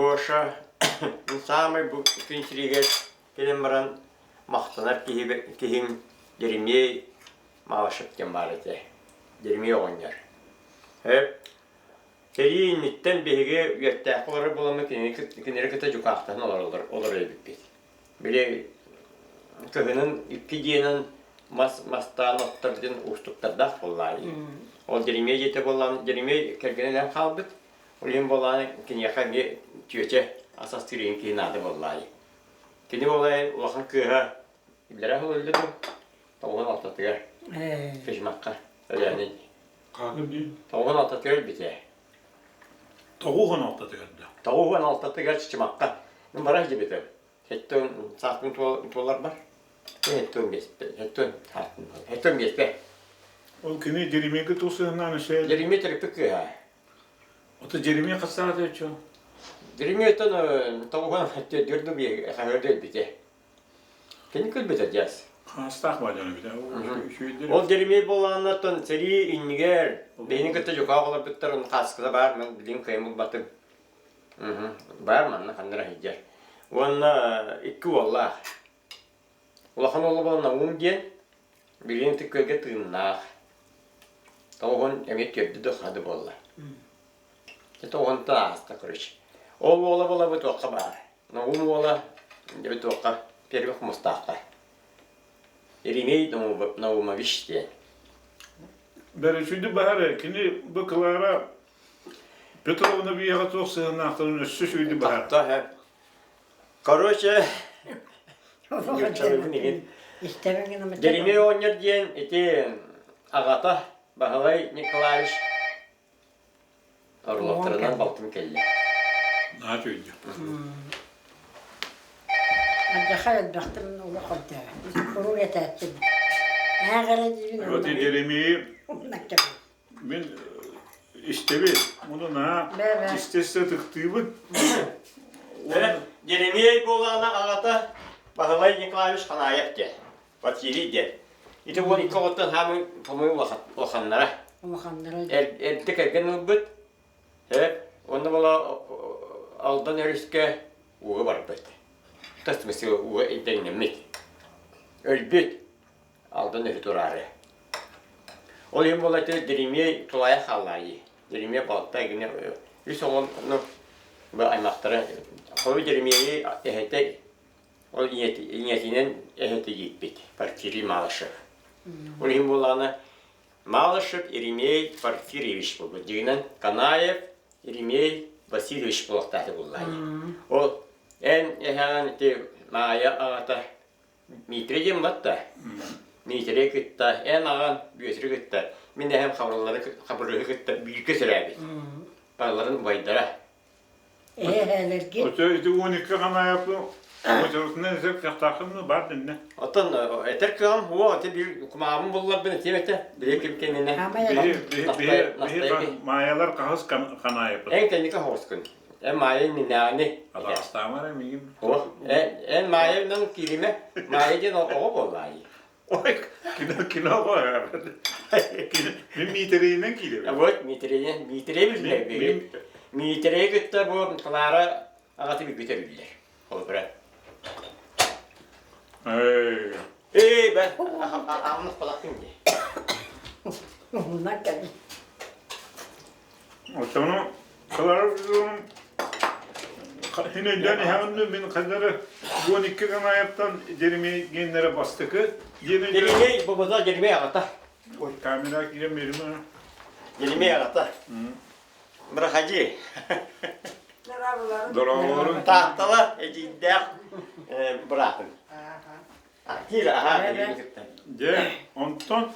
Гоша мин саамай бу күн сиригэр кэлэн баран махтанар киһим Еремей Малышев диэн баар этэ. Еремей оҕонньор. Сэрии инниттэн биһиги үөттээххэ олорор буоламмыт кинилэри кытта дьукаахтаһан олороллор олорор эбиппит. Били кыһынын икки дьиэнэн мас мастаан оттор диэн уустуктардаах буоллаҕа дии. Ол Еремей дьиэтэ буоллаҕына Еремей кэргэнэ өлөн хаалбыт. Ол иһин буоллаҕына киниэхэ эмиэ чүөчэ ас астыыр иһин киһи наада буоллаҕа. Кини буоллаҕа улахан кыыһа иллэрээ сыл өллө дуу тоҕуһун алтатыгар Физмакка Өлөөнүн тоҕуһун алтатыгар өлбүтэ. Тоҕуһун алтатыгар да? Тоҕуһун алтатыгар Чычымахха. Мин бара сылдьыбытым. Сэттион сааспын туоларбар. Сэттион биэспэ. Сэттион сэттион биэспэ. Ол кини Еремейгэ туох сыһыаннаан өсөйөр? Еремей төрөппүт кыыһа. Ото Еремей хастаата өчө? Еремейтон тоҕуһун төрдү хаһыырда өлбүтэ. Кини күлбүтэ дьээс. Хаастаах баадьан эбитэ. Ол Еремей буолааннартан сэрии иннигэр биһини кытта дьукаах олорбуттар хааскыта баар мен билигин кыайан булбатым. Баар манна ханна эрэ сылдьар. Уонна икки уоллаах. Улахан уола буолан Наум диэн билигин ытык күөлгэ тыыннаах. Тоҕуһун эмиэ түөрдэ да хады буолла. Тоҕуһунтан ааста короче. Ол уола буола бу туохха баар. Наум уола дьэ туохха первый хомустаахха. Еремей Наумович диэн. Бэрэ сүдү баһар кини бу Клара Петровна биһиэхэ туох сыһыаннаахтарын өссө сүүйдү баһар. Короче, Еремей оҕонньор диэн ити аҕата Баһылай Николаевич Орловтарынан балтым кэллэ. Наһаа үчүгэй. Алдьархай элбэхтим олох өйдөөбөт. Куруук этээччим. Ээх эрэ диибин. Вот Еремей Мин истэбин, ону наһаа истэ-истэ ытыктыыбын. Еремей буолаана аҕата Баһылай Николаевич Ханаев диэн, Василий диэн. Ити уол икки оҕоттон хаамыы по-моему улаханнара. Улаханнара. Эрдэ кэргэн ылбыт. Онно буола Алдан өрүскэ ууга барбыт. Тас ууга дэҥнэммит. Өлбүт. Алдан өрү тураары. Ол иһин буолла ити Деремей тулаайах хааллаайы. Деремей балта гинэ үс оҕону бу аймахтара холу Деремейи эһэтэ ол ийэтинэн эһэтэ ииппит Порфирий Малышев. Ол иһин буоллаҕына Малышев Еремей Порфирьевич буолбут. Дьиҥинэн Канаев Еремей Васильевич буолуохтаах буоллаайы. Ол эн эһэҕин ити Маайа аҕата Дмитрий диэн батта. Дмитрий кытта, эн аҕаҥ Бүөтүрү кытта, мин эһэм Хабырыллары Хабырыһы кытта бииргэ төрөөбүт. Барыларын убайдара. Эһээлэргит. Ото ити 12 ханаайапы очорутунан этэр кыахтааххын бар дэннэ. Оттон этэр кыаҕым хуо ити биир кумаабын булларбын этиэм этэ. Били ким кэннинэ. Биһи Маайалар хаһыс ханаайапыт. Эн кэнники хоҕускун. Эн Маайа иннинээҕини. Атаҕастаамар миигин. О, эн Маайанан кииримэ. Маайа диэн оҕо буоллаайы. Ой, кино кино оҕо. Мин Миитэрэйинэн киирэбин. Вот Миитэрэйинэн Миитэрэй биллэр. Миитэрэй кытта бу Клара аҕата билбитэ биллэр. Холобура. Эй. Эй, бэ, амнах балахтын дии. Уһуннар кэлин. Оттону Клара Хин өйдөөн иһэҕин мин ханнары 12 Канаевтан Деремей геннere бастакы диэн Деремей бобода Деремей аҕата. Ой, камера киирэн бериме. Деремей аҕата. Проходи. Дорооболорун. Тааттала эдьиийдээх быраатым. Киир, аһаа, Дьэ, онтон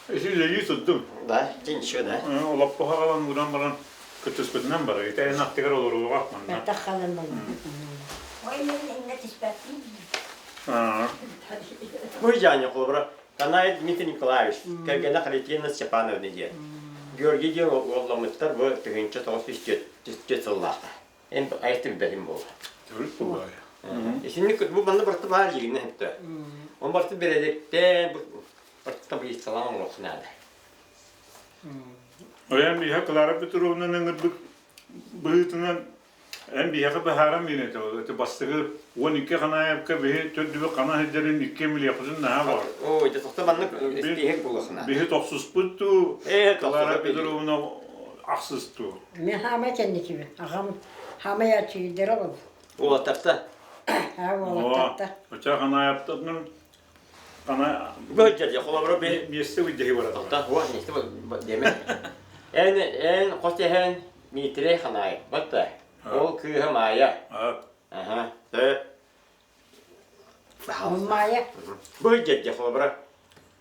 Ити сырдым. Да, ничего, да. Олоппоһо аҕалан ууран баран кыттыспытынан барар. Ити эн аттыгар олоруоҕа манна. Бэтэх халан Ой, мен инне түспэппин. Ой, Жаня, холобура, Канаев Дмитрий Николаевич, кэргэнэ Харитина Степановна диэн. Георгий диэн уолламмыттар бу тыһыынча тоҕус жүз сыллаахха. Эн айытын бэрин буолла. Төрүт буолла. Итинник бу манна барыта баар дьигинэ хөптө. Он барыта бэрэдэктээн барыта таблицалаан оҥоруохха наада. Ойон биһэ Клара Петровнаны ыҥырбыт. быһыытынан эн биһиэхэ быһааран биэрэн этэ. Бастакы 12 Ханаевка биһи төрдүбүт хана сылдьарын икки милиэхпитин наһаа баар. Оо, дьэ тохто маннык истииһик булахына. Биһи тохсуспут дуу, Клара Петровна ахсыс дуу. Мен хаамай кэнникибин. Аҕам хаамай аччыйдара бол. Уолаттарта. Аа, уолаттарта. Оча Ханаевтан Ана Бу холобура би миэстэ уйдаһы барата. Тохта, уа, миэстэ деме. Эн эн хос эһэн Митрей Ханаев батта. Ол кыыһа Маайа. Аха. Сөп. Ол Маайа. Бу дьэ холобура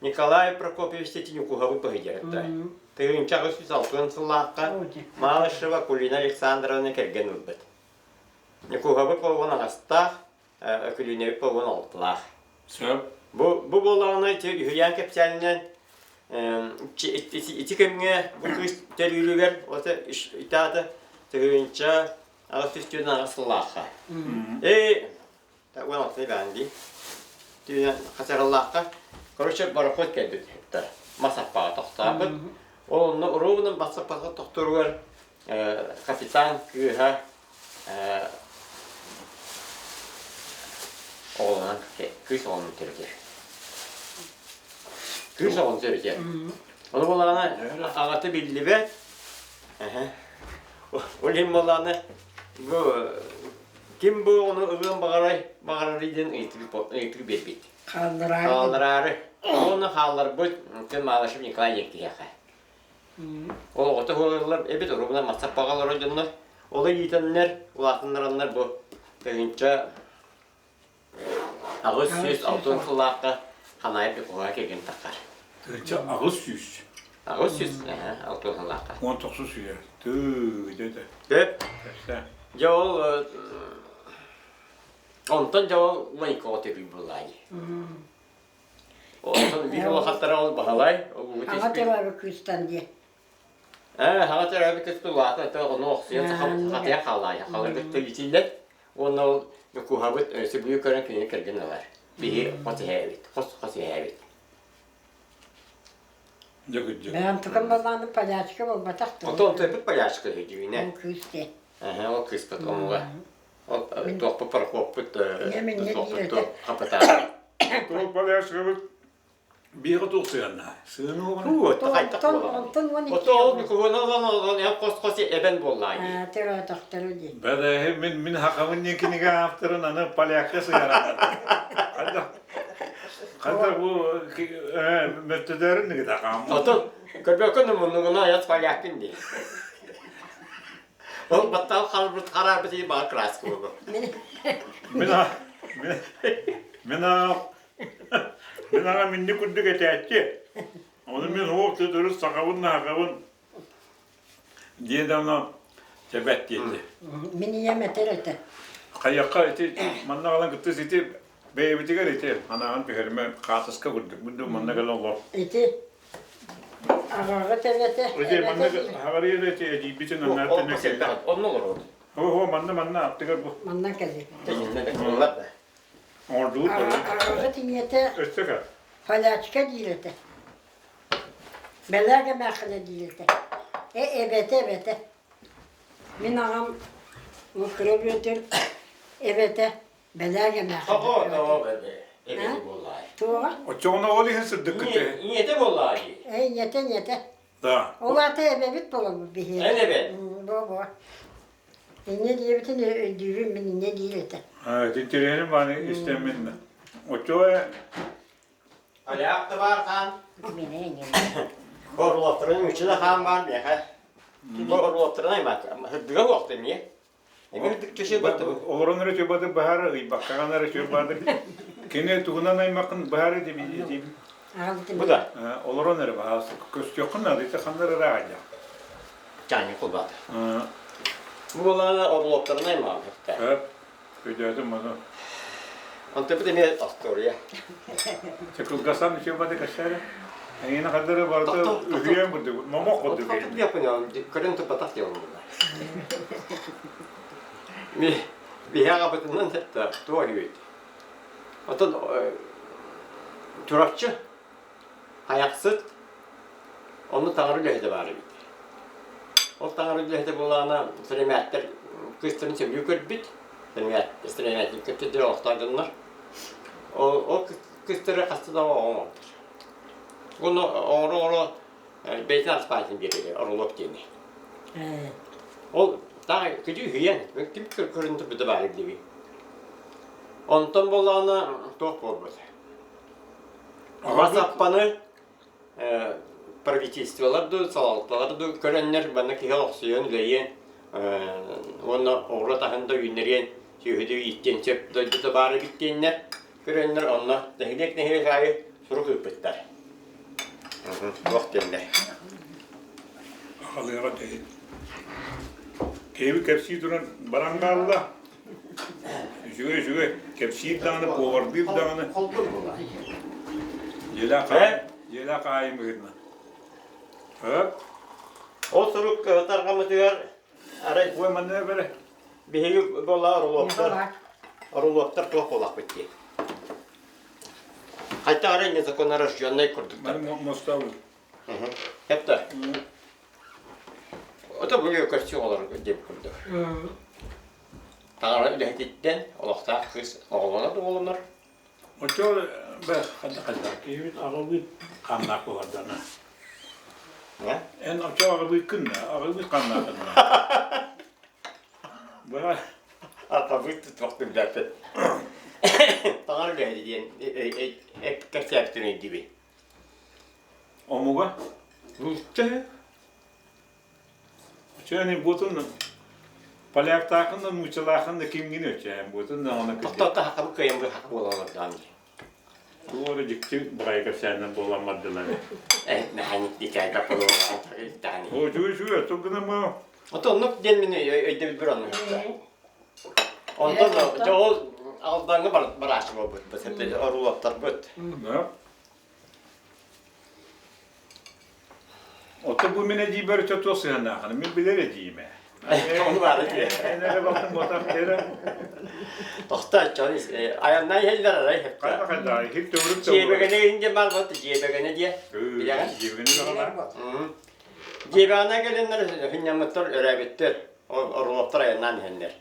Николай Прокопьевич Тетинюкуһабы быһыйарытта. 1860 сыллаахха Малышева Кулина Александровна кэргэн ылбыт. Ньукуһабы полуон аҕастаах, Өкүлүүнэбит полуон алтылаах. Сөп. Бу бу буоллаҕына ити үһүйээн кэпсээнинэн ити кэмҥэ бу кыыс төрүүрүгэр ото итаата 1848 сыллаахха. Ээ 16 баан дии. Түүнэн хасараллаахха короче пароход кэлбит мас аппаҕа тохтообут. Ол онно ровно бас аппаҕа тохторугар капитан кыыһа оҕолонон кыыс оҕону төрөтөр. Кыыс оҕону төрөтөр. Ону буоллаҕына аҕата биллибэт. Ол иһин буоллаҕына бу ким бу оҕону ылыан баҕарай баҕарарый диэн ыйытыы биэрбит. Хааллараары. Хааллараары. Уонна хаалларбыт Малышев Николай диэн киһиэхэ. Ол оҕото уһуураллар эбит, уругунан массаппаҕа олорор дьоннор. Ол иитэннэр, улаатыннараннар бу 1860 сыллаахха Ханаайап Ньукулай кэргэн таххар. 1800. 800, 60 сыллаахха. 19 үйэ. Тыы, дьэ. Сөп. Дьэ ол онтон дьэ ол Майкоҕа төрүүр буоллаа дии. Онтон биир улахаттара ол Баһылай, Аҕа төрөөбүт кыыстан диye. Ээ, аҕа төрөөбүт кыыспыт улаата это ону охсуйан хатыйа хаалаайа. Халыргытта итиллэр. Уонна ол Ньукууһабыт сөбүлүү көрөн кинини кэргэн ылар. Биһи хос иһээбит, хос-хос иһээбит. Дьэ Бэйэм балааны полячка буолбатах дуо? Отон төпүт полячка үһү Ол кыыс диye. Эһэ, ол кыыспыт омуга. Ол туохпут парохуоппут Ийэм инньэ туохпут диир туох этэ. хапытаан. Туох полячкабыт биэҕэ туох сыанна? Сыаны оҕону. Уу, хайдах Онтон буолаҕын? онтон 12 Ото ол микрофону ылан олорон эн хос-хос эбэн буоллаа дии. Аа, төрөөтөхтөрө дии. Бэдэһи мин мин хахабын диэн кинигэ авторын аны полякка сыһаран. Хайдах хайдах бу мөттөдөрүн нигита хааммын. Отон көрбөккө муннугуна аяс поляккын дии. Ол баттал харбыт хараарбыт и баар краска буолу. Мин Мин мин мин мин аҕа минни курдук этээччи. Ону мин суох төрүт сахабын наһакабын диэн давно чэбэт диэти. Мин ийэм этэр этэ. Хайакка ити манна галан кыттыс ити бэйэбитигэр ити анаан түһэрмэ хаатыска курдук бу манна кэлэн олор. Ити Аҕаҕыт эбэтэ, Ити манна эбэтэ хаҕарыйар эти эдьиийбитин аннааттан кэллэ. Онно олорор. О, манна манна аттыгар бу. Манна кэлли. Тиһиннэ да. Оҥордубут Аҕаҕыт ийэтэ Өссө кэ. полячка диир этэ. Бэлээгэ эмээххинэ диир этэ. Э эбэтэ эбэтэ. Мин аҕам кыра Бүөтүр эбэтэ Бэлээгэ эмээххин. Тоҕо тоҕо эбэтэ буоллаай. Туоҕа? Оччоҕуна ол иһин сырдыккыт Ийэтэ буоллаай. Э ийэтэ ийэтэ. Да. Ол аата эбэбит буолабыт биһиэхэ. Эн эбэ. Бо бо. Инньэ диэбитин өйдүүбүн мин инньэ диир этэ. Интэриэһин бааны истэммин. Оччоҕо Аляк да баар хаан. Мин инньэ. Орловтарын үчүнэ хаан баар миэхэ. Бу орловтарын аймаат. Сырдыга буолта эмиэ. Олорон эрэ чуйбаты баһара, ыйбаккаҕан эрэ чуйбаты. Кини тугунан аймакын баһара диби Бу да. Олорон эрэ баһаас көстүөххүн наада, ити ханна эрэ аайа. Чаанньык кулбаата. Бу буолаана орлоптарын аймаҕым Сөп. Өйдөөтүм маны. Онтон эмиэ остуоруйа. Чэ кылгасан үчүгэй кэссээрэ. Эйиэнэ хардары барыта үһүйээн курдук, момох курдук. Көрөн туппатах диэн Биһи аҕабытынан туох үһү Оттон Чурапчы Хайахсыт онно таҥара үлэһитэ баар эбит. Ол таҥара үлэһитэ буоллаҕына сэлэмээттэр кыыстарын сөбүлүү көрбүт. Сэлэмээтин кытта олохтоох дьоннор. Ол, ол кыыстары хаста да оҥордор. Уонна оҥоро-оҥоро бэйэтин араспаанньатын биэрэр Орлов диэни. Ол таай кыдьыы үһүйээн ким көрөн турбута баар диэби. Онтон буоллаҕына туох буолбут. Мас аппаны правительстволар дуу, салалталар дуу көрөннөр манна киһи олохсуйан үлэлиэн уонна оҕуруот аһын да үүннэриэн, сүөһү ииттиэн сөп дойдута баар эбит диэннэр көрөннөр онно нэһилиэк-нэһилиэк аайы сурук ыыппыттар. Туох диэннэр. Аҕалыаҕа тэһит. Киһи кэпсии туран баран хаалла. Үчүгэй үчүгэй. Кэпсиир даҕаны, повардыыр даҕаны. Дьиэлээх дьиэлээх хаайым быһыытынан. Ол сурук тарҕаммытыгар арай Ой, манна бэрэ. биһиги буолла орулуоктар орулуоктар туох буолахпыт дии. Хайта арай незаконнорожденный курдуктар. Мостовый. Это. Ото бу көрсүү олор диэбит курдук. Таҥара үлэһититтэн олохтоох кыыс оҕолонор да оҕолонор. Оччо бэ ханна ханна киһибит аҕабыыт ханнаах буолардана. Эн оччо аҕабыыккын да аҕабыыт ханнаахынна. Быһа Аҕабыыт тутуох билбэппин. Таҥара үлэһитэ диэн кэпсээбитин өйдүүбүн. Омуга? Нуучча. Чөөнү буотун поляктаахын да нууччалаахын да кимҥин өчөөн буотун да ону Тохтоото хахабы кыайан бу хахы буолалар дии. Туора дьикти баҕайы кэпсээннэр буолан бардылар. Э, мэханик дикайда полуолаан О, чуй чуй, оттон гынама. Ото оннук диэн мин өйдөбүл бір оннук. Онтон дьэ ол Алдаҥҥа барааччы буолбут, оруулаптарбыт. Да. Оттон бу мин эдьиийбэр өтө туох сыһыаннааххын мин билэр эдьиийим ээ. Ону баары дии. Эн эрэ балтын буотах эрэ. Тохтооччу айаннай иһэллэр арай Хайда хайда иһит төгүрүк Дьиэбэгэнэ иһин баар бот дьиэбэгэнэ диэ. Билэҕин? Дьиэбэгэнэ даҕаны. Дьиэбэгэнэ кэлэннэр хынньаммыттар өрөөбүттэр. Орловтар айаннаан иһэннэр.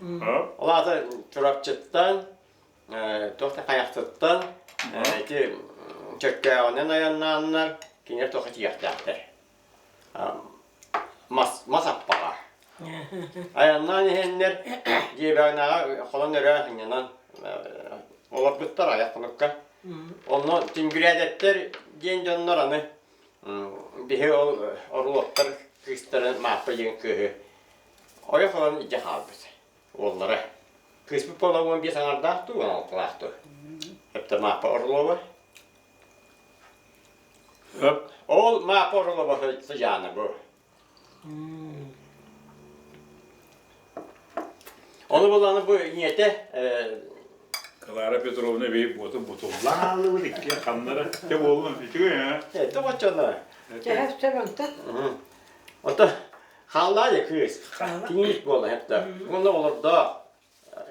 Ол аата Чурапчыттан туох да хайахсыттан ити чөккөөҕүнэн айаннааннар кинилэр туохха тиийиэхтээхтэр мас мас аппаҕа айаннаан иһэннэр дьиэбэҕинэҕэ холон өрөө сынньанан олорбуттар айах хонукка онно түҥгүрээдэттэр диэн дьоннор аны биһи ол орловтар кыыстарын Мааппа диэн кыыһы ойох ылан илдьэ хаалбыт Уоллара. Кыыспыт буола 15 аҥардаах дуу, 16-лаах дуу? Эптэ Маапа Орлова. Ол Маапа Орлова сыдьаана бу. Ону буланы бу ийэтэ Клара Петровна бэйи буотун бутуллаалыбыт икки ханнара те буоллун үчүгэй а? Это оччоно. Чэһэс чэбэнтэ. Ото Хааллаа дьэ кыыс. Киниис буола хэтта. Уонна олордоох.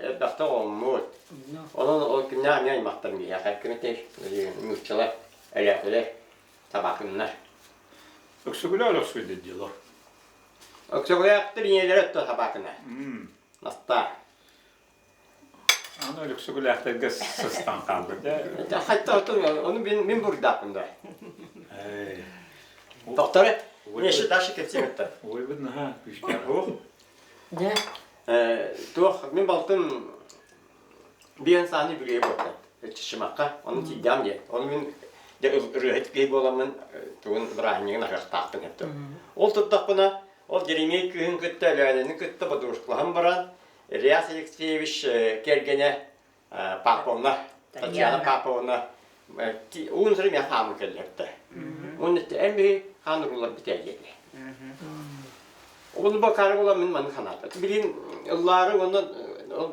Элбэхтэ оҕоммут. Онон ол күннээх эмиэ аймахтар миэхэ кимитей нууччалар, элээкилэр, табаакыннар. Өксөкүлээх Өлөксөй дело. Өксөкүлээхтэр ийэлэрэ өттө табаакына. Настаа. Аны Өлөксөкүлээхтэргэ сыстан хаалбыт. Хатта ону мин бурдааппын да. Доктор, мне дальше кэпсиэм Ой, наһаа күүстээх ох. Дьэ. Туох, мин балтым биэн сааны бүлүө буолта. Чычымахха, ону тиийдэм диэ. Ону мин дьэ ырыаһыт киһи буоламмын тугун бырааһынньыгын аһыахтаахпын эттим. Ол турдахпына, ол Дьэримиэй кыыһын кытта Өлөөнөнү кытта подружкалаһан баран, Ильяс Алексеевич кэргэнэ Павловна, Татьяна Павловна уун сыры миэхэ хаамын кэллэрдэ. Уонна эн биһи хаан уруулар бүтээйиэтэ. Ол бакаары була мин маннык санаата. Билин ыллаары уонна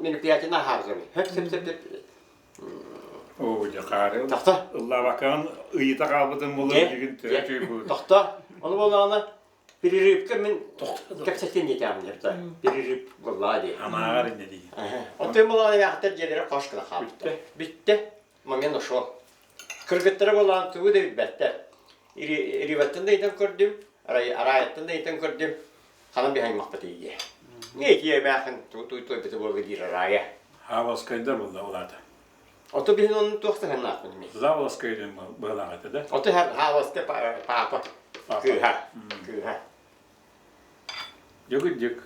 мероприятиены аһааргын. Хөп сөп сөп сөп. Оо, дьэ хаары. Тохто. Ыллаабаккаҕын ыйыта хаалбытын булар дигин төрөтүй Тохто. Ону буоллаҕына Перерывка мин кэпсэтиэн диэтэҕим диэбитэ. Перерыв буоллаҕа дии. Анааҕар иннэ дии. Оттон буоллаҕына эмээхтэр дьиэлэрэ хош гына хаалбыттар. Бүттэ. Момент ушел. Кыргыттара буоллаҕына тугу да билбэттэр. Риваттан да ыйтан көрдүм, Араайаттан да ыйтан көрдүм. Ханан биһи аймахпыт ийэ. Не тиэмээхин туй-туй буолла диир Рая. Хаабалскайдар буолла улаата. Ото биһин onun туох сыһыннаахпын ми. Заволоскай диэн быһалаах этэ да? Ото Хаабалскай папа. Кыыһа. Кыыһа. Дьүгүдьүк.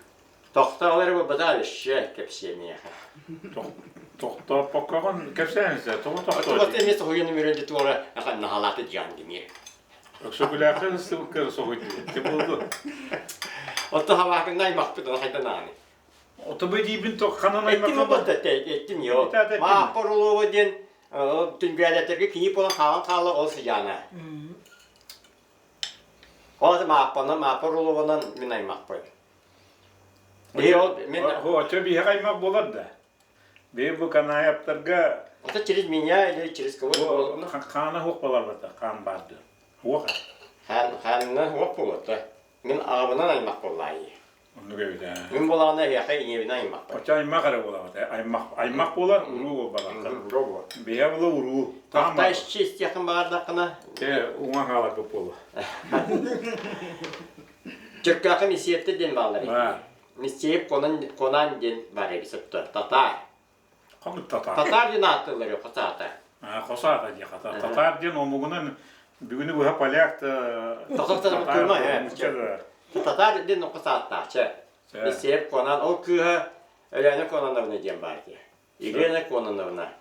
Тохтоо эрэ буолбатаа өссө кэпсиэ миэхэ. Тохтооппоккоҕун кэпсээн истэ, тоҕо тохтоо? Ото эмиэ соһуйан өмүрэн туора наһалааты дьаан димиэ. Өксөкүлээхтэн ыстыбыкка соһуйдубут. Ти буолду. Ото хабаакынна аймахпыт ону хайдан ааны. Ото бу диибин ханан аймахпыт. Эттим бу эттим йоо. Мааппар улуова диэн түнбээлэтэргэ кини буолан хаалан хаала ол сыдьаана. Ол мааппанан мааппар улуованан мин аймахпыт. Биһи ол мин Очо биһиэхэ аймах буолар да. Биһи бу Канаевтарга Это через меня или через кого-то? Хаана хуох буоларбата, хаан баарды. Хуох. Хаан хаанынан хуох буолуота. Мин аҕабынан аймах буоллаайы. Оннук эбит ээ. Мин буолаҕына эһиэхэ ийэбинэн аймахпын. Оччо аймах эрэ буолаҕыт ээ. Аймах аймах буолар, уруу буолбатахтар. Уруу буолар. Биһиэ була уруу. Тохтой истиэххин баҕардаххына. Ээ, уҥа хааларбыт буолуо. Чөркөөхө Миссиэттэ диэн бааллар. Миссиэп Конан Конан диэн баар эбит сөптөөх. Татаар. Хомут татаар. Татаар диэн ааттыыллар хосаата. Хосаата дии хата. Татаар диэн омугунан бүгүнү быһа поляк да Татар диэн хосааттааччы. Миссиэп Конан ол кыыһа Өлөөнө Кононовна диэн баар дии. Елена Кононовна.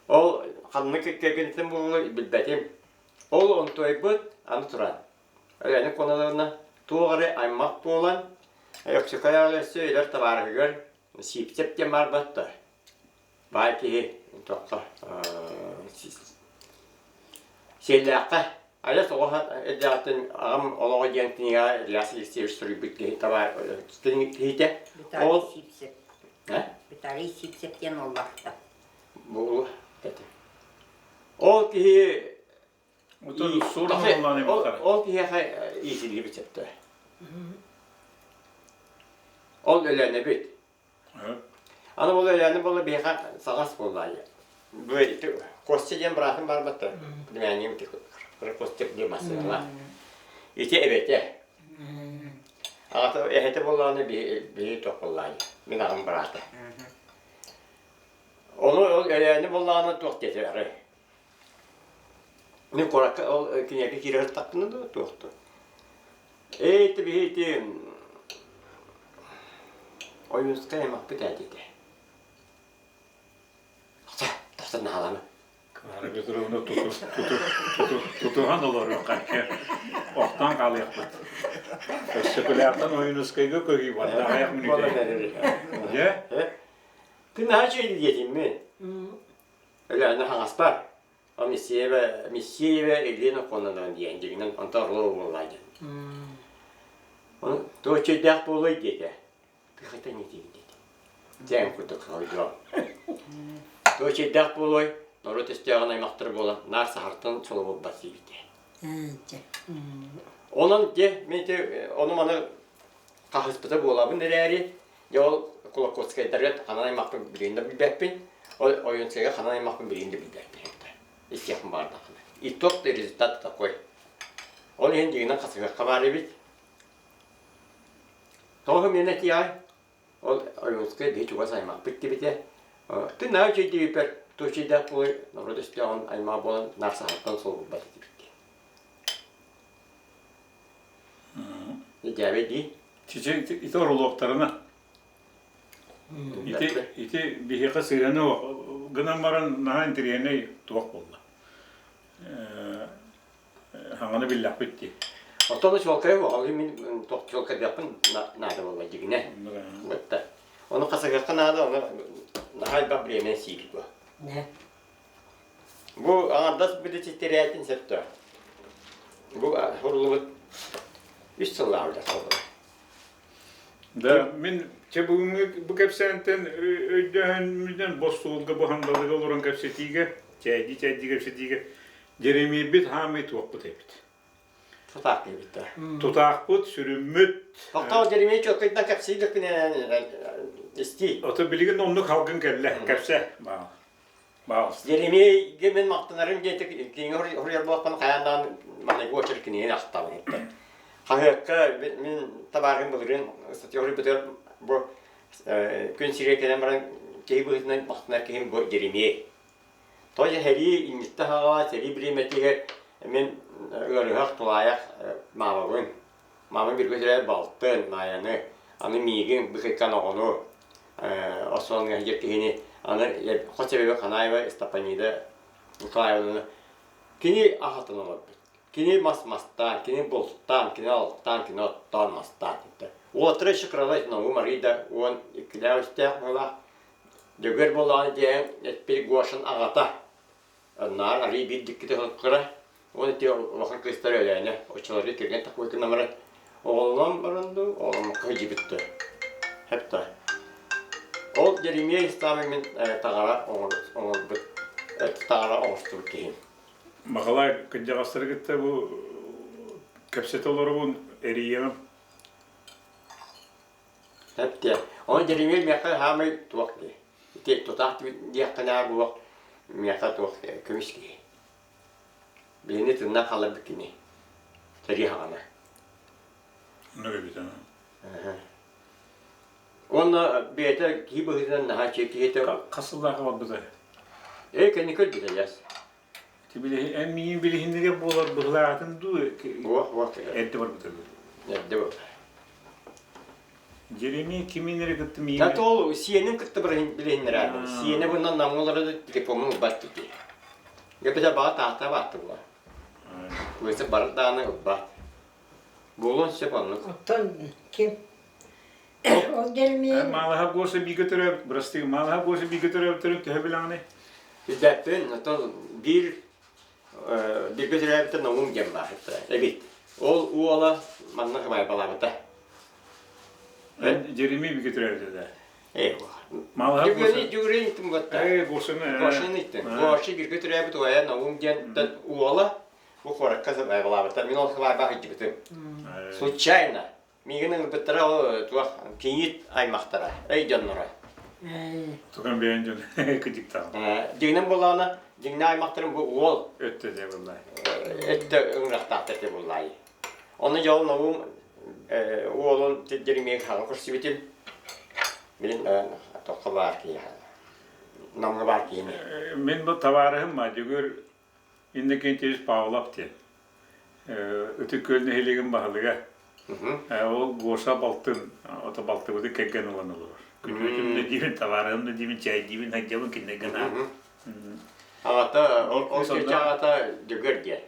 Ол ханнык кэргэнтэн буолуой билбэтим. Ол онтуойбут аны туран Өлөөнө Кононовна туох эрэ аймах буолан Өксөкөлөөх өссө өлөр табаарыһыгар Сиипсэп диэн барбат да. Баай киһи туохха Сиэллээххэ Айас оҕо эрдэҕиттэн аҕам олоҕо диэн кинигэҕэ Ильяс Алексеевич суруйбут киһи табаар киһитэ. Виталий Сивцев. Виталий Сивцев диэн уоллаахта. Бу Ол киһи Ол киһиэхэ иитиллибит сөптөөх. Ол өлөөнөбүт. Аны ол өлөөнө буолла биһиэхэ саҕас буоллаайа. Бу Костя диэн быраатым барбатта. Племяннигым Костя диэн массыынала. Ити эбэтэ. Аҕата эһэтэ буоллаҕына биһи туох буоллаайа. Мин аҕам быраата. Ону ол өлөөнө буоллаҕына туох диэтэ Мин куоракка ол кинигэ киирэ сыттахпына да туох да. Ээ ити биһи ити Ойуунскай аймахпыт ээ диэтэ. Тахса, тахса наһаалана. Клара Петровна тутуһан олоруохха охтон хаалыахпыт. Өссөкүлээхтэн Ойуунускайга көһүү барда аҕыйах мүнүүтэ. Дьэ? Ты наһаа үчүгэй диэтим мин. Өлөөнө хаҥаспар О Миссиевэ Миссиевэ Елена Кононовна диэн дьиҥинэн онтон Орлова буоллаа диэн. Ону туох үчүгэйдээх буолуой диэтэ. Тыхата не диэн диэтэ. Дьэҥ курдук халыйдым. Туох үчүгэйдээх буолуой норуот өстөөҕүн аймахтара буолан наар саһартан солобулбат диэбитэ. Онон дьэ мин ити ону-маны хаһыспыта буолабын эрээри Дьэ ол Кулаковскайдарга ханан аймахпын билигин да билбэппин, ол Ойуунскайга ханан аймахпын билигин да билбэппин истиэхпин баҕардахпына. Итог результат такой. Ол иһин дьиҥинэн хасыһыахха баар эбит. Тоҕо миэнэ этиэҕэй? Ол Ойуунскай биһи чугас аймахпыт диэбитэ. Ты наһаа үчүгэй диэбиппэр, туочуйдаах буолай норуот өстөөҕүн аймаҕа буолан наар саһартан суолурбат этибит диэн. Дьээбэй дии. Ити орулуохтарына. Ити, ити биһиэхэ сыһыаны гынан баран наһаа интэриэһинэй туох буолла. Хаҥаны биллэхпит дии. Оттон чуолкай ол мин туох чуолкайдыахпын наада буолла дьигинэ. Бытта. Ону хасыһыахха наада, ону наһаа элбэх бириэмэ сиир бу. Бу аҥардас биличиттэрээтин сөптөөх. Бу суруллубут үс сыллаах үлэ салгыла. Да, мин чэ бүгүҥҥү бу кэпсээнтэн өйдөһөнмүнэн бостуолга бу хандалыга олорон кэпсэтиигэ, чээйдии-чээйдии кэпсэтиигэ Дьэримиирбит хаамыы туохпут эбит. Тутаах диэбиттэр. Тутаахпыт, сүрүммүт. Тохтоо Дьэримиэй чуолкайдан кэпсии да күнэн истии. Ото билигин оннук халгын кэллэ, кэпсэ. Еремейгэ мин махтанарым диэн кинигэ суруйар буоллахпына хайаан даҕаны маҥнайгы очерк кинигэни ахтабын. Хаһыакка мин табаарым былырыын статья суруйбутугар бу күн сиригэр кэлэн баран киһи быһыытынан махтанар киһим бу Еремей. Тоҕо дьэ сэрии инниттэн саҕалаан сэрии бириэмэтигэр мин ыарыһах, тулаайах маамабын. Маамам бииргэ төрөөбүт балтын, Маайаны, аны миигин быһыккан оҕону остуолга сылдьар киһини аны хос эбэбэ Ханаева Степанида Николаевнаны кини аһатан олорбут. Кини мас мастаан, кини бултаан, кини алтаан, кини оттоон мастаан. Уолаттара еще кыралай Наум арыйда 12-лээх үстээх быһыылаах. Дьөгүөр буоллаҕына диэн эппит Гошин аҕата наар арый биир диккитэ кыра уон ити улахан кыыстара Өлөөнө оччолорго кэргэн тахпыт гынан баран оҕолонон баран дуу оҕоломмокко сылдьыбыт дуо хэп да ол Еремей Исламы мин таҥара оҥорбут таҥара оҥостубут киһим Баҕалаах кырдьаҕастары кытта бу кэпсэтэ олоробун эрийиэҕим. Эптиэ. Ону Еремей миэхэ хаамай туох дии. Ити тутаах диэххэ наар буолуох миэхэ туох көмүс киһи. Биһини тыннан хаалларбыт кини. Сэрии хаҕана. Оннук эбит Уонна бэйэтэ киһи быһыытынан наһаа чиэ киһи этэ. Хас сыллаахха барбыта? Ээ кэнники өлбүтэ яс. Эн миигин билиһиннэриэх буолар быһылаатын дуу? Уох, уох. Эрдэ барбыта дуу? Эрдэ барбыта. Джереми кимин эрэ кытта миигин... Та ол сиэнин кытта билиһиннэрээбин. Сиэнэ бунан намҥалары да телефонун ылбат кити. Гэпэтэ баҕа таата баатты була. Көсө бар дааны ылбат. Буолуон сөп оннук. Оттон ким? Ол Джереми... Маалаһа Гоша бииргэ төрөөбүт, бырастыы, Маалаһа Гоша бииргэ төрөөбүттэрин төһө билэҕиний? Билбэппин, оттон биир бииргэ төрөөбүтэ Наум диэн баар эбит. Ол уола манна хабайбалаабыта. Джереми бииргэ төрөөбүтэ да? Ээ, Маалаһа Гоша... Дьүгүрүн иттим батта. Ээ, Гошаны. Гошаны иттим. Гоша бииргэ төрөөбүт уола Наум диэн уола бу куоракка сабайбалаабыта. Мин ол сабайбах илдьибитим. Случайно. Миигин ыҥырбыттара ол туох кийиит аймахтара, өй дьонноро. Туган бэйэн дьон кыдьыктаах. Дьиҥинэн буоллаҕына, дьиҥнээх аймахтарым бу уол өттө дьэ буоллаай. Өттө ыҥырахтаахтар дьэ буоллаай. Ону дьол Наум уолун Дьэримиэг хаҥа көрсүбүтүм. Билин тоххо баар киһи. Намҥа баар киһини. Мин бу табаарыһым Мадьыгыр Иннокентьевич Павлов диэн Ытык Күөл нэһилиэгин баһылыга. Ол Гоша балтын, ото балтыбыты кэргэн ылан олорор. Күтүөтүм да диибин, табаарыһым да диибин, чээйдиибин, сылдьабын кинилэргэ наар. Аҕата, ол кирчэ аҕата Дьөгүөр диэн.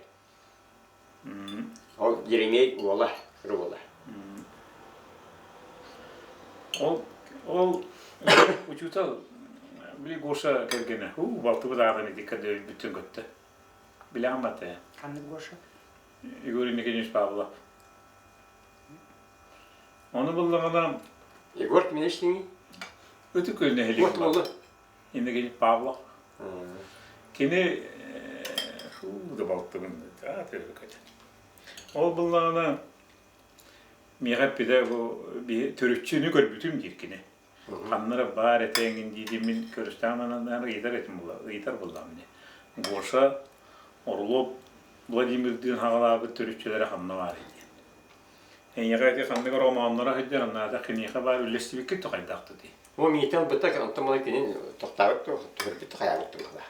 Ол Еремей уола, кыра уола. Ол, ол учуутал, били Гоша кэргэнэ, уу, балтыбыт ааҕан итиккэ да өлбүттэн көттө. Билэҕин бата? Ханнык Гоша? Егор Никитич Павлов. Ону буллаҕына... Егор Кминичный? Ытык Күөл нэһилиэк. Вот Иннокентий Павлов. Кини уу да балтыбын Ол буллаҕына миэхэ эппитэ бу төрүччүнү көрбүтүм диир кини. Ханна эрэ баар этэ эҥин дии мин көрүстэҕим ананан ыйытар этим була ыйытар буоллаҕым дии. Гоша Орлов Владимирдыын хаҕалаабыт төрүччүлэрэ ханна баар диэн. Эйиэхэ ити ханнык романнара сылдьар наада киниэхэ баар үллэстибиккит да хайдах дии. Бу миитин ылбыта онтон мала кини тохтообут түһэрбит хайаабыт туһула.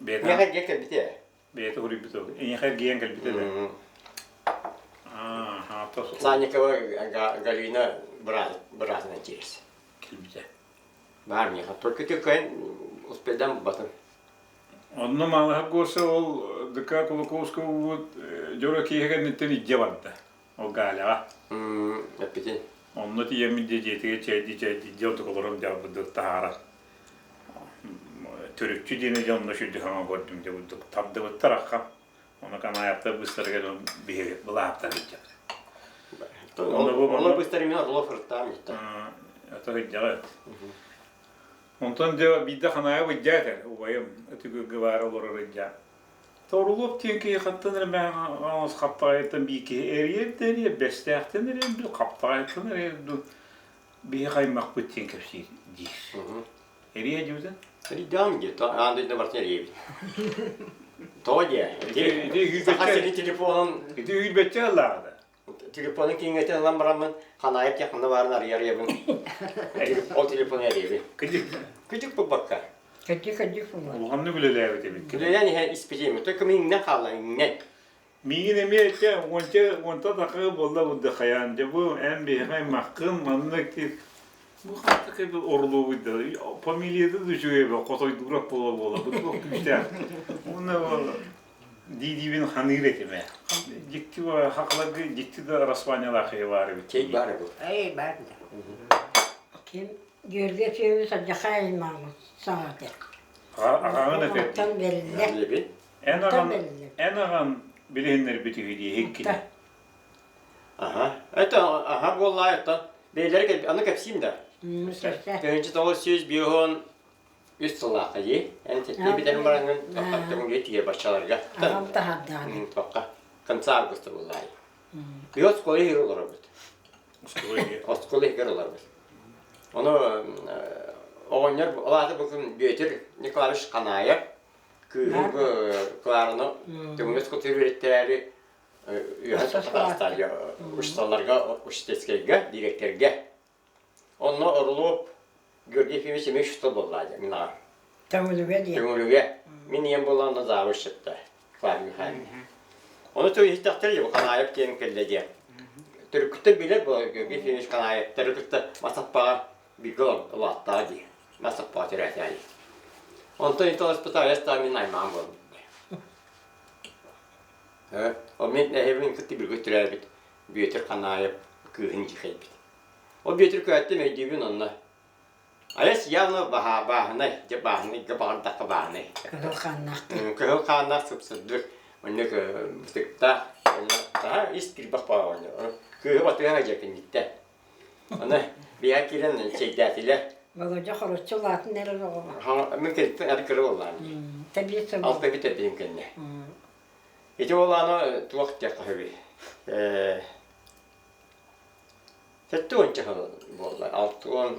Миэхэ эргийэн кэлбитэ. Бэйэтэ уруйбут Эйиэхэ эргийэн кэлбитэ да. Санникова Галина быраатынан киирэр. Кэлбитэ. Баар миэхэ. Только ты кыайан успейдан булбатым. Онно Маалаһа Гоша ол ДК Кулаковского уут дьоро киэһэ кэнниттэн илдьэ барда. Ол Галяҕа. Эппитин. Онно тиийэммин дьэ дьиэтигэр чэйдии чэйдии дьэ онтук олорон дьаабыдык таһаарар. Төрүччү диэни дьэ онно сүрдү хаҥа көрдүм дьэ бурдук тардыбыттар ахха. Ону канаайахтар быстарыгар дьон биһиги былааттар илдьэр. Олор быстар именно Орлов ырыттаам иттэ. Ото илдьэҕит. Онтон дьэ биирдэ ханаайа быдьаа этэр убайым өтүгүргэ баар олорор ыдьаа. Торулуоп диэн киһи хаттан эрэ мэҥэ хаптаҕайыттан биир киһи эрийэр да эрийэр, бэстээхтэн эрийэр дуу, хаптаҕайыттан эрийэр дуу, биһи аймахпыт диэн кэпсиир диир. Эрийэ диэбитэ? Эрийдэҕим дии, аан дойду барытын эрийэбит. Тоҕо диэ? Ити Саха сирин телефонун Ити үүрбэччэ ыллааҕыта. телефону кииҥҥэтин ылан бараммын Ханаайап диэн ханна баарын арыйа-арыйабын. Ол телефону эрийэбин. Кыдьык. Кыдьык булбакка. Кыдьык кыдьык булбат. Улаханнык үлэлээбит эбит. Үлэлээн иһэн испитим. Только миҥнэн хаалла, иҥнэн. Миигин эмиэ этэ уонча уонта тахыы буолла бу хайаан дьэ бу эн биһиэхэ аймаххын маннык бу хантык эбит орлуубуй да фамилията да үчүгэй эбит хотойдуурап буола буола бу туох күүстээх уонна дии-диибин ханыыр этим ээ дьикти хахаларга дьикти да расванялаах киһи баар эбит Чэй баар эбит Эй баар да Ким Георгий Ефимович Алдьахай аймаҕын саҥата. Аҕаҕын этэр Оттон бэриллэр. Эн аҕан эн аҕан билиһиннэрбит үһү дии иһиккини. Аха. Это аха буоллаа это. Бэйэлэрэ кэл аны кэпсиим да. 1953 сыллаахха дии. Эн сэттиэ бүтэн бараҥҥын тоққа тиийэ баччаларга. Аҕам таһардаҕына. Тоққа. Конца августа буоллаа. Биһи оскуола иһигэр олоробут. Оскуола иһигэр олоробут. Ону оҕонньор ол аата бу күн Бүөтүр Николаевич Ханаев кыыһын Клараны Төҥүлүс кутур үөрэттэрээри үөһэ сатаастаайа учителларга учительскайга дириэктэргэ онно Орлов Георгий Ефимович эмиэ учитель буолла мин аҕам Төҥүлүгэ диэн Төҥүлүгэ мин ийэм буолла онно завуч сытта Клара Михайловна ону тыл иһиттэхтэр дьэ Ханаев диэн кэллэ диэн төрүккүттэн билэр буолар Георгий Ефимович Ханаевтары кытта Масаппаҕа бииргэ улааттаҕа дии Масаппаҕа төрөөтөҕө дии онтон ити госпиталь мин аймаҕым буолбут Ол мин эһэбин кытта бииргэ төрөөбүт Бүөтүр Ханаайап кыыһын дьиэхэйбит. Ол Бүөтүр көөттүм өйдүүбүн онно. Айас явно бааһынай, дьэ бааһынайга баҕардахха бааһынай. Кыһыл хааннаах. Кыһыл хааннаах сып-сырдык, оннук бытыктаах, онно ис кирбэх баҕа Кыыһы батыһа дьэ киниттэн. Аны биһэ киирэн чэйдээтилэр. Володя хороччу улаатын эрэр оҕо. Мин кэлиттэн ары кыра буоллаҕым. Тэбиэт сыл. Алта бүтэрбитим кэннэ. Ити буолааны туох диэххэ сөбүй? Сэттэ уонча сыл буолла. Алта уон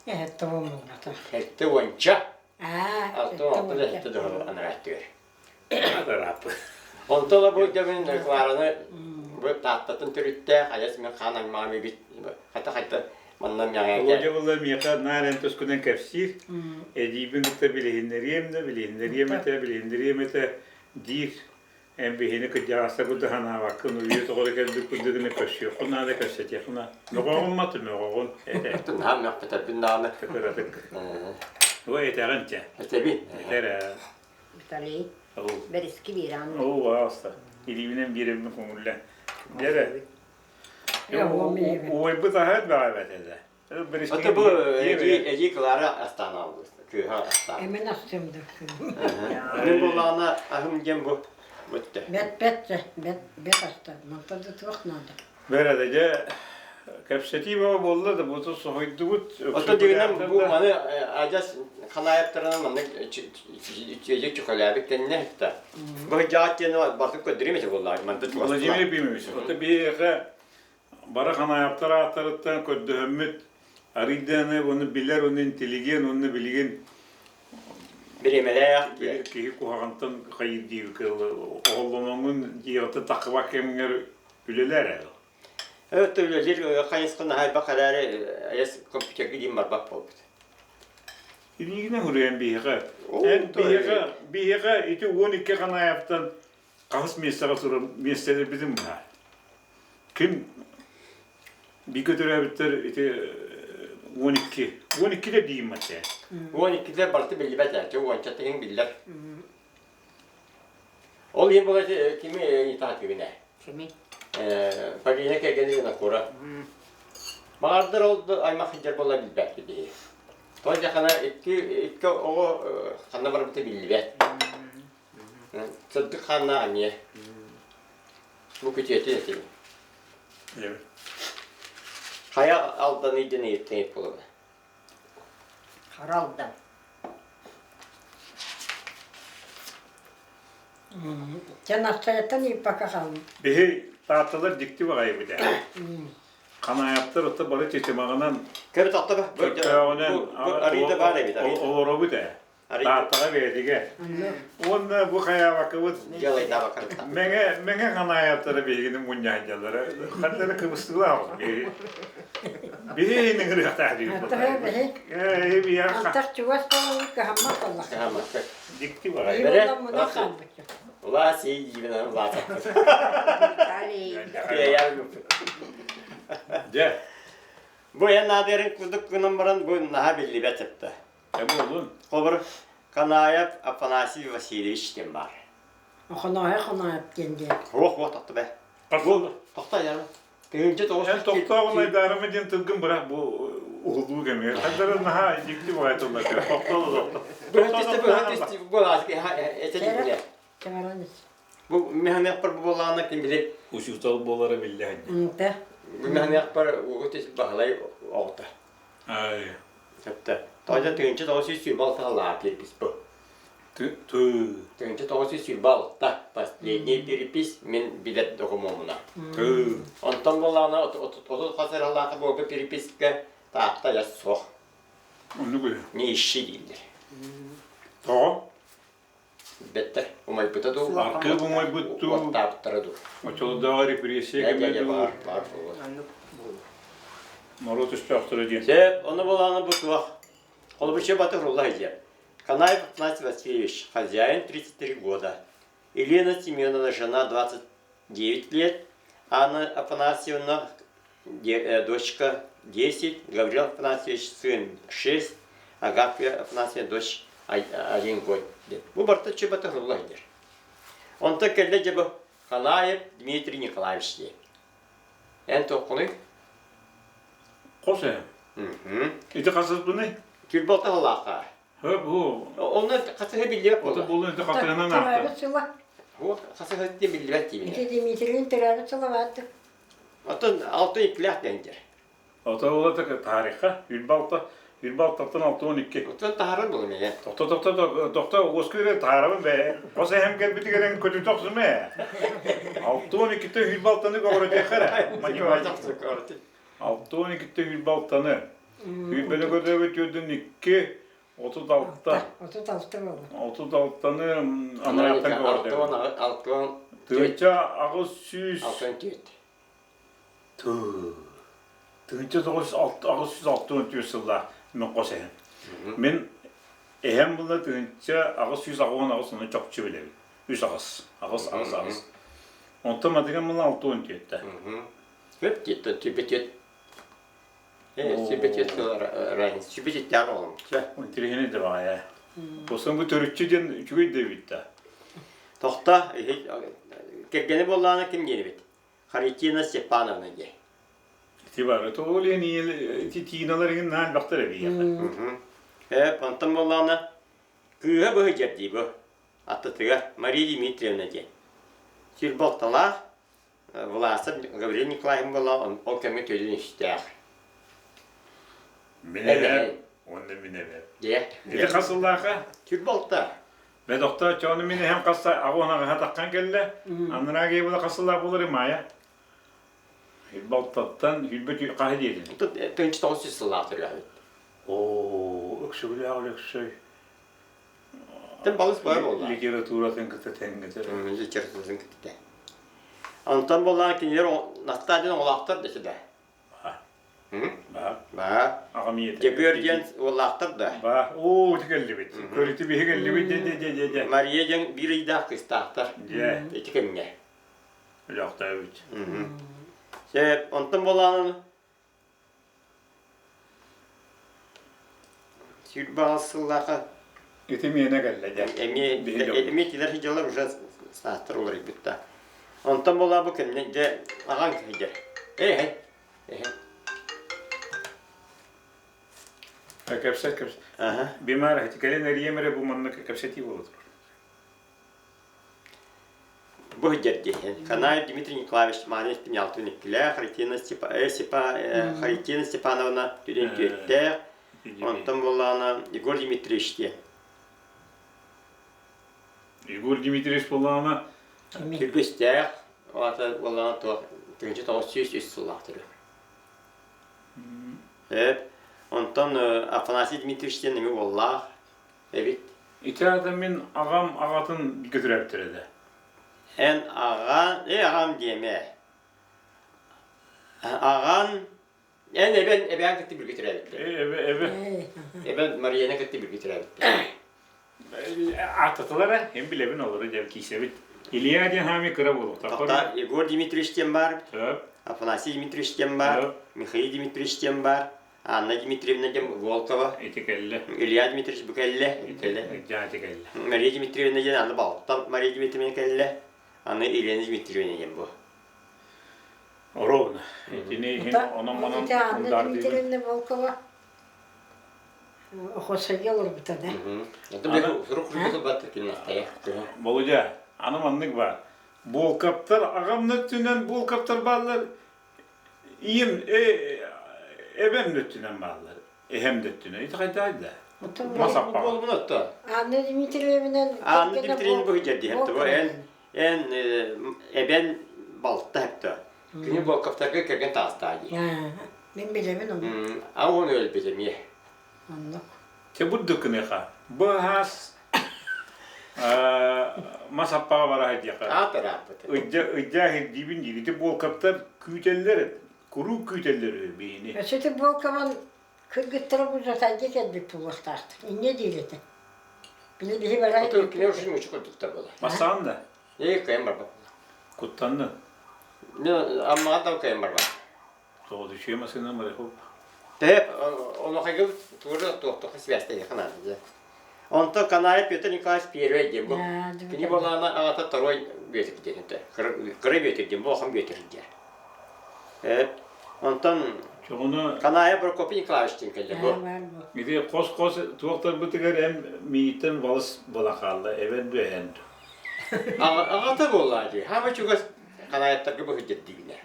Сэттэ уон буолбата. Сэттэ уонча. Аа, Алта уон алта да сэттэ да анараа өттүгэр. Арааппы. Онто да бу дьэ Клараны бу Тааттатын төрүттээх айас мен хаан аймаҕым эбит. Хата хайта манна мяҕа Володя буолла миэхэ наар эн тускунан кэпсиир. Эдиибин кытта билиһиннэриэм да, билиһиннэриэм этэ, билиһиннэриэм этэ диир. Эн биһини кырдьаҕаста курдук санаабаккын, үйэ тоҕо кэлбит курдук гына көрсүөххүн наада, кэпсэтиэххин наада. Мөҕөҕүн маты мөҕөҕүн этэ. Наһаа мөхпөтөрбүн даҕаны. Кыратык. Ой, этэҕин чэ. Этэбин. Этэр ээ. Виталий, бэриски биэрэҕин. Оо, пожалуйста. Илиибинэн биэрэбин көҥүллэ. Дьэрэ. Уойбут аһаат баҕа этэ. Ото бу эдьиий Клара астаан аҕалбыт. Кыыһа астаан. Эмин астым да. Мин буоллаҕына аһым диэн бу бүттэ. Бэт бэт бэт бэт астар. Мантан да туох наада. Бэрэ дьэ кэпсэтии бөҕө буолла да бу соһуйдубут. Ото дигинэн бу маны адьас ханаайыптарынан маннык үчүгэйдик чөхөлөөбүт кэннэ да. Бу дьаат диэн барытын көрдөрүм этэ буоллаҕа манта Владимир Ефимович, ото биһиэхэ бары ханаайыптар ааттарыттан көрдөһөммүт арыйдааны уонна билэр уонна интеллигент уонна билигин бириэмэлээх киһи куһаҕантан хайыыр диир оҕоллоноҥҥун дьиэҕиттэн таххыбат кэмҥэр үлэлээр ээ Өттө үлэлиир хайысханы хайбах эрээри эс компьютерга диин барбат буолбут. Илиигинэн уруйан биһиэхэ. Эн биһиэхэ биһиэхэ ити 12 Ханаевтан хаһыс миэстэҕэ турар миэстэлэрбитин быһаар. Ким бииргэ төрөөбүттэр ити 12 12-дэ диим этэ. 12-дэ барыта биллибэт ээ, уонча тыһын биллэр. Ол иһин була кими итаатыгын ээ. Кими? Полина кэргэнэ Винокура. Баҕардар ол аймах сылдьар буола билбэт биһи. Тоҕо дьахана икки икки оҕо ханна барбыта биллибэт. Сырдык хааннаах эмиэ. Бу күтүөтүн этим. Хайа Алдан ыйдын ыйыттан буолуо. Хара Алдан. Дьэ Настайаттан ыйыппакка хааллым. Биһи таатталар дьикти баҕайыбыт ээ. Ханаайаптар ото бары чычымаҕынан Көрө тохтобо. Чөккөөҕүнэн Арыйда баар эбит. олоробут ээ. Тааттаҕа бэйэтигэ. Уонна бу хайаабаккабыт Мэҥэ Мэҥэ Ханаайаптара биһигини мунньаһыдьаллара ханна эрэ кыбыстыылаах биһи иһин ыҥырыахтаах диир Антах чугас буолан кыһаммат буоллахха. Дикти баҕайы. Улаас иибинэн улаатаппыт. Дьэ. Бу эн наадыйарын курдук гынан баран бу наһаа биллибэт сөптө. Буолун. Холобур, Канаев Афанасий Васильевич диэн баар. Хоноойо Хоноойоп диэн диэн. Руох буо тохто бэ. Бу тохто ярым. Тыһыынча тоҕус Эн тохтооҕун айдаарыма диэн тылгын бырах бу уһулуу кэмигэр. Хардары наһаа дьикти баҕайы тыллар. Тохтоо тохто. Бу механияқпар бу буоллаҕына ким били Учуутал буолара биллэ. Ынта. Бу механияқпар угут баһылай оҕото. Ай. Сөптө. Тоҕо 1926 сыллаах перепись бу. 1926 последний перепись мин билэр докумуомуна. Онтон буоллаҕына 30 хас эраллаах буолбут перепискэ таатта я суох. Оннук үһү. Не ищи дииллэр. Тоҕо? Бэттэр умайбыта дуу? Аркыып умайбыт дуу? Уоттаабыттара дуу? Оччолордооҕу репрессия кэмэ дуу? Баар, баар буолуо. Норуот өстөөхтөрө диэн. Сөп, ону буолааны бу туох. Холобучча батыр улла диэн. Канаев Афанасий Васильевич, хозяин 33 года. Елена Семеновна, жена 29 лет. Анна Афанасьевна, дочка 10, Гаврил Афанасьевич сын 6, Агафья Афанасьевна дочь 1 год. Бу барыта чөбөтө хырылла сылдьар. Онтон кэллэ дьэ бу Ханаев Дмитрий Николаевич диэн. Эн туоххунуй? Хос ээ. Ити хасыспыный? Кирбалта халаахха. Хөп, бу. Онно хасыһы биллибэт буолла. Ото ити хатыһынан аахта. Төрөөбүт сыла. Бу хасыһы биллибэт диибин. Ити Дмитрийин төрөөбүт сыла баардык. Оттон алты иккилээх диэн Ото ола тарихха 106 106-тан 612. Оттон таһааран булум ээ. Тохто тохто тохто уоскуйра таһаарабын бэ. Хос эһэм кэлбитигэр көтүтэ охсум ээ. 612-те 106-ны көҕүрэтиэххэ эрэ. 612-те 106-ны. Сүүрбэни көрдөбүт үрдүн 2 36. 36 буолла. 36-ны анарааттан көҕүрдэ. 6 Тыынча 800 64. Тыһыынча 964 сыллаах мин хос эһэм. Мин эһэм була 1888 ону чопчу билэбин. Үс аҕыс. Аҕыс, аҕыс, аҕыс. Онтон матыган була 64-тэ. Көп диэттэн түбэтиэт. Сүбэтиэт разница. Сүбэтиэттээх оҕолом. Интириэһинэй да баҕайа. Осон бу төрүччү диэн үчүгэй да эбит да. Тохто, кэргэни буоллаҕына ким диэн эбит? Харитина Степановна диэн. Ити бары тоҕо ити Тиналар иҥин наан элбэхтэр эбийиэхэ. Ээ, онтон буоллаҕына кыыһа быһыдьар дии бу. Аттытыгар Мария Дмитриевна диэн. Сир балталаах Власов Гаврил Николаевич буолла ол кэмҥэ төлүн истээх. Мин эбэм уонна мин эбэм. Дьэ. Ити хас сыллааха? Сир балта. Бе доктор, чону мин эһэм хасса аҕуон аҕаһа таххан кэллэ. Анараа була хас сыллаах буолар Майя? Балтаттан хүлбэ хаһы диэтин? Тыынчы 900 сыллаах төрөөбүт. Оо, өксөгүлээх Өлөксөй. Тэн балыс баар буолла. Литературатын кытта тэҥҥэтэр. Литературатын кытта тэҥ. Онтон буоллаҕа кинилэр Настаа диэн оҕолоохтор да да. Баа. Баа. Аҕам ийэтэ. Дьөгүөр диэн уоллаахтар да. Баа. Оо, ити кэллибит. Көрүтү биһи кэллибит дьэ дьэ дьэ дьэ дьэ. Мария диэн биир ыйдаах кыыстаахтар. Дьэ. Ити кэмҥэ. Өлөөхтөөбүт. Сөп, онтон буолаанын 28 сыллааха Ити миэнэ кэллэ дьэ. Эмиэ эмиэ итилэр сылдьаллар уже саастар уларыйбыт да. Онтон буолаа бу кэмнэ дьэ аҕаҥ сылдьар. Эһэ. Эһэ. Кэпсэт кэпсэт. Бимар кэлин эрийэм эрэ бу манна кэпсэтии буола турар. Бу сылдьар Канаев Дмитрий Николаевич Маня Пенялтын иккилээх, Харитина Харитина Степановна түдүн түөттээх, онтон буоллаҕына Егор Дмитриевич диэн. Егор Дмитриевич буоллаҕына Түргүстээх, аата буоллаҕына туох 1903 сыллаах төрүө. Эп, онтон Афанасий Дмитриевич диэн эмиэ уоллаах эбит. Ити аата мин аҕам аҕатын көтүрээбиттэрэ да. Эн аҕаҥ, ээ аҕам диэмэ. Аҕаҥ, эн эбэн эбээн кытта бииргэ төрөөбүттэр. Эбэ, эбэ. Эбэн Марияны кытта бииргэ төрөөбүттэр. Ааттатылар ээ, эн билэбин олору дьэ киисэбит. Илья диэн хаамый кыра буолуохтаах. Тоқтар Егор Дмитриевич диэн баар, Сөп. Афанасий Дмитриевич диэн баар, Сөп. Михаил Дмитриевич диэн баар, Анна Дмитриевна диэн Волкова, Ити кэллэ. Илья Дмитриевич бу кэллэ, кэллэ. Дьаа ити кэллэ. Мария Дмитриевна диэн аны балтам Мария Дмитриевна кэллэ, аны Елена Дмитриевна диэн бу. Ровно. Итини иһин онон-манан Ити Анна ундардыыбын. Дмитриевна Волкова Охосойго олорбута да. Володя, аны маннык баар. Буолкаптар аҕам өттүнэн буолкаптар бааллар, ийэм эбэм өттүнэн бааллар, эһэм да өттүнэн. Ити хайдаа да? Мас аппаҕа. Анна Дмитриевна Анна Дмитриевна бу дьэрдиһэр эн эн эбэн балта хэптэ. Кини буолкаптарга кэргэн таастаа дии. Мин билэбин ону. А он өлбүт эмиэ. Оннук. Те бурдук кыныха. Бу хас мас аппаҕа бара диэхэ. Аатарааппыт. Ыдьа ыдьа иһирдиибин диир. Ити буолкаптар күүтэллэр, куруук күүтэллэр үһү биһини. Өссө ити буолкабын кыргыттара бу Жатайга кэлбит буолуохтаахтар. Инньэ диир этэ. Били биһи бара Ото кини уже мучу курдуктар буолар. Масаан да? Ээ, кыайан барбат. Куттанны. Мен аммаҕа да кыайан барбат. Тоҕо үчүгэй массыына моряков. Тэп, онохайга туора туохтуха связьтайыха наада. Онтон Канаев Петр Николаевич первый диэн бу. Кини буолаана аҕата второй Бүөтүр диэн этэ. Кыра Бүөтүр диэн, бу улахан Бүөтүр диэн. Онтон Чоҕуну Канаев Прокопий Николаевич диэн кэллэ бу. Ити хос-хос туохтарбытыгар эн миигиттэн балыс буола хаалла, эбэн бүһэн. Аҕата буоллаа дии. Хаама чугас Канаевтарга быһыдьыр диибинэ.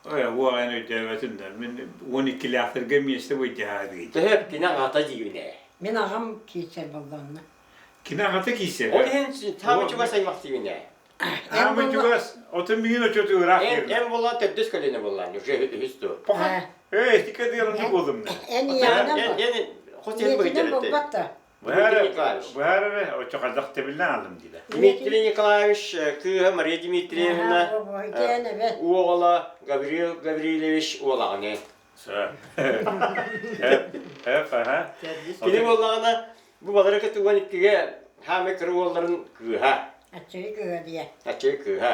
Ой, уоҕайын өйдөөбөтүм да. Мин 12-лээхтэргэ миэстэ быйдьаһаадый. Төһө кини аҕата диибинэ. Мин аҕам киирсэр буоллаҕына. Кини аҕата киирсэр. Ол иһин хаама чугас аймах диибинэ. Хаама чугас, отун миин очоту ыраах Эн эн буолла төрдүс көлүөнэ буоллаан, уже үһүс ту. Эй, итикке дыырын буолдум. Эн ийэҕинэн Эн хос иһин Ийэтинэн буолбат да. Быһаар эрэ, оччо хайдах тэбиллэн аалым диилэ. Дмитрий Николаевич кыыһа Мария Дмитриевна уола Гаврил Гаврильевич уолаҕыны. Кини буоллаҕына бу балары кытта 12-ге хаамай кыра уолларын кыыһа. Аччыгый кыыһа диye. Аччыгый кыыһа.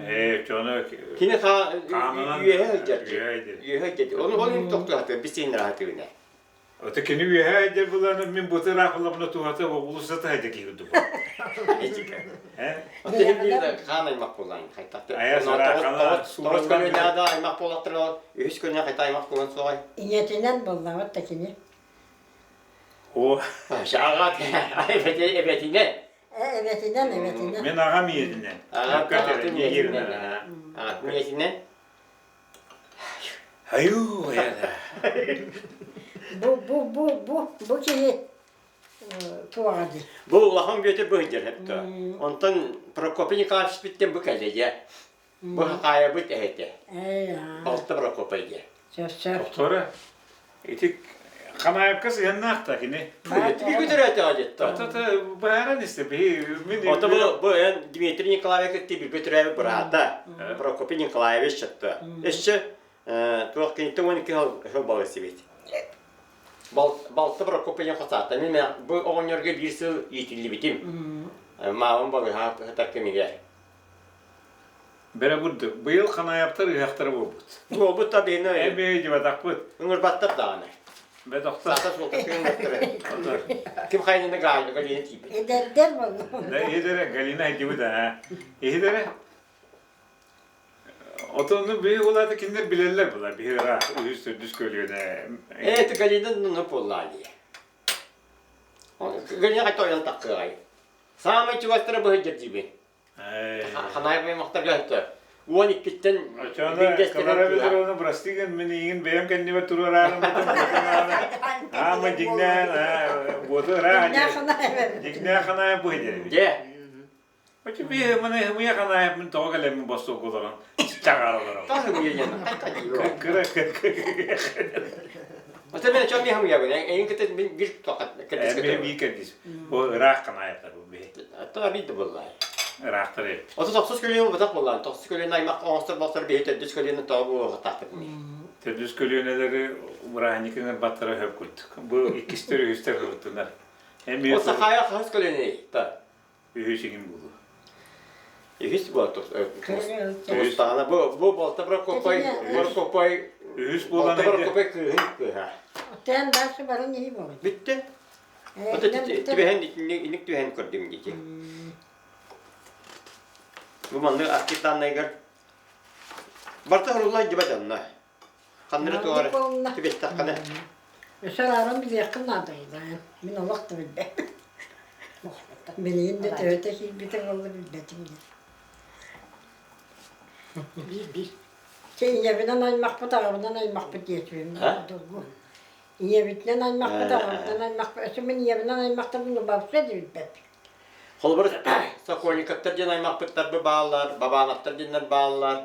Ээ, чону Кини үөһэ сылдьар. Үөһэ сылдьар. Onu onu тохтуһаты, бисиннэр хатыына. Ото кини үөһээ дьэр булан мин бу ыраахылабына туһата улуссата хайда киирдим. Э? Хаан аймах буолан хайтахты. Тоҕус көлүөнэ да аймах буолаттар үһүс көлүөнэ хайта аймах буолан суоҕай. Ийэтинэн буоллаҕыт да кини. О. Аҕат эбэтинэн. Эбэтинэн, эбэтинэн. Мен аҕам ийэтинэн. Аҕатын ийэтинэн. Аҕатын ийэтинэн. Айуу, айана. Бу бу бу бу бу киһи туоҕа дии. Бу улахан Бүөтүр быһыдьар хэптэ. Онтон Прокопий Николаевич бүттэн бу кэллэ дьэ. Бу хакаайабыт эһэтэ. Балта Прокопий дьэ. Сөп сөп. Доктора, Ити Ханаевка сыһыаннаах да кини. Бииргэ төрөөтөҕө Ата бааран истэ биһи мин Ото бу бу эн Дмитрий Николаевич кытта бииргэ төрөөбүт быраата Прокопий Николаевич чатта. Өссө туох киниттэн 12 сыл балысыбыт. Балта Прокопий хосаата. Мин бу оҕонньорго биир сыл иитиллибитим. Маамам балыһа сытар кэмигэр. Бэрэ бурдук. Быйыл Ханаевтар ыһыахтара буолбут. Буолбут да биһини Эбээ дьыбатахпыт. Ыҥырбаттар даҕаны. Бэ тохто. Саата суолта кыҥыртары. Ким хайнына Галина тиийбит. Эдэрдэр буолла. Да иһидэрэ Галина айдыбыт аа. Иһидэрэ Отону биһи улаата кинилэр билэллэр була биһи ыраах үһүс төрдүс көлүөнэ. Э это Галина ну буоллаа дии. Галина хайта ойон таккыай. Саамай чугастара быһыдьар диибин. Ханаайап аймахтарга өттө. 12-ттэн Очоно Клара Петровна прости гын мин иигин бэйэм кэннибэр туруораарым Аама дьиҥнээн буоту ыраах дьиҥнээх ханаайап бу иһдэр Дьэ. Очо би маны хымыйа ханаайап мин тоҕо кэлэммин бостуок олорон чаҕаар олорон. Тас хымыйа диэн. Кыра. Ота мен чом миһам ябын. Эйин кытта мин бир тоқат Эми бии кэрдис. Бу ыраах канаайаттар бу биһи. Аттан абид буллай. Ыраахтар эбит. Ото тохсус көлүөн бутак буллан. Тохсус көлүөн аймак оҥостор болсор биһи төрдүс көлүөнү тоҕо буолуохтаахпыт. Төрдүс көлүөнэлэри бырааһынньыкыҥар баттара хөп курдук. Бу иккистэр үһүстэр ылыттынар. Эми Ол сахая хаһыс көлүөнэй та. Үһүс игин буолуо. Үһүс буолла Тустаҕына бу бу Болта Прокопай Прокопай Үһүс буолан Болта Прокопай кыыһын кыыһа. Оттон дальше баран иһи буолан. Бүттэ. Ото түбэһэн инник түһэн көрдүм дии. Бу маннык архив данныйгар барта хорулла дьиба дьонно. Ханнары туора түбэстэххинэ. Өссө арааран билиэххин наада Мин олох да билбэппин. Билигин да төһөтө киирбитэ буолла билбэтим диэн. Биир-биир. Чэ ийэбинэн аймахпыт, аҕабынан аймахпыт диэчибин долгу. Ийэбитинэн аймахпыт, аҕабытынан аймахпыт. Өссө мин ийэбинэн аймахтарбын вообще да билбэппин. Холобур, Сокольниковтар диэн аймахпыттар бааллар, Бабановтар диэннэр бааллар.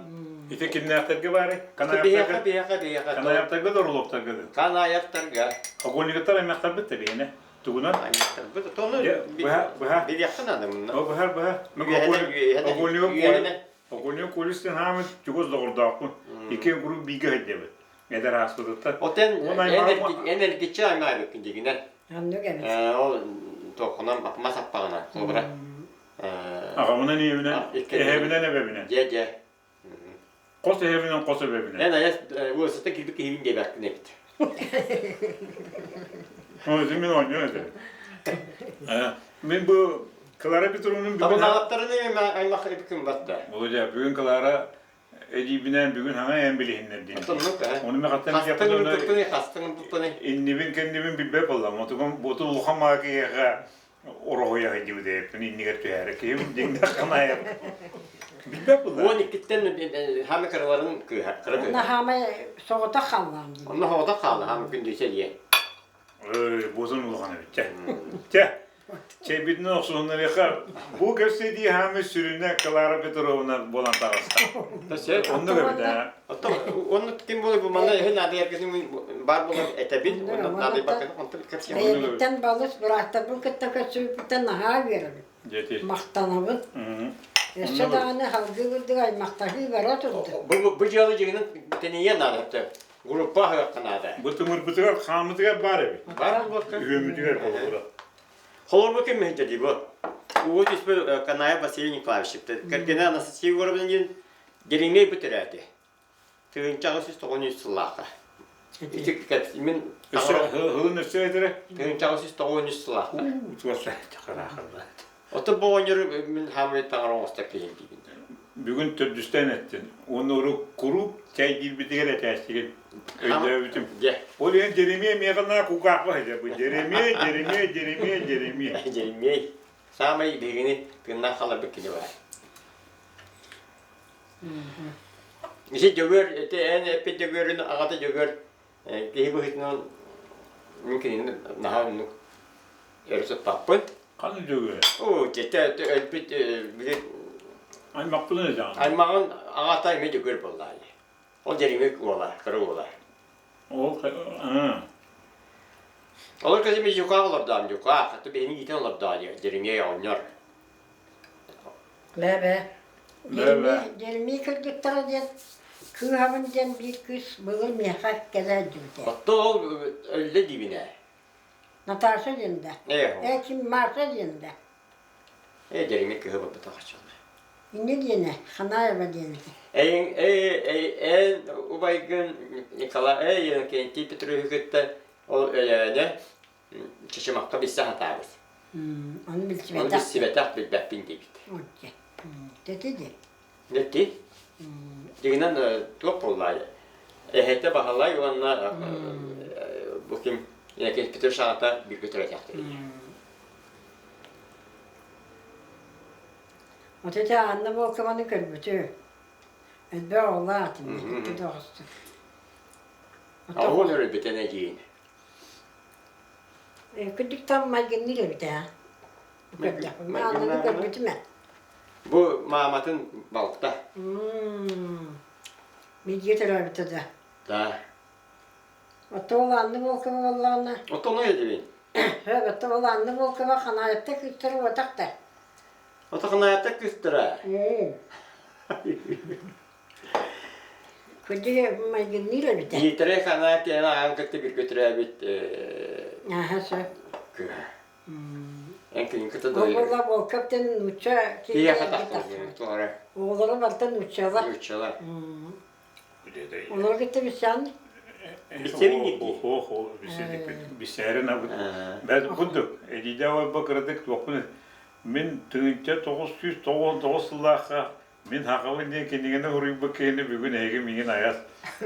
Ити кимнээхтэргэ баарый? Биһиэхэ, биһиэхэ, биһиэхэ. Канаевтарга да Орловтарга да? Канаевтарга. Сокольниковтар аймахтарбыт да биһиэнэ. Тугунан? Аймахтарбыт. Тону быһа, быһа. Билиэххэ наада мунна. О, быһа, быһа. Окольников Колюстин хаамыт чугас доҕордоохпун. Икки куруук бииргэ сылдьабыт. Эдэр ааспытыттан. Отен эн эргиччи аймаабыккын дигинэн. Оннук эбит. Ол туоххунан мас аппаҕынан холобура. Аҕабынан ийэбинэн, эһэбинэн эбэбинэн. Дьэ дьэ. Хос эһэбинэн хос эбэбинэн. Эн айас уосата киирбит киһибин диэбэккин эбит. Ой, мин оонньуу этим. Мин бу Клара Петровнын бүгүн... Табынаалаттарын аймах эбиккин батта. Володя, бүгүн Клара эдиибинээн бүгүн хаҥа эн билиһиннэрдин. Ону мен хаттан Хастыҥ туппуны иннибин кэннибин билбэт буоллам. Отугум буту улахан маа киһиэхэ ороһуйа сылдьыбыт иннигэр түһээри киһим дьиҥнэх ханаайап. Билбэт буолла. Уон иккиттэн хаама кыраларын кыыһа кыра кыыһа. Онно хаама соҕотох хааллаам дии. Онно соҕотох хаалла хаама күндүсэ диэн. Ой, бозун улахан эбит. Чэ. Чэ. Чэйбитин охсуһуннарыаха бу кэпсэтии хаамы сүрүнэ Клара Петровна буолан таҕыста. Оннук эбит ээ. Оттон онно ким буолар бу манна эһин наадыйаргытын баар буолар этэбин онно наадыйбаккын онтон кэпсиэм. Бэйэбиттэн балыс бырааттарбын кытта көрсүбүппүттэн наһаа үөрэбин. Махтанабын. Өссө даҕаны салгыы курдук аймахтаһыы бара турда. Бу бу дьыала дьиҥинэн тэнийиэ наада. Группа аһыахха наада. Бу тымырбытыгар хааммытыгар баар эбит. Баар буолбакка. Үһүөммүтүгэр холобура. Холобура ким миһин бу? Уу түспүт Канаев Василий Николаевич. Кэргэнэ Анастасия Егоровна диэн Деримей бүтэрээти. 1893 сыллаахха. Ити мин Өссө өссө этэрэ? 1893 сыллаахха. Туоса чахараахарбат. Ото бу оҕонньору мин хаамай таҥара оҥостор киһим диибин. Бүгүн төрдүстэн эттин. Уонна урут куруук чэйдиирбитигэр этээччигин өйдөөбүтүм. Дьэ. Ол иһин Дьэримиэ миэхэ наа кугаахпа сылдьар бу. Дьэримиэ, Дьэримиэ, Дьэримиэ, Дьэримиэ. Дьэримиэй. Саамай биһигини тыыннаах хааларбыт кини баар. Ити Дьөгүөр, ити эн эппит Дьөгүөрүн аҕата Дьөгүөр киһи быһыытынан мин кинини наһаа оннук өрө сыппаппын. Ханна Дьөгүөр? Оо, дьэ, өлбүт били Аймахпын эдьаҕын. Аймаҕын аҕата эмиэ Дьөгүөр буоллаҕа дии. Ол Дьэримик уола, кыра уола. Ол Олор кэлин дьукаах олордоом, дьукаах, хата биһини иитэн олордоо дии, Дьэримиэй оҕонньор. Лэбэ. Дьэримиэй кыргыттара диэн кыыһабын диэн биир кыыс былыр миэхэ кэлэ сылдьыбыта. Оттон ол өллө диибин ээ. Наташа диэн да. Ээ, ким Маша диэн да. Ээ, Дьэримиэй кыыһа буолбатах оччоҕуна. Инньэ диэнэ, Ханаева диэн этэ. Эйин, эй, эн убайгын Николай, эй, Иннокентий Петровиһы кытта ол Өлөөнө Чычымахха билсэ сатаабыт. Ону билсибэтэх. Ону билсибэтэх, билбэппин диэбит. Отче. Тэти ди. Нэти. Дигинэн туох буоллаайа? Эһэтэ Баһылай уонна бу ким Иннокентий Петрович аҕата бииргэ төрөөтөхтөр. Вот эти Анна Волкованы көрбүтү. Элбэх оҕолоох этим, икки доҕостук. Оҕон өлбүтэн эдьиийин. Күндүк там майгынныыр эбит ээ. Көрдөхпүн. Аннаны көрбүтүм ээ. Бу мааматын балта. Бииргэ төрөөбүтэ да. Да. Оттон ол Анна Волкова буоллаҕына, Оттон ону эдибин. Сөп, оттон ол Анна Волкова Ханаайапта кыыстара уотах да. Ото Ханаайапта кыыстара. Кырдьык майгынныыр эбитэ. Дмитрий Ханаев диэн аҕам кытта бииргэ төрөөбүт Аха сөп. кыыһа. Эн күнүн кытта Ол дойду. буолла Волков диэн нуучча Киһиэхэ киһитэ тахсар туора. Оҕолоро барыта нууччалар. Нууччалар. Олору кытта билсэҕин? Билсэбин дии. О, билсээрин абыт. Бэт курдук, эдиидэ ойбо кыратык туохпун мин 1999 сыллаахха мин хахабын диэн кинигэни суруйбут киһини бүгүн эһиги миигин айас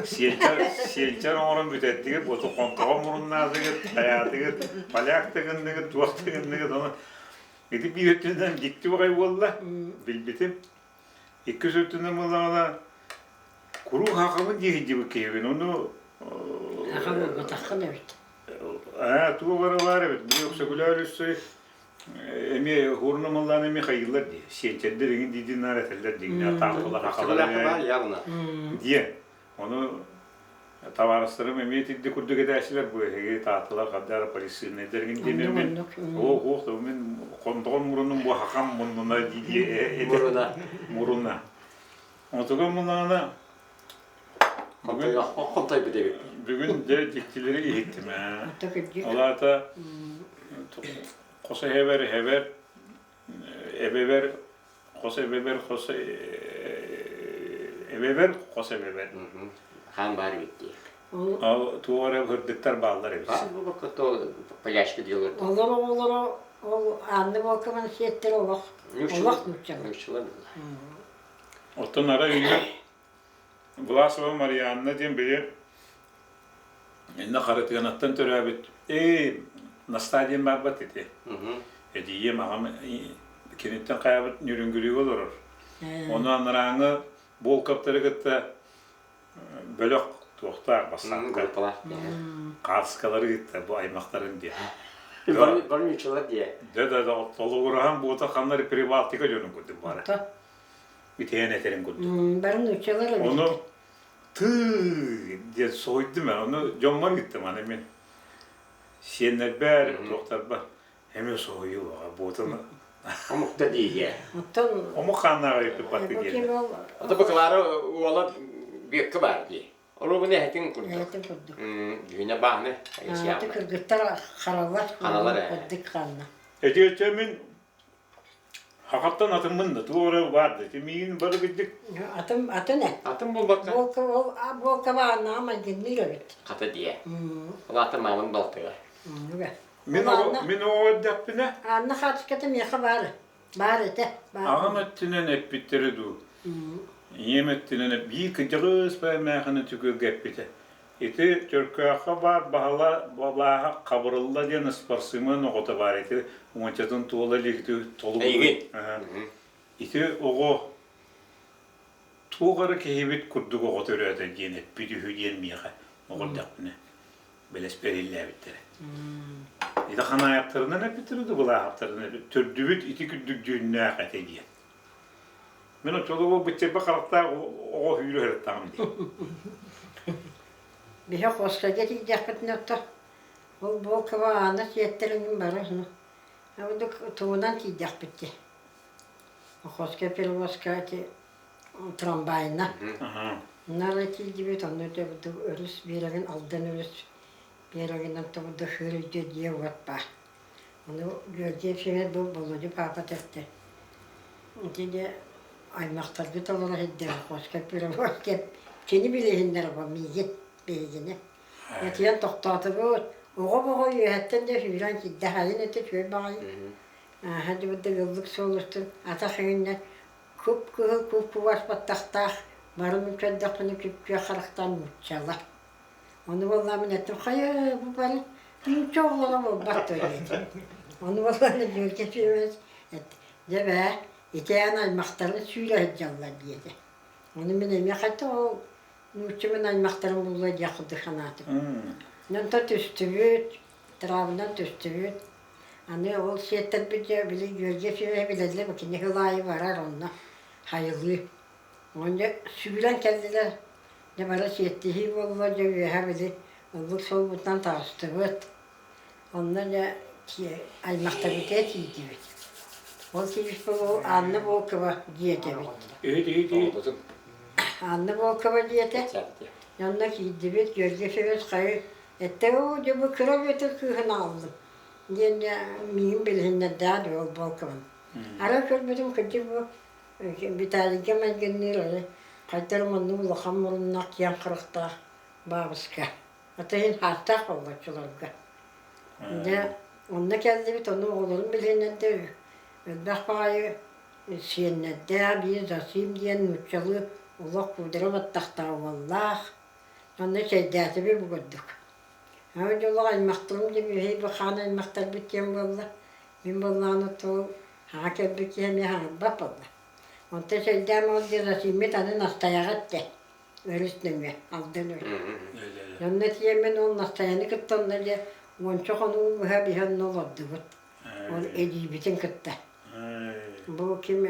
сиэнчэр сиэнчэр оҥорон бүтэттигит оту хонтоҕо муруннаатыгыт хайаатыгыт поляк тыгынныгыт туох тыгынныгыт ону ити биир өттүнэн дьикти баҕай буолла билбитим Иккис өттүнэн буоллаҕына, куруук хахабын дии сылдьыбыт киһибин, ону Аҕа буолбатаххын эбит. Аа, туох эрэ баар эбит. Били Өксөкүлээх Өлөксөй эмиэ Хуурна Маллаан эмиэ хайыыллар дии. Сиэнчэрдэр эҥин диидин наар этэллэр дии. Таахталар хахалар явно. Диэн. Ону табаарыстарым эмиэ итинник курдук этээччилэр бу эһиги таатталар хардара полицейнайдар гин диэн мин оо уох мин хондоҕон мурунум бу хахам муннуна дии муруна муруна отуга мунана бүгүн хонтойбут эбит бүгүн дьэ дьиктилэри иһиттим ээ ол аата хос эһэбэр эһэбэр эбэбэр хос эбэбэр хос эбэбэр хос эбэбэр хаан баар эбит дии Ол туох эрэ ырдыктар бааллар эбит. Полячка диэлэр. Олор оҕолоро ол Анна Волкованы сиэттэр олох олох нууччалар. Оттон арай үйэ Власова Марианна диэн били инна Харытыанаттан төрөөбүт ээ Настаа диэн баарбат ити. Эдьиийим аҕам киниттэн хайабыт Ньүрүҥгүрүүгэ олорор. Ону анарааҥы Волковтары кытта бөлөх туохтаах бассаапка хааскалары кытта бу аймахтарын диэн. Бары нууччалар диэ. Да да да толугураһан буота ханна Прибалтика дьонун курдук баара. Үтэйэн этэрин курдук. Бары нууччалар эбит. Ону тыы диэн соһуйдум мен. Ону дьоммор ыыттым аны мен. Сиэннэрбэр, туохтарбар эмиэ соһуйуу баҕа буотун Омукта диигэ. Оттон омук хааннааҕы ыыппыппат диэн. Ото бу Клара уола бүөккэ баар дии. Оруобуна эһэтин курдук. Эһэтин курдук. Дьүһүнэ бааны. Аты кыргыттар харалар. Харалар ээ. Кырдык ханна. Эти мин Хахаттан атыммын да туох эрэ баар да ити миигин бары билдик. Атым атын ээ. Атын буолбакка. Буолка ол буолка бааннаҕа майгынныыр эбит. Хата диэ. Ол ата маамын балтыга. Мин оҕо мин оҕо эрдэхпинэ. Анна хаачыката миэхэ баар. Баар этэ. Аҕам өттүнэн эппиттэрэ дуу. Ийэм өттүнэн биир кыдьаҕыс бэйэмээхини түгүргэ эппитэ. Ити Чөркөөххө баар баһыла балааһа Хабырылла диэн ыспарсымыан оҕото баар ити уончатын туола илик толугу Ити оҕо туох эрэ киһибит курдук оҕо төрөөтө диэн эппит үһү диэн миэхэ оҕо эрдэхпинэ бэлэспэр иһиллээбиттэрэ. Ити ханаайаптарынан эппиттэрэ да былааһаптарынан эппит төрдүбүт ити курдук дьүһүннээх этэ диэн. Мин оччолорго быччайба харахтаах оҕо сүүрэ сырыттаҕым дии. Биһи Хоскайга тиийдэхпитинэ отто ол Волкова Аана сиэттэрин бары ордук тугунан тиийдэхпит дии. Охотскай перевозка ити трамвайынан. Нары тиийдибит, онно өрүс биэрэгин Алдан өрүс биэрэгинэн тобурда хыыр өйдө дьиэ уот баар. Ону Георгий Ефимович бу Володя папа эттэ. Ити дьэ аймахтаргыт олоро сылдьар Охотскай перевозка кини билиһиннэр бу миигин биһигини. Этийэн тохтоотубут. Оҕо-оҕо үөһэттэн дьэ сүүрэн киирдэ хайын этэ үчүгэй баҕайы. Ааһа дьыбыт да ыаллык суол устун атах иҥиннэ кып-кыһыл куп-кугас баттахтаах бары мин көрдөхпүнэ күп-күөх харахтаах нууччалар. Ону буоллаҕа мин эттим хайа бу бары нуучча оҕолоро буолбат дуо диэтим. Ону буоллаҕына Георгий Ефимович дьэ бээ ити эн аймахтарын сүүрэ сылдьаллар диэтэ. Ону мин эмиэ хайдах ол нуучча мин аймахтарым буолуо диэх курдук санаатым. Онтон түстүбүт, тыраабынан түстүбүт. Аны ол сиэттэрбит дьэ били Георгий Ефимович билэллэр бу кини сыл аайы барар онно хайылыы. Уонна дьэ сүүрэн кэллилэр, дьэ бары сиэттиһии буолла, дьэ үөһэ били Ыллык суолбутунан таҕыстыбыт. Онно дьэ аймахтарбытыгар тиийдибит. Ол тиийбиппит ол Анна Волкова дьиэтэ эбит. Иһит, иһит, иһит. Анна Волкова дьиэтэ. Онно киирдибит, Георгий Ефимович хайы эттэ оо дьэ бу кыра Бүөтүр кыыһын аҕаллым диэн дьэ миигин билиһиннэрдэҕэ дуу ол Волкованы. Арай көрбүтүм кырдьык бу Виталийга майгынныыр аны хайдах эрэ маннык улахан муруннаах киэҥ харахтаах баабыска. Ата иһин хаастаах буолла оччолорго. Дьэ онно кэллибит, ону оҕолорун билиһиннэрдэ элбэх баҕайы сиэннэрдээх, биир Засим диэн нууччалыы олох куудара баттахтаах уоллаах. Онно чэйдээтибит бу курдук. Оо дьэ олох аймахтарым дьэ бүһэй бу хаан аймахтарбыт диэн буолла. Мин буоллаҕына туол хаҥа кэлбит киһи эмиэ хаҥырбат буолла. Онтон чэйдээн ол дьэ Засиммит аны Настайаҕа эттэ. Өрүс нөҥүө, Алдан өрүс. Онно тиийэммин ол Настайаны кытта онно дьэ уонча хонугу быһа биһи онно олордубут. Ол эдьиийбитин кытта. Бу ким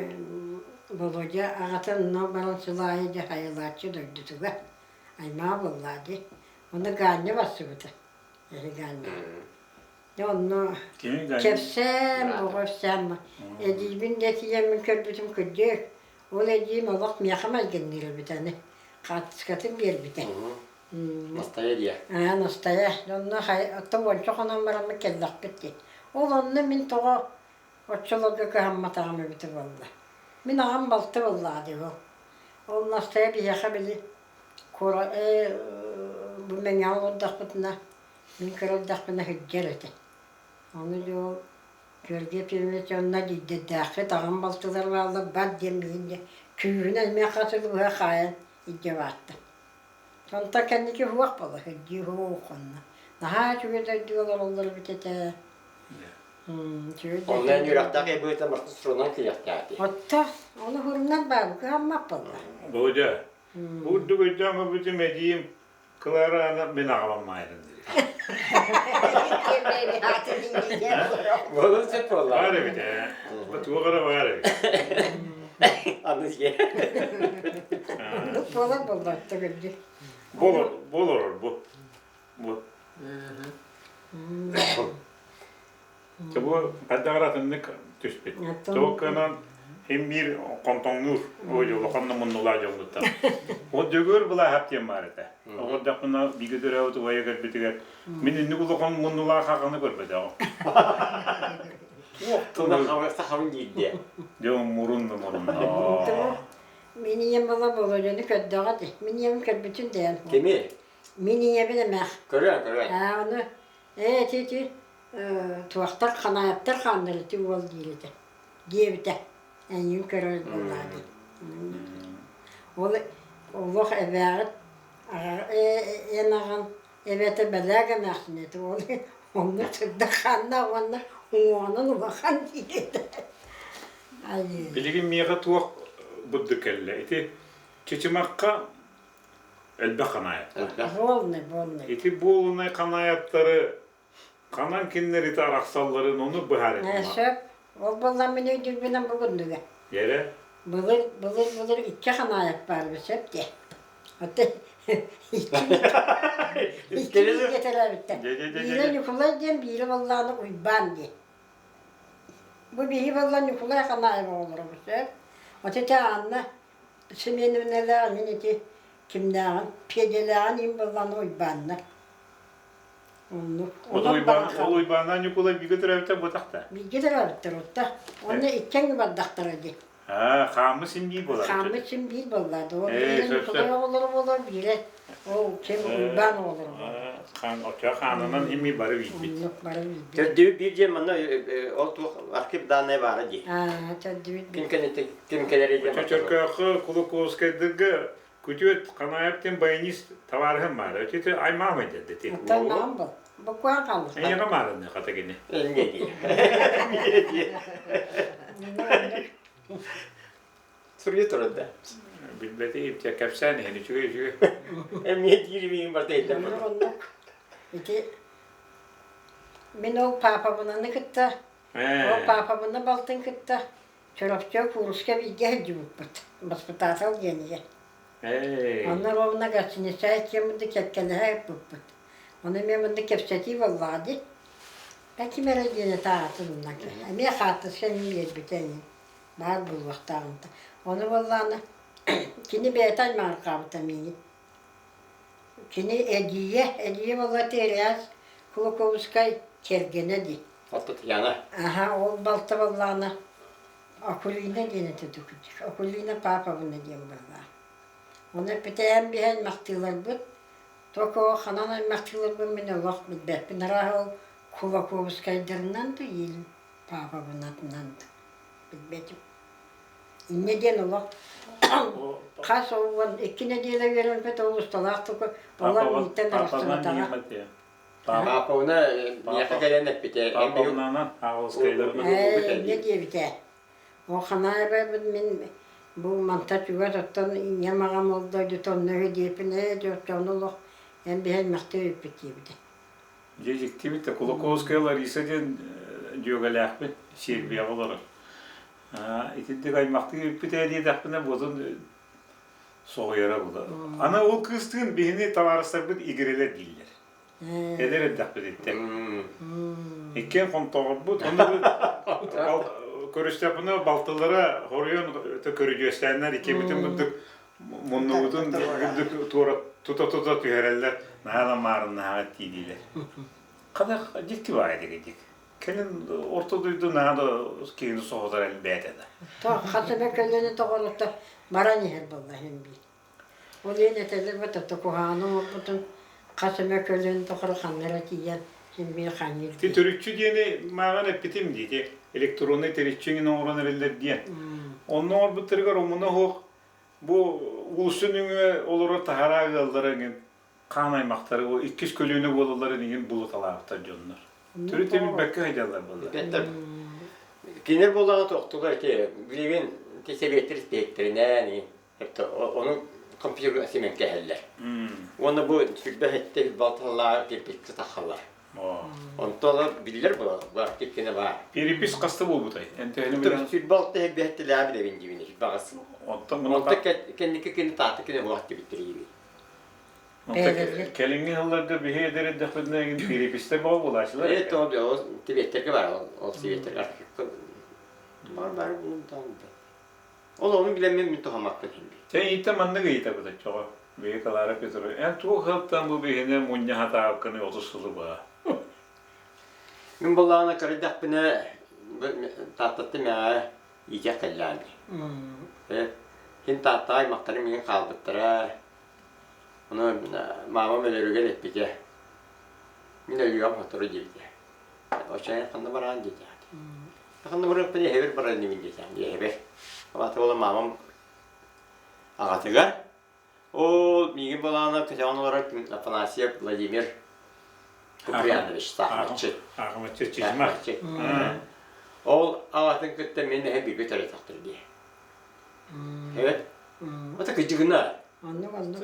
Володя аҕата онно баран сыл аайы дьэ хайалааччы дойдутугар аймаҕа буоллаа дии. Онно Гаанньа барсыбыта. Эһи Гаанньа. Дьэ онно кэпсээн, оҕо кэпсээн эдьиийбин дьэ тиийэммин көрбүтүм кырдьык Ол эдьиийим олох миэхэ майгынныыр эбит аны. Хаартыскатын биэрбитэ. Настайа диэ. Аа, Настайа. Онно оттон уонча хонон бараммыт кэллэхпит дии. Ол онно мин тоҕо оччолорго кыһамматаҕым эбитэ буолла. Мин аҕам балта буоллаҕа дии ол. Ол Настайа биһиэхэ били куора ээ бу Мэҥэҕэ олордохпутуна мин кыра эрдэхпинэ сылдьар этэ. Ону дьэ ол Георгий Ефимович онно диирдэрдээххит аҕам балтылар бааллар бар диэн билин дьэ күүһүнэн эмиэ хас сыл быһа хаайан илдьэ бааттым. Онтон кэнники суох буолла сылдьыы суох онно. Наһаа үчүгэй дойдуга олороллор эбит этэ. Үчүгэй Онно эн үөрэхтээх эбиэтэ барыта сурунан киириэхтээх дии. Отто ону сурунан баабы кыһаммат буолла. Володя, бу үрдүк өйдөөн көрбүтүм эдьиийим Клара мин аҕабам маайрын диир. Болон сөп буолла. Баар эбит ээ. Туох эрэ баар эбит. Аны сиэ. Оннук буолар буоллаатта көрдү. Болор, болорор бу. Бу. Бу хайдах атыннык түспүт. Туокканан хим биир хонтоҥнуур ой улахан муннулаа дьоммуттан. Ол Дьөгүөр Былааһап диэн баар этэ. Оҕордохпуна бигэ төрөөбүт убайа кэлбитигэр мин инник улахан муннулаах аҕаны көрбөтөҕүм. Тына хабын диирдэ. Дьэ мурунну мурунна. Мин ийэм була Володяны көрдөҕө дии. Мин ийэм көрбүтүн дэйэн. Кими? Мин ийэбин эмээх. Көрөөн, көрөөн. Аа, ону ээ ити ити туохтар ханаайыптар хааннар ити уол диир этэ диэбитэ эйигин көрөр буоллаа дии ол олох эбээҕит эн аҕан эбэтэ бэлээк эмээхсин этэ ол оннук сырдык хааннаах уонна уҥуоҕунан улахан диир этэ Билигин миэхэ туох бурдук кэллэ ити Чычымахха элбэх ханаайыптар. Буолнай, буолнай. Ити буолунай ханаайыптары Ханан кинилэр ити арахсалларын ону быһаарыма. Сөп. Ол буоллар мин өйдүүрбүнэн бу курдуга. Эрэ? Былыр, былыр, былыр икки ханаайап баар сөп дии. Оттон икки бииргэ төрөөбүттэр. Биирэ Ньукулай диэн, биирэ буоллаҕына Уйбаан диэн. Бу биһи буолла Ньукулай Ханаайап оҕолоробут сөп. От ити Анна Семеновналаах мин ити кимнээҕин, Педялааҕын иһин буоллаҕына Уйбааннар. Оннук. Ол Уйбаан, ол Уйбааннаах Ньукулай бииргэ төрөөбүттэр буотахта? Бииргэ төрөөбүттэр отта. Уонна иккиэн бардахтара дии. Аа, хааммыт син биир буолар. Хааммыт син биир буолла. Биирэ Ньукулай оҕолоро буолар, биирэ ол ким Уйбаан оҕолоро буолар. Хаан, оччо хаанынан имми бары биирбит. Оннук бары биирбит. Төрдүбүт биир диэн манна ол туох архив дааннай баара дии. Аа, төрдүбүт Ким кэнниттэн ким кэлэрий диэн. Чөчөркөөххө Кулаковскайдарга Күтүөт Ханаайап диэн баянист табаарыһым баара. Ити аймаамай деді ти. Оттон наам был. Букван қалды. Эйиэхэ маарынны хата кини. Эмне дии. Эмне дии. Суруйа турар да. Билбэти ипчэ кэпсээн иһин үчүгэй үчүгэй. Эмне диир миин барта иһиллэр. Оннук оннук. Ити мин ол паапабынаны кытта, ол паапабына балтын кытта Чурапчы кууруска бииргэ сылдьыбыппыт, баспытаатал диэн ийэ. Онно ровно гостиница киэммит кэккэлэһэ ыппыппыт. Ону эмиэ манна кэпсэтии буоллаҕа дии. Ким эрэ диэн этэ аатын умнан Эмиэ хаартыска эҥин биэрбитэ эҥин. Баар буолуохтааҕын. Ону буоллаҕына кини бэйэтэ аймаарҕаабыта миигин. Кини эдьиийэ, эдьиийэ буолла Реас Кулаковскай кэргэнэ дии. Оттон Татьяна. Аһа, ол балта буоллаҕына Акулина диэн этэ дукутик. Акулина Паповна диэн буоллаҕа. Ону эппитэ биһэн аймахтыыларбыт Только ханан аймахтыыларбын мин олох билбэппин. Арааһа ол Кулаковскайдарынан да или паапабынатынан да билбэтим. Инньэ диэн олох хас 12 нэдиэлэ үөрэммит ол усталаах туку олор мииттэн арахсыбатаҕа. Паповна миэхэ кэлэн эппитэ. Паповнанан Аҕылыскайдарынан. Ээ, инньэ диэбитэ. Ол ханаайбайбын мин бу манта чугас оттон ийэм аҕам ол дойдута онно үһү диэппин ээ дьэ оччоҕуна олох эн биһи аймахтыы эбиппит диэбитэ. Дьэ дьиктибит да Кулаковская Лариса диэн дьүөгэлээхпин Сербияҕа олорор. Итинник аймахтыы эбиппит ээ диэтэхпинэ буотун соһуйара буолар. Аны ол кыыстыын биһини табаарыстарбыт игирэлэр дииллэр. Эдэр эрдэхпититтэн. Иккиэн хонтоҕорбут. Онно көрүстэхпинэ балтылара хоруйан көрүдьүөстээннэр иккибитин курдук муннубутун үрдүк туора тута-тута түһэрэллэр. Наһаа да маарыннаһаҕыт диилэр. Хадах дьикти баайы дик. Кэлин орто дойду наһаа да киһини соһутар элбээтэ да. Хас эмэ көлүөнэ тоҕорута баран иһэр буолла иһин биир. Ол иһин этэллэр бата куһаҕаны оҥорбутун хас эмэ көлүөн тухары ханна эрэ тиийэн син биир хаҥыыр Ити диэн. төрүччү диэни мааҕын эппитим дии ити электроннай төрүччү оҥорон эрэллэр диэн. Онно оҥорбуттарыгар омуна суох бу уулусса нөҥүө олорор таһараа ыаллара эҥин хаан аймахтары бу иккис көлүөнэ буолалларын иҥин булуталаабыттар дьоннор. Төрүт билбэккэ сылдьаллар буолла. Кинилэр буоллаҕына тохтулар ити билигин ити сэбиэттэр испиэктэринээн Ону компьютерга симэн кэһэллэр. Уонна бу сүрбэ хэттэ балталлаар кирпиччэ тахаллар. Онтон биллэр бар киркине баар. Перепись хаста буолбутай? Эн төһөнү билэн? Сүрбэ алта хэббэһэттилээби дэбин дибини сүрбэҕас. Оттон Онто кэнники кини тааты кини буолат дибиттэр Кэлиҥҥи сылларга биһи эдэр эрдэхпитинэ эҥин переписьтэр бөҕө буолааччылар. Э, то ол тибеттерге бар ол сибеттерге бар бар Ол ону билэммин мин туһаммаппын иһин. Чэ ииттэ маннык ыйытабыт оччоҕо. Биһи Клара Петровна, эн туох ыалтан бу биһини мунньа сатаабыккыный 30 сылы быһа? Мин буоллаҕына көрдөхпүнэ Тааттаттан мэҕэ иитиэх кэллэҕим дии. Кин Тааттаҕа аймахтарым миигин хаалбыттара. Ону маамам өлөрүгэр эппитэ. Мин өлүөҕүм сотору диэбитэ. Оччоҕо ханна бараҕын диэтэ. Ханна барыахпын эһэбэр барар инибин диэтэҕим эһэбэр. Аҕата буола маамам аҕатыгар ол миигин балаана көтөҕөн олорор Афанасьев Владимир Куприянович саахыматчыт. Саахыматчыт Чижма. Ол аҕатын кытта мин эһэ бииргэ төрөтөхтөр дии. Evet. Ата кыдьыгына. Оннук оннук.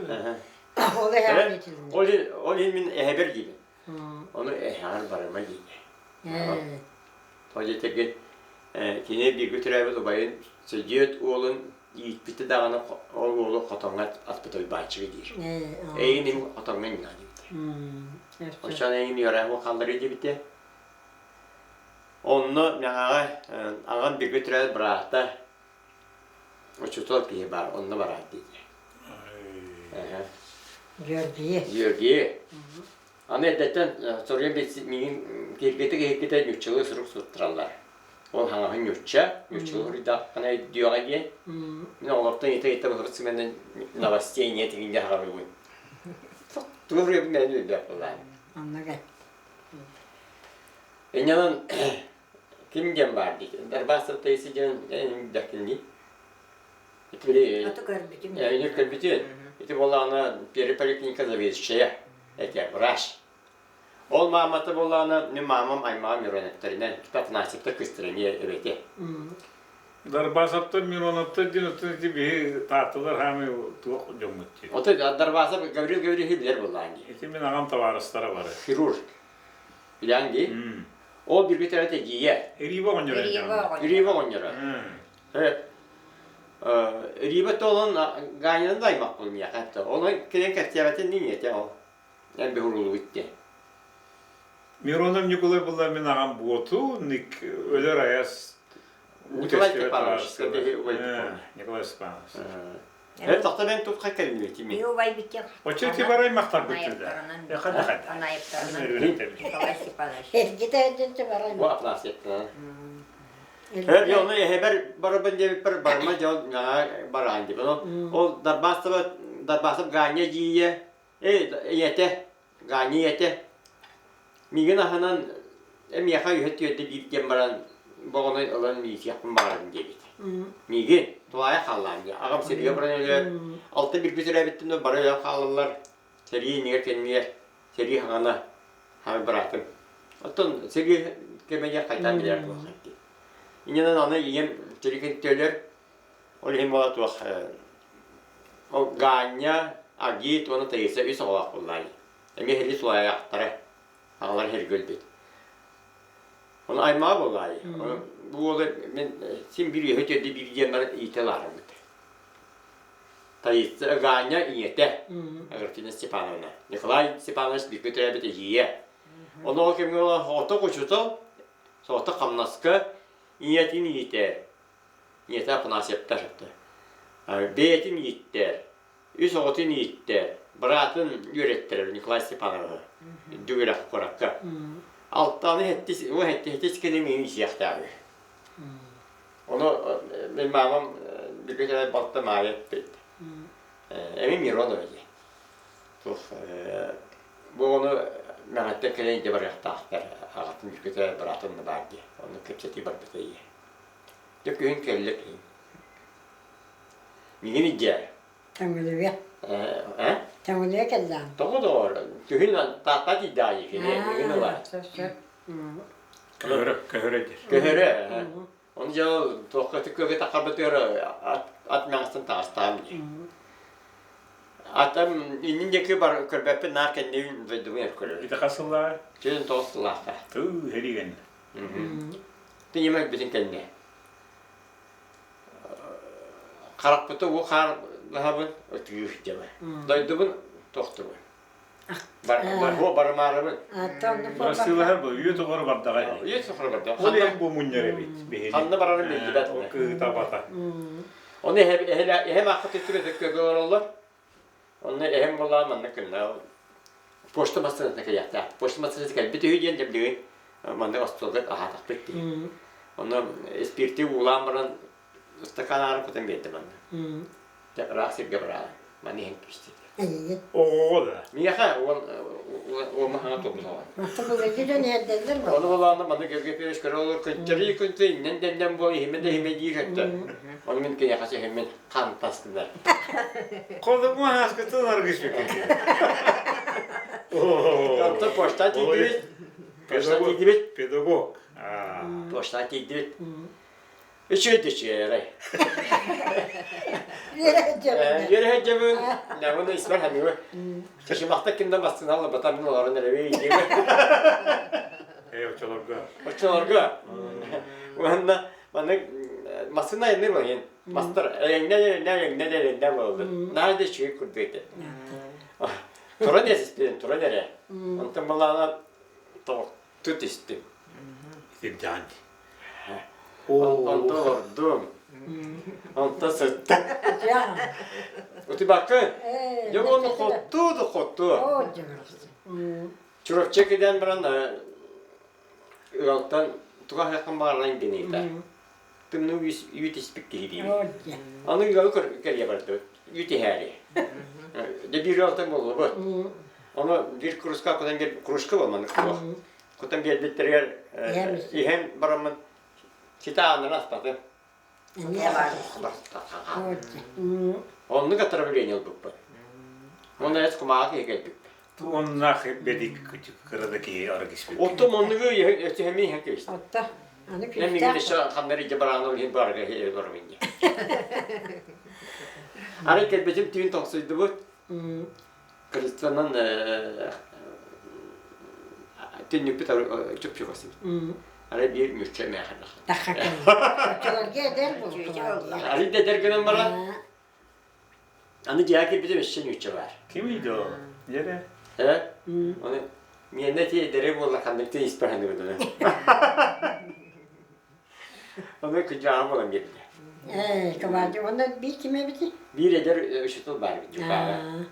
Ол эһэҕин итилиннэ. Ол иһин мин эһэбэр диибин. Ону эһэҕэр барыма дииллэр. Тоҕо диэтэргин кини бииргэ төрөөбүт убайын Сөдүөт уолун ииппитэ даҕаны ол уолу хотоҥҥо аспыт Уйбаанчыгы диир. Эйигин им хотоҥҥо иҥнэҕэ диэбитэ. Оччоҕо эйигин үөрэҕи хаалларыы диэбитэ. Онно мэҕэҕэ аҕам бииргэ төрөөбүт быраата Учуутал киһи баар, онно бараар диэтэ. Георгий. Георгий. Аны эрдэттэн соруйан миигин киһиргэтик иһиккитэ ньуччалыы сурук суруттараллар. Ол хаҥаһын ньучча, ньуччалыы суруйдаххына өйдүөҕэ диэн. Мин оҕолортон ыйыта-ыйыта былыр сыманан новостей нет игинде хаҕарыыбын. Тугу суруйабын бэйэм өйдөөх буоллаҕым. Оннук Инньэнэн Ким диэн баар дии? Дарбаасов Таисия диэн дэхтиннии. Ити били Аты көрбүтүм. Өнөр көрбүтүн. Ити буоллаҕына первый поликлиника заведующая этэ, врач. Ол маамата буоллаҕына, мин маамам аймаҕа Мироновтарынан, Афанасьевтар кыстара эмиэ эбэтэ. Дарбасовтар, Мироновтар диэн оттон ити биһи таатталар хаамый туох дьоммут дии. Ото Дарбасов Гаврил Гаврилович билэр буоллаҕын дии. Ити мин аҕам табаарыстара бары. Хирург. Билэҥ дии. Ол билбит эрэ эдьиийэ. Риба оҕонньоро Риба оҕонньоро. Риба толон Ганянан да аймах буолун миэхэ. Онон кэлэн кэпсээбэтин мин этэ ол. Эн бэһурулубут диэн. Миронов Ньукулай булла мин аҕам буоту, ник өлөр айас Николай Степанович, Николай Степанович. Э, тохто мен туха кэлмиэтими. Мен убайбытым. Оччо ти барай махтарбыт да. Николай Степанович. Эргитэ барай. Бу атласеттана. Э, ону эһэбэр барабын диэбиппэр барма дьон бараан дип. Ол Дарбасова Дарбасов Ганя дьиийэ, э, ийэтэ, Ганя ийэтэ миигин аһынан эмиэхэ үһэ түөрдэ биир диэн баран боҕону ылан миисиэхпин баҕарабын диэбит. Миигин тулаайах хааллаан диye. Аҕам сэрии баран өлөр, алта бииргэ төрөөбүттүм бары өлөн хаалаллар. Сэрии иннигэр кэннигэр сэрии хаҥана хаҥа быраатым. Оттон сэрии кэмигэр хайтаан билэр буоллар дии. Иннинэн аны ийэм сэрии өлөр, ол иһин буола туох ол Ганя, Агит уонна Таиса үс оҕолоох буоллаҕай. Эмиэ сэрии тулаайахтара, аҕалар сэргэ өлбүт. Ону аймаҕа буоллаҕай. Бу уолу мин син биир үөһэ төрдө биир диэн баран иитэ лаарыммыт. Таиса Ганя ийэтэ Аграфена Степановна. Николай Степанович бииргэ төрөөбүт эдьиийэ. Ону ол кэмҥэ соҕотох учуутал, соҕотох хамнаска ийэтин иитэр. Ийэтэ Афанасьевтар. Бэйэтин ииттэр, үс оҕотун ииттэр, быраатын үөрэттэрэр Николай Степановы Дүгүрэх куоракка. Алтаны хэттис, хэттис кини миин исиэхтээҕи. Ону мин маамам бииргэ төрөөбүт балта Маайа эппит. Эми Миронова дии. Туох бу ону Мэҥэттэн кэлэн илдьэ барыахтаахтар. Аҕатын бииргэ төрөөбүт быраатын да баар дии. Онно кэпсэтии барбыта ийэ. Дьэ күһүн кэллэ киһи. Миигин илдьэ. Төҥүлүгэ. Э? Төҥүлүгэ кэллэҕим. Тоҕо доҕор? Күһүн таатта тиийдэҕэ кини миигин ыла. Сөп сөп. Көһөрө, көһөрө диир. Көһөрө. Ону дьэ туохха түккөгэ тахарбытыгар ат мэҥэстэн таҕыстаам дии. Атам иннин диэки бар көрбөппүн наар кэннибин дойдубун өр көрөр. Ити хас сыллааҕы? Сүрүн тоҕус сыллаахха. Тыы, һэригэн. Тиҥимэ өлбүтүн кэннэ. Харахпыта уу хаар лаһабын ытыыр дьэбэ. Дойдубун тохтубун. Барбо барымаарыбын. Сылаһар бу үйэ тоҕоро бардаҕа. Үйэ тоҕоро бардаҕа. Ол иһин бу мунньар эбит биһиги. Ханна барарын билбэт. Ол кыһыта Оны эһэм аахха түстүк өтөккө олороллор. Онно эһэм буоллаҕа манна кынна почта массыыната кэлиэхтээх. Почта массыыната кэлбит үһү диэн дьэ билигин маннык остуолга аһаатахпыт дии. Онно испиирти уулаан баран ыстакаан аарын кутан биэрдэ манна. Дьэ ыраах сиргэ бараары. Маны иһэн түстэ. Оҕоҕо да. Миэхэ уон уома хаҥа туолбут Былыргы дьон иһэрдэллэр буолла. Ону булаана маннык Георгий Петрович көрө олор күнтэрии күнтэ иннэн дэннэн буол иһимэ да иһимэ диир өттө. Ону мин киниэхэ сөһүммүн хантастылар. Холугу ааскытын аргыспыккын. Онтон почта тиийдибит. Почта тиийдибит. Педагог. Почта тиийдибит. Үчүгэй да үчүгэй Үөрэ дьэбин, набын испэр ханыгы. Чашымахта кимден бастыналла аллабата мин олорон эрэби диэби. Э, очолорго. Очолорго. Уонна маннык массыына айанныыр буолан мастар эҥнэ эҥнэ эҥнэ эҥнэ буоллар. Наа да үчүгэй курдук этэ. Туран эсиспин, туран эрэ. Онтон балаана тоҕутту түстүм. Сирдээн. Онто олордум. Онто сытта. Утубаккын. Дьэ уонна хоттуу да хоттуу. Чурапчы кидан баран ыалтан туга хайхан баарынан динита. Тымныы үүт испит киһи диибин. Аны ыалы кэлиэ бардыбыт. Үүт иһээри. Дьэ биир ыалтан буоллубут. Ону биир кружка кутан кружка буолманык суох. Кутан биэрбиттэригэр иһэн бараммын ситэ ааннарын аспатым. Оннук отравление ылбыппын. Уонна эс кумааҕы киһи кэлбиппин. Оннаах бэдик кыра да киһи аргыспыт. Оттон оннугу өтүһэмин иһэн кэбистим. Отта аны Мен мигин еще ханнар иде барааны иһин барга барабын дии. Арай кэлбитим түүн тоҥсуйдубут. Кырыстанан түннүкпүт чопчу көстүбүт. Арай биир мүччэ мээхэнэх. Оччолорго эдэр буолтулар. Арай да эдэр гынан баран, аны дьиэҕэ киирбитим өссө ньүүччэ баар. Кимий да ол? Дьэрэ. Э? Оны. Миэнэ ити эдэрэ буолла ханнык да испаһаныбын. Ону кыдьааҕа буолан биэрдэ. Ээ, кыбаадьы уонна биир ким эбитий? Биир эдэр учуутал баар эбит дьукааҕа.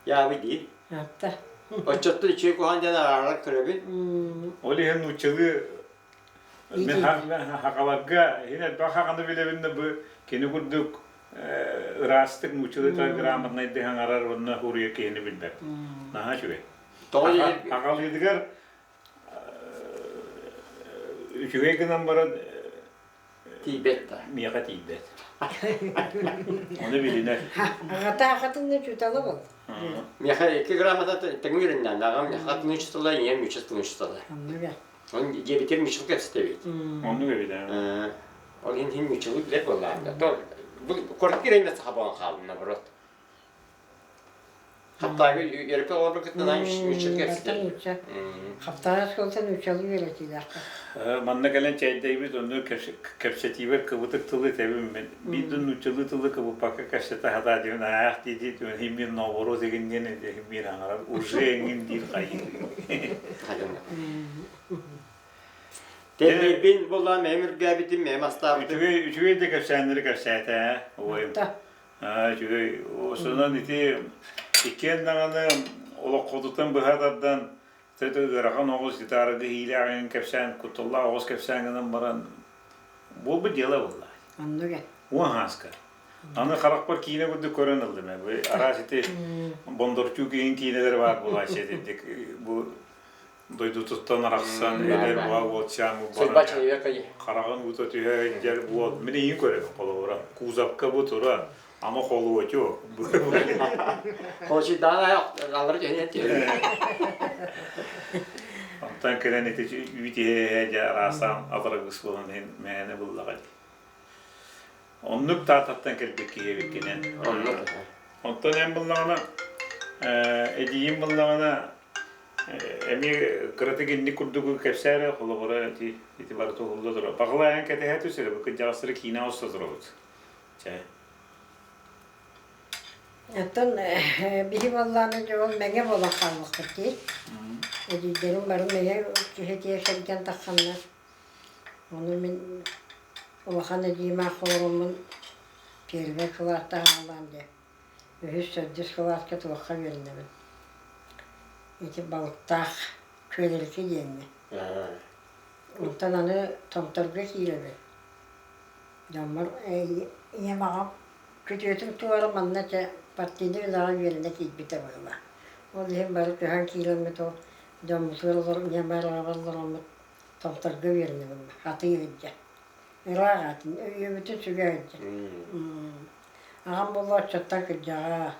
Яабы дии. Атта. Оччоттон үчүгэй куһаҕан диэн арааран көрөбүн. Ол иһин нууччалыы мин хахаларга иһин элбэх хаханы билэбин да бу кини курдук ыраастык нууччалыы грамотнайдык аҥарар уонна уруйа киһини билбэт. Наһаа үчүгэй. Тоҕо Аҕалыытыгар үчүгэй гынан баран тиийбэт да. Миэхэ тиийбэт. Ону билинэр. Аҕата аҕатын учуутала бол. Миэхэ икки грамота тэҥҥириннэн аҕам хатын учуутала, ийэм учуутал учуутала. Оннуга. Он диэбитим мичил кэпсэтэбит. Оннук эбит ээ. Ол иһин иһин мичилы билэр буоллаҕым. Бу куорат киирэн саха буолан хаалдым наоборот. Хаптаайга үөрөппө оҕолорбун кытта нуучча кэпсэтэр. Хаптаайы оскуолаттан нууччалыы үөрэтиилээхпин. Манна кэлэн чэйдэйбит, онно кэпсэтиибэр кыбытык тылы этэбин мин. Биир да нууччалыы тылы кыбыппакка кэпсэтэ сатаа диэн аах дии дии иһин наоборот игин диэн иһин аҥарар уже эҥин диир хайыы. Тэллэйбин буоллаан мэм үргээбитим, мэм астаабытым. Үчүгэй үчүгэй да кэпсээннэри кэпсээтэ, убайым. Аа, үчүгэй. Осунан ити иккиэн даҕаны олоххутуттан быһа тардан төтө ыарахан оҕус гитарага иилээҕин кэпсээн, кутталлаах оҕус кэпсээн гынан баран буолбут дьыала буолла. Оннук ээ. Уон хааска. Аны харахпар киинэ курдук көрөн ыллым ээ. Бу араас ити Бондарчук иһин киинэлэр баар буолааччы итинник бу дойдутуттан арахсан эдэр уолчаан Судьба человека хараҕын уута түһэ сылдьар уол мин иһин көрөбүн холобура кузовка бу туран ама холуочу Холочуйдаан аллара түһэн түһэн Онтон кэлэн ити үүт иһэ дьэ араасаан атарыгыс буолан иһин мээнэ буллаҕа дии. Оннук таататтан кэлбит киһи эбиккинэн. Оннук. Онтон эн буллаҕына эдьиийим буллаҕына Эмиэ кыратык инник курдугу кэпсээ эрэ, холобура ити ити барыта уһулла турар. Баҕалаайан кэтэһэ түс эрэ, бу кырдьаҕастары киинэ оста турабыт. Чэ. Оттон биһи буоллаҕына дьэ ол мэҥэ буолан хааллахпыт дии. Эдьиийдэрим бары мэҥэ киһи кэргэн тахханнар. Ону мин улахан эдьиийим аах олороммун первый кылаастаах аҕалаан дьэ Үһүс, төрдүс кылааска туохха үөрэнэбин. Ити балыктаах Күөлэрики диэҥҥэ. Онтон аны Томторго киирэбин. Дьоммор ийэм аҕам күтүөтүм туора манна чэ партийнай үлэҕэ үөрэнэ киирбитэ быһыылаах. Ол иһин бары көһөн киирэммит ол дьоммутугар олорон ийэм араҕабар олороммут Томторго үөрэнэбин хатыы илдьэ. Ыраах аатын өйүөбүтүн сүгэ илдьэ. Аҕам буолла оччоттон кырдьаҕас.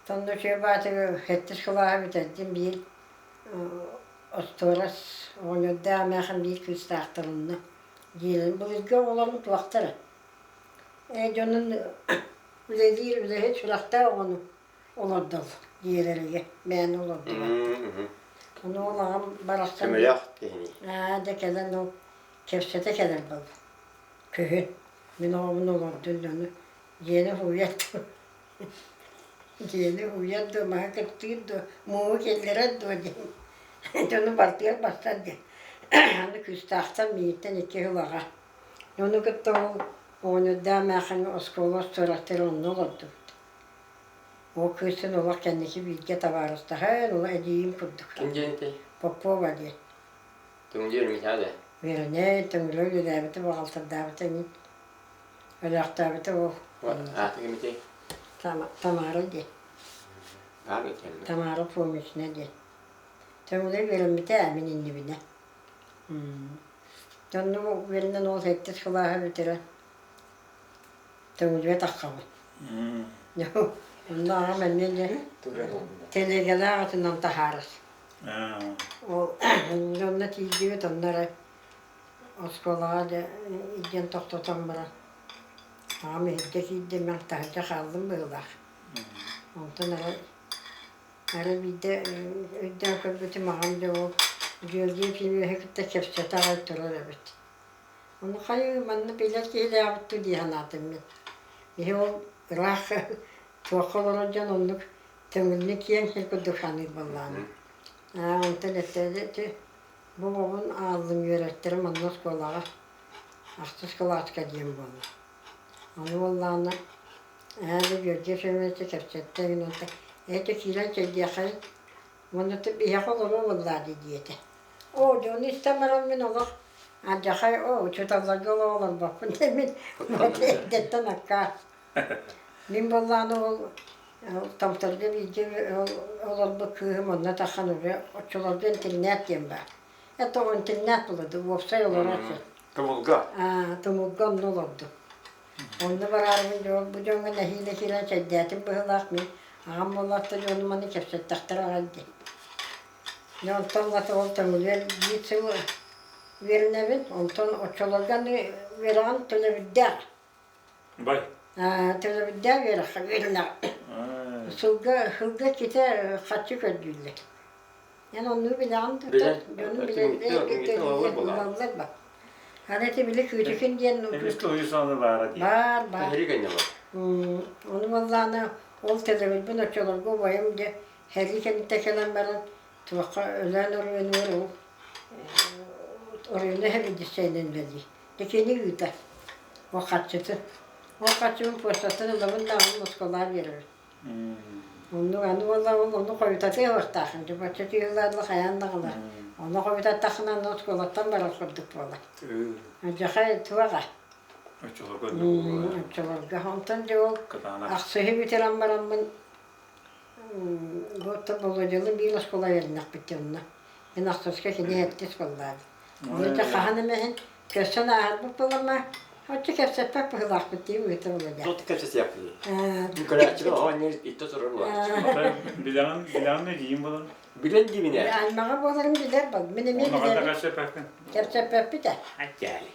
Онно үчүгэй баатыгы сэттис кылааһы бүтэрдим биир остуорас оҕонньордоох эмээхин биир кыыстаахтарынна дьиэлэрин былыргы оҕолорум туохтара ээ дьонун үлэлиир үлэһит сүрэхтээх оҕону олордоллор дьиэлэригэр мээнэ олордубаттар ону ол аҕам барахсан Көмөлөөх киһини. аа дьэ кэлэн ол кэпсэтэ кэлэр буолла Күһүн мин оҕобун олордун дьону дьиэни уһуйар дуо дьиэни уһуйар дуо маһы кыптыыр дуо мууһу киллэрэр дуо диэн дьону бартыгар барсар диэн аны кыыстаахтан миигиттэн икки сыл аҕа ону кытта ол оҕонньордоох эмээххин оскуола остуорастара онно олордубут ол кыыстын олох кэнники бииргэ табаарыстаһан ол эдьиийим курдук Ким диэн этэй? Попова диэн Түҥдүөр Михаил Үөрэнэ, төҥүлэ үлэлээбитэ, баҕалтардаабыта ини. Өлөөхтөөбүтэ ол. Аата кимитий? Тамара диэн. Баар этиэн. Тамара Фомична диэн. Төҥүлэ үөрэммитэ мин иннибинэ. Онно үөрэнэн ол сэттис кылааһы бүтэрэн Төҥүлүгэ таххабын. Онно аҕам эмиэ дьэ тэлиэгэлээх атынан таһаарар. Ол онно тиийдибит, онно эрэ оскуолаҕа дьэ илдьэн тохтотон баран аҕам иһирдьэ киирдэ, мин таһырдьа хааллым быһыылаах. Онтон арай арай биирдэ өйдөөн көрбүтүм аҕам дьэ ол Георгий Ефимовиһы кытта кэпсэтэ аҕай турар эбит. Ону хайыы манна билэр киһилээҕит дуу дии санаатым мин. Киһи ол ыраах туохха олорор дьон оннук Төҥүлүнү киэҥ сир курдук саныыр буоллаҕына. Аа онтон этэ бу оҕобун ааллым үөрэттэрэ манна оскуолаҕа ахсыс кылааска диэн буолла. Ону буоллаҕына ээ да Георгий Ефимович кэпсэттэ гин онтон эти киирэн чэйдиэххэй уонна биһиэхэ олоруо буоллаа дии диэтэ. Оо дьону истэн баран мин олох алдьархай оо учууталларга олох олорбоппун мин эрдэттэн аккаас. Мин буоллаҕына ол Томторго бииргэ олорбут кыыһым онно тахсан уже оччолорго интернет диэн баар. Это интернет было да уопсай олорор сир. Тумулга? Аа, Тумулга онно олордум. Онно бараарбын дьол бу дьоҥҥо нэһиилэ киирэн чэйдээтим быһыылаах мин аҕам буоллахта дьонум маны кэпсэттэхтэрэ аҕай дии. Дьэ онтон ылата ол Төҥүлүөр биир сыл үөрэнэбин, онтон оччолорго аны үөрэҕим төлөбүрдээх. Бай. Төлөбүрдээх үөрэххэ үөрэнэҕин. Сылга сылга иккитэ харчы көрдүүллэр. Эн оннугу билэҕин да дьонум билэллэр булаллар ба. Аны ити били Күүтүкүн диэн Эмискэ уйусааны баара дии. Баар, баар. Тэһири кэннэ бар. Ону буоллаҕына ол төлөбүрбүн оччолорго убайым дьэ сэрии кэнниттэн кэлэн баран туохха Өлөөн оройуонугар ол оройуона сэбиэдиссэйинэн үлэлиир. Итини ыытар. Ол харчытын. Ол харчыбын почтаттан ылабын да аҕам Москваҕа биэрэбин. Оннук аны уолла ол ону хойутатыа уохтаахын. Дьэ бачча тыыллаадла хайаан даҕалар. Ону хойутаттахына аны оскуолаттан барар курдук буолар. Дьахай туоҕа. Оччолорго Оччолорго. Онтон дьэ ол ахсыһы бүтэрэн бараммын бу Володялы биир оскуола үөрэннэхпит онно. Мин ахсыска кини сэттис буоллаабыт. Ону дьэ хаһан эмэ иһин көрсөн ааһарбыт буолама, оччо кэпсэппэт быһыылаахпыт дии ыыта Володя. Тут кэпсэтиэхпит. Көрөөччүгэ оҕонньор итте турар буолааччы. Билэҕин, билэҕин эдьиийим буолан. Билэн диибинэ. Аймаҕа буоларын билэр бол. Мин эмиэ билэбин. кэпсэппэккин. Кэпсэппэппит ээ. Аттаали.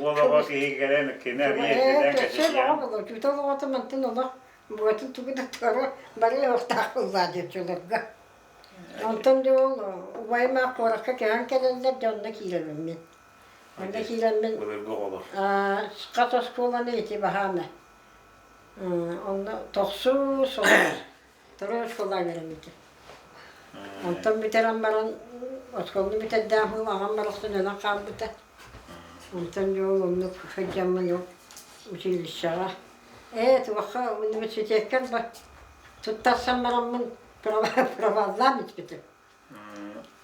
Уол оҕо киһи кэлэн кини арыйа Кэпсээн оҕо буолар. Учуутал оҕото мантан олох Буотун тугу да туора бары уохтаах буоллаа диэччилэргэ. Онтон дьэ ол убайым аах куоракка көһөн кэлэллэр дьэ онно киирэбин мин. Онно киирэммин Былыргы оҕолор. хас оскуоланы ити баһаана. Онно тохсус, второй оскуолаҕа үөрэммитим. Онтон бүтэрэн баран оскуоланы бүтэрдээх уол аҕам барахсан өлөн хаалбыта. Онтон дьэ ол оннук сылдьаммын ол училищеҕа Ээ, туохха университеккэ туттарсан бараммын проваллаан испитим.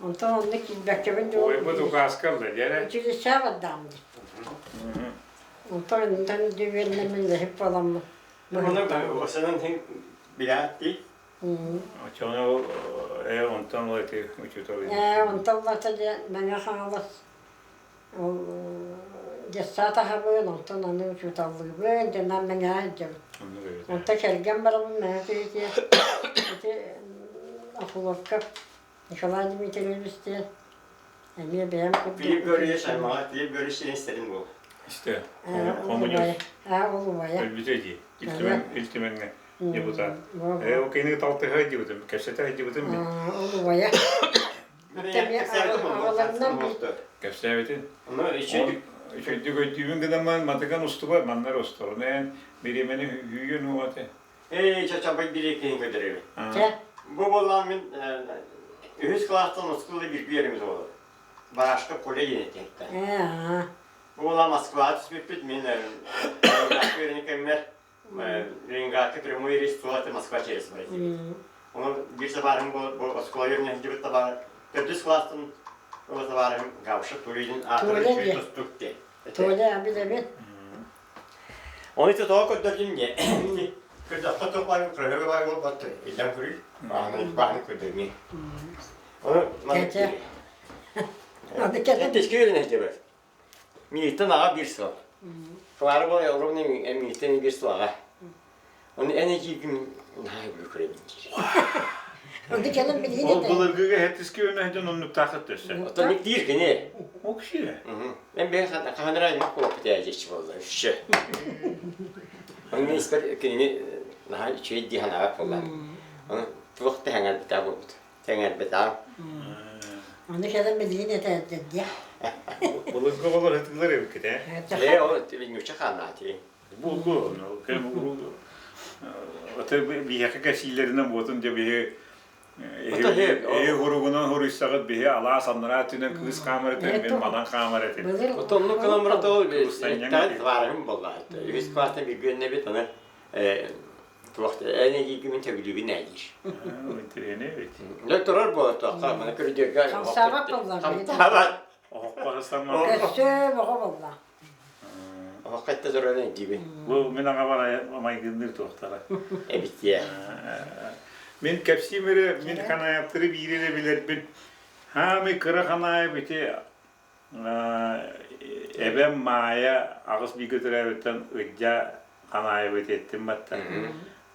Онтон онно киирбэккэбин дуу. Ой, указка ылла диэрэ. Училищеҕа бардаҕым дии. Онтон онтон үөрэнэммин лэһип буоламмын. Ону осанан хин билээт дии. Очону ээ онтон ол ити учуутал. Ээ, онтон улата дьэ Мэҥэ Хаҥалас Ол детсад аһабын, онтон аны учууталлыыбын, дьоннор мэҥэҕэ сылдьабын. Онтон кэргэн барабын мэҥэ киһитигэр ити Окуловка Николай Дмитриевич диэн эмиэ бэйэм курдук Филипп Георгиевич аймаҕа Филипп Георгиевич диэн истэрин буол. Истэ. Ол Коммунист. убайа. Ол убайа. Өлбүтэ дии. Ил Түмэҥҥэ депутат. Ээ, ол кини талтыһа сылдьыбытым, кэпсэтэ сылдьыбытым мин. Ол убайа. Кэпсээбитин. Үчүгэйдик өйдүүбүн гынан матыган устуба маннар устурун эн бириэмэни хүүгүн уоте. Эй, чачабай бириэккин көдөрөбүн. Бу буоллаан мин үһүс кылаастан оскуола бииргэ үөрэммит оҕолор. Барашка Коля диэн этиэхтэ. Бу буоллаан Москваҕа түспүппүт мин Ленинградка үөрэнэ кэммэр Ленинградка прямой рейс тула Москва через барар Онон биир табаарыһым бу оскуола үөрэнэ сылдьыбыт табаар төрдүс кылаастан ыла табаарыһым Гавша Тулин аатырын үчүгэй тустуук диэн. Толя билэбин. Оны тоҕо көрдөрдүм диye. Көрдөххө туох баар көрөһөгө баар буолбатты. Иллэн көрүй. Бааны бааны көрдөрүҥ. Оны Кэчэ. Аны кэлэн. Теске үөрэнэ сылдьабыт. Миигиттэн аҕа биир сыл. Клара буолан ровно миигиттэн биир сыл аҕа. Оны эн эдьиийгин наһаа сөбүлүү көрөбүн диир. Онду кэлэн билигин Ол былыргыга хеттиски өнөһдөн оннуктаахыт өссө. Оттон ник диир кини. Окши. Мен бэйэ хаһанара аймак буолаппыт ээдьиэччи буолла үщө. Оны испэр кинини наһаа үчүгэй дии санаабат буолла. Оны туох да тэҥэрбитэ буолбут. Тэҥэрбитэ. Аны кэлэн билигин этээддэр диэ. Былыргы оҕолор ытыылар эбиккит ээ. Ээ, ол ньуча хааннаати. Буолуо, кэм биһиэхэ кэсиилэринэн буотун дьэ биһи эһи хуругунан хуруйсаҕыт биһи алаас аннараа өттүнэн кыыс хаамар этим, мин манан хаамар этим. Отоннук гынан баран табаарыһым буолла. Үһүс класстан бииргүөннэбит, аны туох эн эдьиийгин сөбүлүүбүн ээ диир. Интэриэһинэй эбит. Дьэ турар буола туохха маны көрүдүөргэ Хамсаабат буолла. Хамсаабат. Оһоххо сыстаммат. Өссө оҕо буолла. Оһоххо этте турар эдьиийбин. Бу мин аҕабар майгынныыр туохтара. Эбит Мин кэпсиим эрэ, мин ханаайаптары биири эрэ билэрбин. Хаамый кыра ханаайап ити Эбэм Маайа аҕыс бииргэ төрөөбүттэн Ыдьа Ханаайабы итиэттим батта.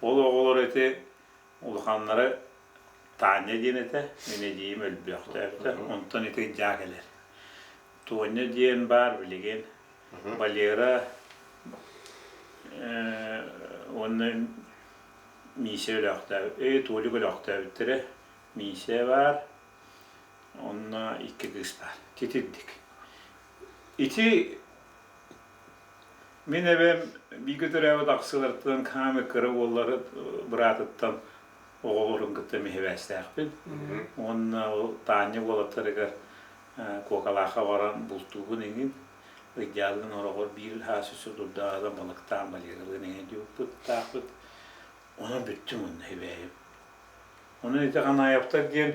Ол оҕолор ити улаханнара Таня диэн этэ, мин эдьиийим өлбөхтөөбүтэ. Онтон ити Ыдьаа кэлэр. Тоня диэн баар билигин. Валера уонна Миисэ өлөөхтөөбүт, э Толик өлөөхтөөбүттэрэ. Миисэ баар. Онно икки кыыс баар. Титирдик. Ити мин эбэм бииргэ төрөөбүт ахсылартан хаамы кыра уоллары быраатыттан оҕолорун кытта миһибээстээхпин. Уонна ол Таня уолаттарыгар Куокалаахха баран бултуубун иҥин. Ыйдьаалын ороҕор биир хаас үсү дурдааҕынан балыктаан балералыын иҥин диэбиппыттаахпыт. Онон бүттүм онно эбээйим. Онон ити Ханаевтар диэн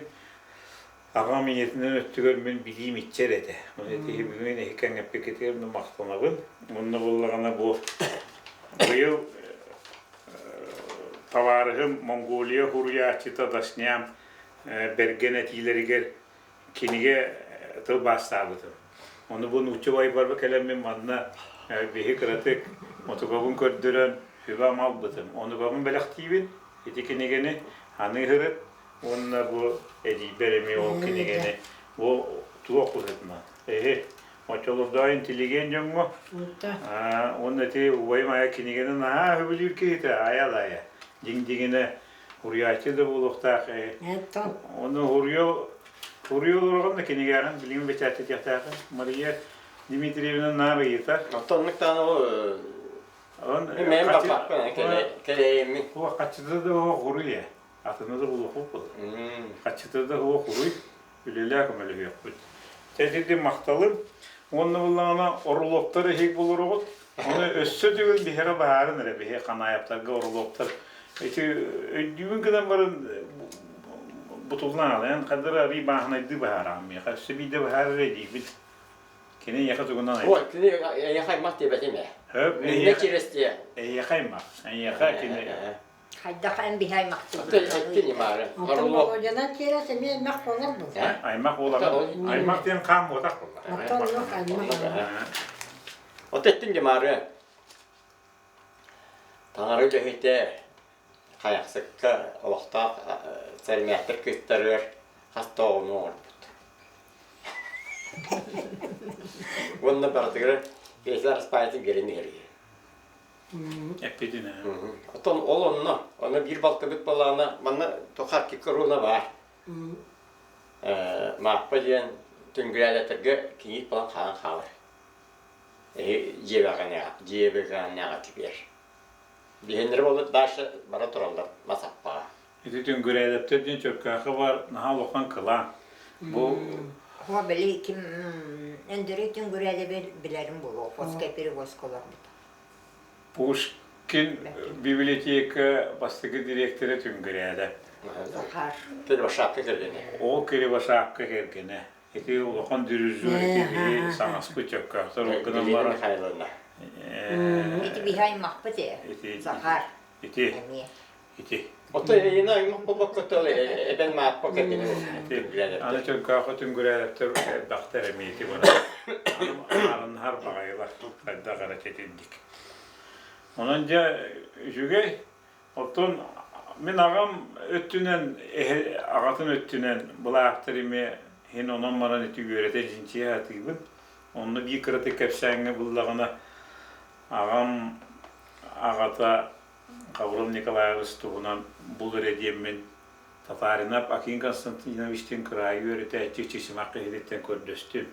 аҕам ийэтинэн өттүгэр мин билиим иччэр этэ. Ону ити бүгүн эһи кэҥэппиккитигэр махтанабын. Онно буоллаҕына бу быйыл табаарыһым Монголия суруйааччыта Дашням бэргэн этиилэригэр кинигэ тылбаастаабытым. Ону бу нуучча байбарба кэлэммин манна биһи кыратык мотугабын көрдөрөн үбэ албытым. Онугабын бэлэхтиибин. Ити кинигэни аныыһырыт уонна бу эдьиийбэр эмиэ ол кинигэни бу туох быһыытынан эһи оччолордоо интеллигент дьоҥҥо уонна ити убайым айа кинигэни наһаа сөбүлүүр киһитэ айа да айа дьиҥ дьиҥинэ уруйааччы да буолуохтаах ону уруйу уруйу олороҕун да кинигэҕин билигин бэчээттэтиэхтээхин Мария Дмитриевна наар ыйытар Оттон оннук даҕаны Мен баппаппын кэлэйэммин. Хаччыта да суох уруй ээ. Атыны да булуохпут буолар. Хаччыта да суох уруй, үлэлээ көмөлөһүөхпүт. Чэ махталым. Уонна буллаҕына орулуоктар эһиги булуругут. Ону өссө төгүл биһиэхэ баһаарын эрэ биһи Ханаайаптарга орулуоктар. Ити өйдүүбүн гынан баран бутуллан аҕалайан хадыр арый бааһынайдыы баһаараҕын миэхэ. Өссө биирдэ баһаар эрэ диибин. Кини эйиэхэ тугунан Ой, кини эйиэхэ аймах диэбэтим ээ. Хөп, Миннэ чирэстиэ. Эйиэхэ аймах. Эйиэхэ кини. Хайдах эн биһи аймахтыыбыт. Эттин имаары. Оттон Володянан киэрэс эмиэ аймах буолар буолла. Аймах буолаҕын. Аймах диэн хаан буотах буолла. Оттон оннук аймах. Оттон эттин димаары. Таҥара үлэһитэ Хайахсыкка олохтоох сэрмээттэр кыыстарыгар хас да оҕону оҥорбут. Уонна барытыгар песня араспаайатын биэрэн иһэр үһү. Эппитин ээ. Оттон ол онно, онно биир балтыбыт буоллаҕына, манна Тухарки корона баар. Мааппа диэн түҥгүрээлэтэргэ кийиит буолан хаалан хаалар. Дьиэбэҕэнэҕэ тибиэр. Биһиэннэрэ буоллар дальше бара тураллар мас аппаҕа. Ити Түҥгүрээдэптэр диэн Чөркөөххө баар наһаа улахан кылаан. Бу Хо били ким Өндөрүй Түҥгүрээдэби билэрим буолуо, Охотскай перевозка олорбут. Пушкин библиотека бастакы дириэктэрэ Түҥгүрээдэ. Захар. Кирибашапка кэргэнэ. Ол Кирибашапка кэргэнэ. Ити улахан дирижер ити биһи саҥаспыт чөккөөхтөр ол гынан Елена баран Михайловна. Ити биһи аймахпыт ээ. Ити Захар. Ити. Эмиэ. Ити. Оттон Елена аймах буолбакка эбэн мааппа кэргэнэ Аны чөккөөхө түҥгүрээрэптэр элбэхтэр эмиэ ити бара. Аарыннар баҕайылар хайдах эрэ тэтирдик. Онон дьэ үчүгэй Оттон мин аҕам өттүнэн, эһэ аҕатын өттүнэн былаахтар эмиэ иһин онон баран ити үөрэтэ чинчийэ сатыыбын. Онно биир кыратык кэпсээҥҥэ буллаҕына аҕам аҕата Хаврил Николаевич туһунан бул эрэ диэммин. Татаринов Аким Константиновичтыын кыраайы үөрэтээччи Чычымах киһититтэн көрдөстүм.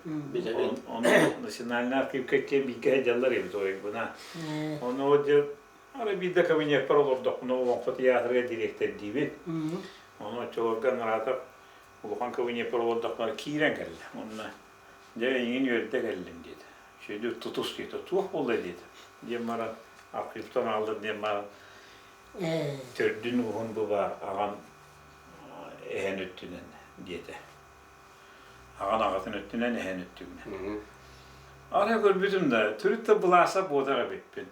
Ону национальнай архивка киэн бииргэ сылдьаллар эбит ойбуна. Ону дьэ ары биирдэ кабинеппар олордохпуна Олоҥхо театрыгар дириэктэрдиибин. Ону оччолорго Анаратов улахан кабинеппар олордохпуна киирэн кэллэ. Онно дьэ эйигин үөрдэ кэллим диэтэ. Үчүгэйдик тутус диэтэ. Туох буолла диэтэ. Диэн баран архивтан аҕаллар диэн баран төрдүн ууһун бу баар аҕам эһэн өттүнэн диэтэ. Аҕан аҕатын өттүнэн эһэн өттүгүнэн. Арай көрбүтүм да, төрүт да Былаасап буотах эбиппин.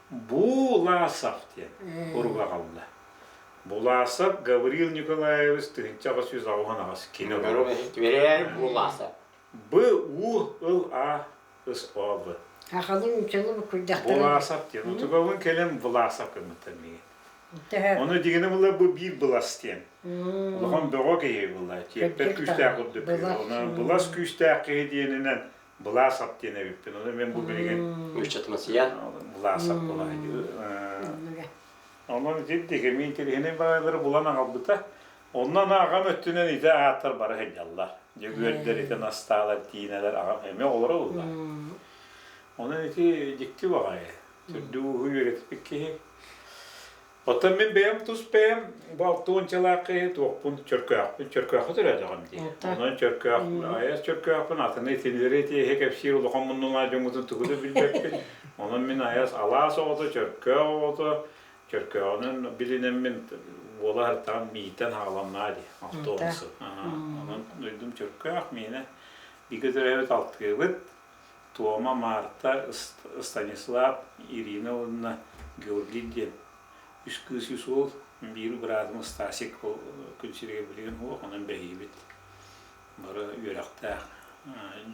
Буласов диэн уруга аҕалла. Буласов Гаврил Николаевич 1888 кини Буласов. Б У Л А С О В. Сахалыы нууччалыы буккуйдахтара. Буласов диэн. Утугабын кэлэн Буласов гыммыттар миигин. Ону дигини була бу биир былас диэн. Улахан бөҕө киһи була. Тиэппэр күүстээх курдук киһи. Онон былас күүстээх киһи диэнинэн Быласов диэн эбиппин. Ону мен бу билигин Нууччатымсыйан. Буласов була. Онон итирдик мин интэриэһинэй баҕайылары булан аҕалбыта. Онон аҕам өттүнэн ити ааттар бары сылдьаллар. Дьөгүөрдэр, ити Настаалар, Тиинэлэр аҕам эмиэ оҕолоро ылла. Онон ити дьикти баҕайы. Төрдү ууһу үөрэтиппит киһи. Оттон мин бэйэм тус бэйэм бу алтуончалаах киһи туохпун Чөркөөхпүн, Чөркөөххө төрөөтөҕүм дии. Онон Чөркөөх, айас Чөркөөхпүн атыны итиннэри итиэһи кэпсиир улахан муннулаах дьоҥҥутун тугу да билбэппин. Онон мин айас алаас оҕото, Чөркөөх оҕото, Чөркөөҕүнэн билинэммин буола сыртаҕым миитэн хааланнаа дии автобусы. Онон дойдум Чөркөөх миэнэ бииргэ төрөөбүт алтыыбыт Туома, Марта, Станислав, Ирина уонна Георгий диэн үс кыыс үс уол биир быраатым Стасик ол күн сиригэр билигин суох онон бэһиибит бары үөрэхтээх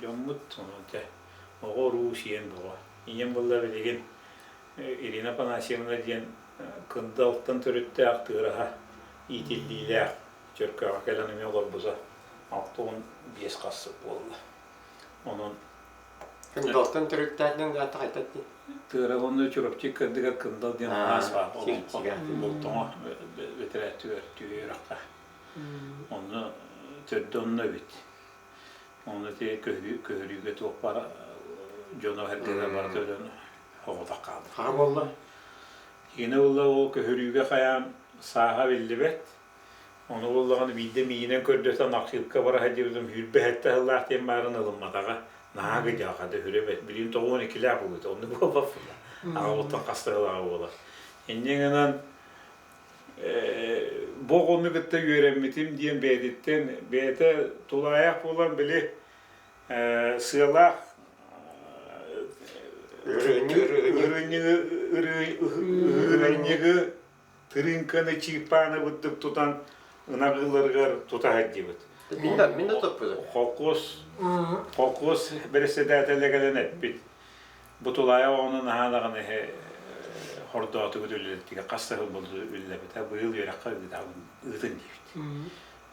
дьоммут онон дьэ оҕо-уруу сиэн бөҕө ийэм буолла билигин Ирина Афанасьевна диэн Кындалтан төрүттээх тыараһа иитиллиилээх Чөркөөҕө кэлэн эмиэ олорбута 65 хас сыл буолла. Онон Кындалтан төрүттээх диэн аата хайдах дии? Тыараһа уонна Чурапчы ыккардыгар Кындал диэн алаас баар. Болтоҥо бэтэрээттигэр түһүөрэххэ. Онно төрдө онно эбит. Ону ити көһөрүүгэ туох баар дьоно эргэтэ барыта өлөн оҕотох хаалла. Хаһа буолла? Киинэ буолла ол көһөрүүгэ хайаан сааһа биллибэт. Ону буоллаҕына биирдэ миинэн көрдөтөн архыыпка бара сылдьыбытым 27 сыллаах диэн баарын ылымматаҕа. Наһаа кыдьаҕа да үрэ билигин 92-лээх буолбута. Оннук буолбаппын. Аҕабыттан хас да сыл буолар. Инньэ гынан бу оҕону кытта үөрэммитим диэн бэйэтиттэн бэйэтэ тулаайах буолан били сыалаах ырыанньыгы тырыыҥканы чыыппааны бырдык тутан ынах ыыларыгар тута сылдьыбыт. Мин да туппутум. Холкуос холкуос бэрэссэдээтэлэ кэлэн эппит. Бу тулаайах оҕону наһаа даҕаны хордоотугут үлэлэттигэ хас да сыл буолду үлэлэппитэ быйыл үөрэххэ ыытабын ыытын диэбит.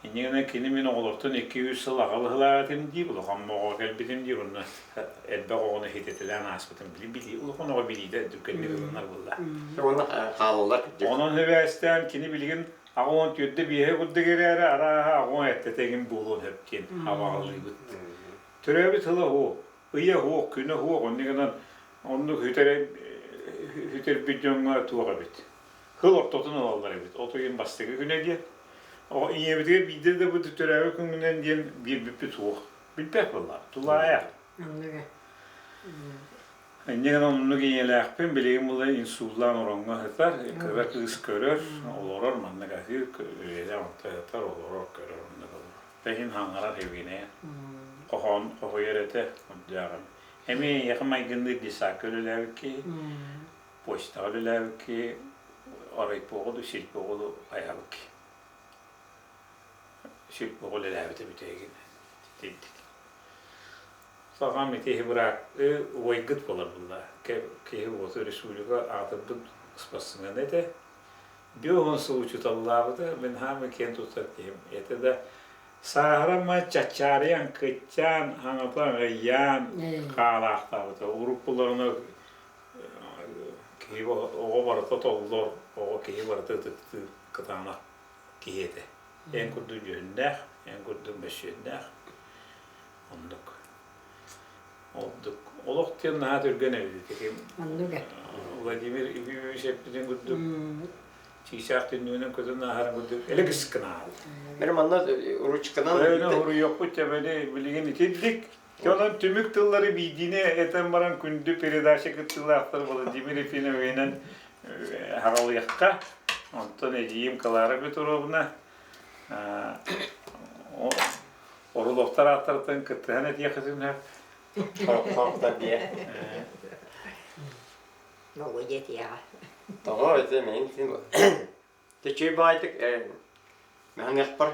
Инньэ гынан кини мин оҕолортон 2-3 сыл аҕа быһылаах этим диир, улахан оҕо кэлбитим диир, онно элбэх оҕону иһитэтэлээн ааспытым. Били улахан оҕо билиитэ түргэнник ылынар буолла. Уонна хаалаллар. Онон сибээстээн кини билигин аҕа уон түөрдэ биэһэ курдук эрээри арааһа аҕа уон эттэтэ игин буолуон сөп диэн абаҕалыыбыт. Төрөөбүт сыла суох, ыйа суох, күнэ суох, оннук гынан оннук сүтэрбит дьоҥҥо туох эбит. Кыл ортотун ылаллар эбит. От ыйын бастакы күнэ диэн. Оҕо ийэбитигэр биирдэ да бу төрөөбүт күҥҥүнэн диэн биэрбиппит суох. Билбэт буолла. Тулаайах. Инньэ гынан оннук ийэлээхпин, билигин була инсуллаан ороҥҥо сытар, кыра кыыс көрөр, олорор, маннык аһыыр, үлэлээх онто сытар, олорор, көрөр, оннук олорор. Иһин хаҥарар Евгения. Хоһоон хоһуйар этэ, үрдээҕим. Эмиэ эйиэхэ майгынныыр десакка үлэлээбит киһи. Почтаҕа үлэлээбикки, райпоҕа ду, сельпоҕа ду айаабыкки. Сельпоҕа үлэлээбитэ бүтэһигин тиийдик. Саҕам ити быраак уойгыт буолар булла. Киһи уоту республика аатырбыт спортсмен этэ. Биоһун сыл учууталлаабыта, мин хаамы киэн туттар киһим. Это да сааһырама чаччаарыйан, кыччаан, хаҥата аҕыйаан хаалаахтаабыта. Уруккуларына Киһи оҕо барыта толлор, оҕо киһи барыта ытыктыыр кытаанах киһи этэ. Эн курдук дьүһүннээх, эн курдук мөссүөннээх. Оннук. Ордук. Олох диэн наһаа түргэн эбит. Оннук ээ. Владимир Ефимович эппитин курдук чыычаах түннүгүнэн көтөн ааһарын курдук элэгис гына Бери манна ручканан Өйүнэн уруйуохпут дьэбэни билигин итирдик. Онон түмүк тыллары биирдиини этэн баран күндү передача кыттыылаахтар Владимир Ефимовинан хаҕалыахха. Онтон эдьиийим Клара Петровна Орловтар ааттарыттан кыттыһан этиэххитин сөп. Хорохтор диэ. Молодец этиэҕэ. Тоҕо ити мин син Төчүй баайтык мэһэҥэхпэр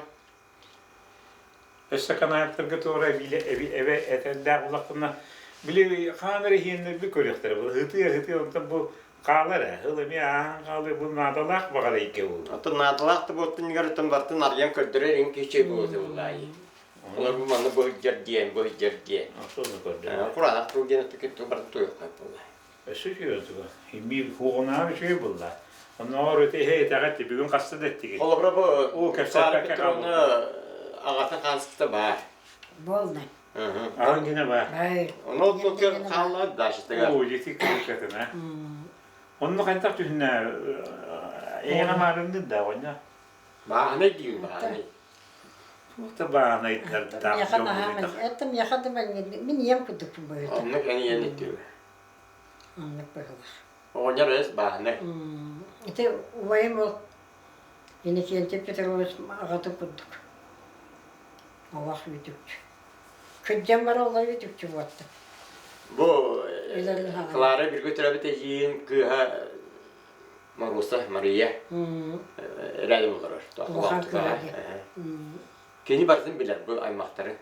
Өссө канааттарга туора эбиилэ эби эбэ этэрдээх улаххына били хаан эрэ иһиэннэрби көрүөхтэрэ бу ытыы ытыы онтон бу хаалар ээ ыл эмиэ ааһан хаалыы бу наадалаах баҕар эйгэ буолуо Оттон наадалаах да буолтун иһигэр бартын арыйан көрдөрөр иҥ кичэй буолуо буоллаайы. Олор бу манна быһыдьар диэн, быһыдьар диэн. Сону көрдөрөр. Кураанах тыл диэн өттүкүн бартын туйуохха буолла. Өссө үчүгэй туга. Имиир куоҕунааҕар үчүгэй буолла. Оннооҕор өтө иһэ итэҕэт бүгүн хаста да эттигит. Холобура бу Уу Клара кэпсээппэккэ Петровна хаалбыппыт. аҕатын хаансыта баар. Буолла. Аҕын гинэ баар. Бай. Ону ол хаалла дашытыгар. Оо, ити кырыкатын а. Онно хайдах түһүнэ эйэҕэ маарынныр да оҕонньор. Бааһынай диир бааһынай. Туох да бааһынайдардаах Миэхэ дьон наһаа буолуйдах. Это миэхэ да мин ийэм курдукпун быһыыта. Оннук эн ийэн итиэ. Оннук быһыылаах. Оҕонньор эс бааһынай. Ити убайым ол Иннокентий Петрович аҕатын курдук. Олох үтүкчү. Кырдьан баран олох үтүкчү буолта. Бу Клара биргэ төрөөбүт эдьиийин кыыһа Маруса Мария рядом олорор. Улахан кыыһа Кини барытын билэр бу аймахтары.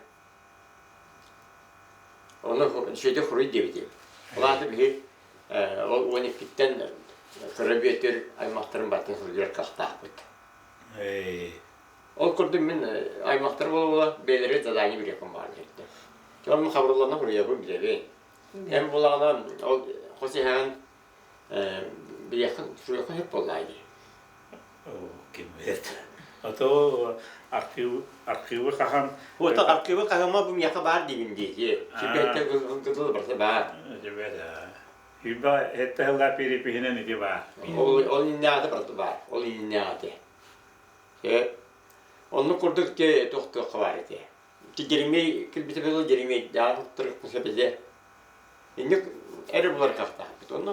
Ону үчүгэйдик хоруй диэбитим. Ол аата биһи ол 12-ттэн кыра Бүөтүр аймахтарын барытын суруйар кыахтаахпыт. Ол курдук мин аймахтар буола-буола бэйэлэрэ задание бириэхпин баҕар диэбиттэр. Дьон хабырыллана суруйабын билэбин. Эн булаҕына ол хос иһэҕин билиэххин суруйуоххун сөп буоллаа дии. Ким билет. А то архив архивы хаһан Вот архивы хаһыма бу миэхэ баар диибин дии. Сибэттэн кытыл барса баар. Юба это хылла перепиһинэн ити баар. Ол ол иннээҕи барыта баар. Ол иннээҕи. Оннук курдук те тохтуохха баар этэ. Дьэримиэй кэлбитэ буолуо Дьэримиэйдээҕи туттарыахпын сөп этэ. Инник эрэ булар кыахтаахпыт. Онно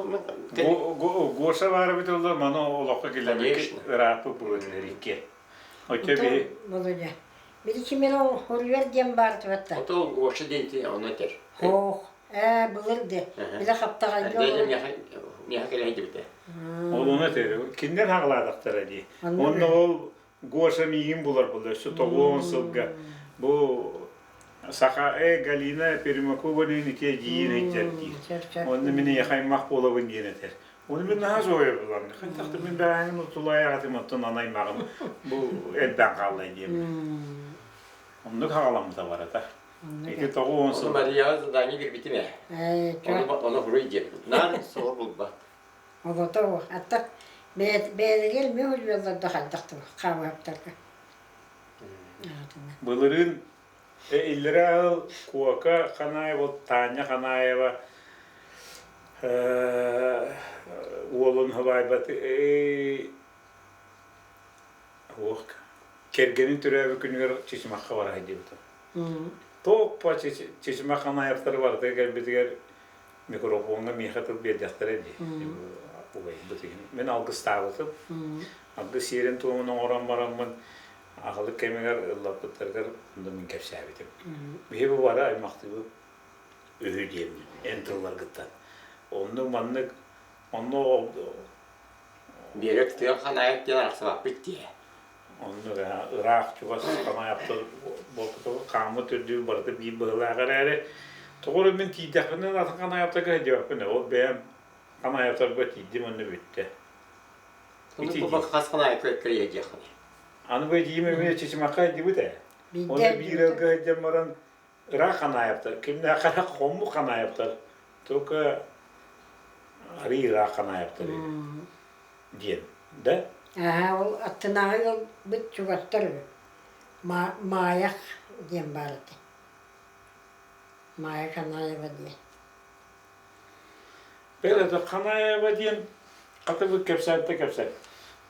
Гоша баар эбит оллор маны олоххо киллэрбиккэ ырааппыт буолар икки. Оччо биһи Володя. Били кимер хоруйар диэн баар туратта. Ото Гоша диэн ону этэр. Хоох. Ээ былыр де. Биле хаптаҕайга олорор. Миэхэ кэлэ сылдьыбыта. Ол ону этэр. Кинилэр хаҕалаатахтара дии. Онно ол Гоша миигин булар буолла өссө 90 сылга. Бу саха э Галина Пермакова диэн ити эдьиийин ыйдьар диир. Онно мин эйиэхэ аймах буолабын диэн этэр. Оны мин наһаа соһуйа булам. Хайдахта мин бэҕэһээҥҥин утулаайаҕатым оттон аны аймаҕым бу элбээн хаалла диэм. Оннук хаҕаламмыта барата. Ити 90 сыл. Марияҕа задание биэрбитим ээ. Ону хоруй диэбит. Наар соло булбат. Олото аттак бэйэлэригэр эмиэ үлүөллэр да хайдах да хаамыһаптарга. Былырыын иллэрээ ыал Куока Ханаева, Таня Ханаева уолун хабайбат кэргэнин төрөөбүт күнүгэр Чычымахха бара сылдьыбытым. Топпа Чычымах Ханаевтары барыта кэлбитигэр микрофоҥҥа миэхэ тыл биэрдэхтэрэ дии. Убайбыт иһин. Мин алгыстаабытым. Алгыс сиэрин-туомун оҥорон бараммын аҕалык кэмигэр ыллаппыттарыгар онно мин кэпсээбитим. Биһи бу бары аймахтыыбыт үһү диэммин эн тылларгыттан. Оннук маннык онно Биэрэ тыа ханаайык диэн арахсыбаппыт дии. Оннук ыраах чугас ханаайыктар буолбут хааммыт үрдүгү барыта биир быһыылаах эрээри тоҕо эрэ мин тиийдэхпинэ атын ханаайыктарга сылдьыбаппын ол бэйэм ханаайыктарга тиийдим онно бүттэ. Ити хас ханаайыкка кэлиэ диэххиний? Аны бу эдьиийим эмиэ Чычымахха илдьибит ээ. Онно биир ыалга сылдьан баран ыраах Ханаайаптар, кимнээххэ эрэ хоммук Ханаайаптар, только арыый ыраах Ханаайаптар диэн, да? Аа, ол аттынааҕы ыалбыт чугастар үһү. Маайах диэн баар этэ. Маайа Канаева диэн. Бэл Канаева диэн хата бу кэпсээттэ кэпсээн.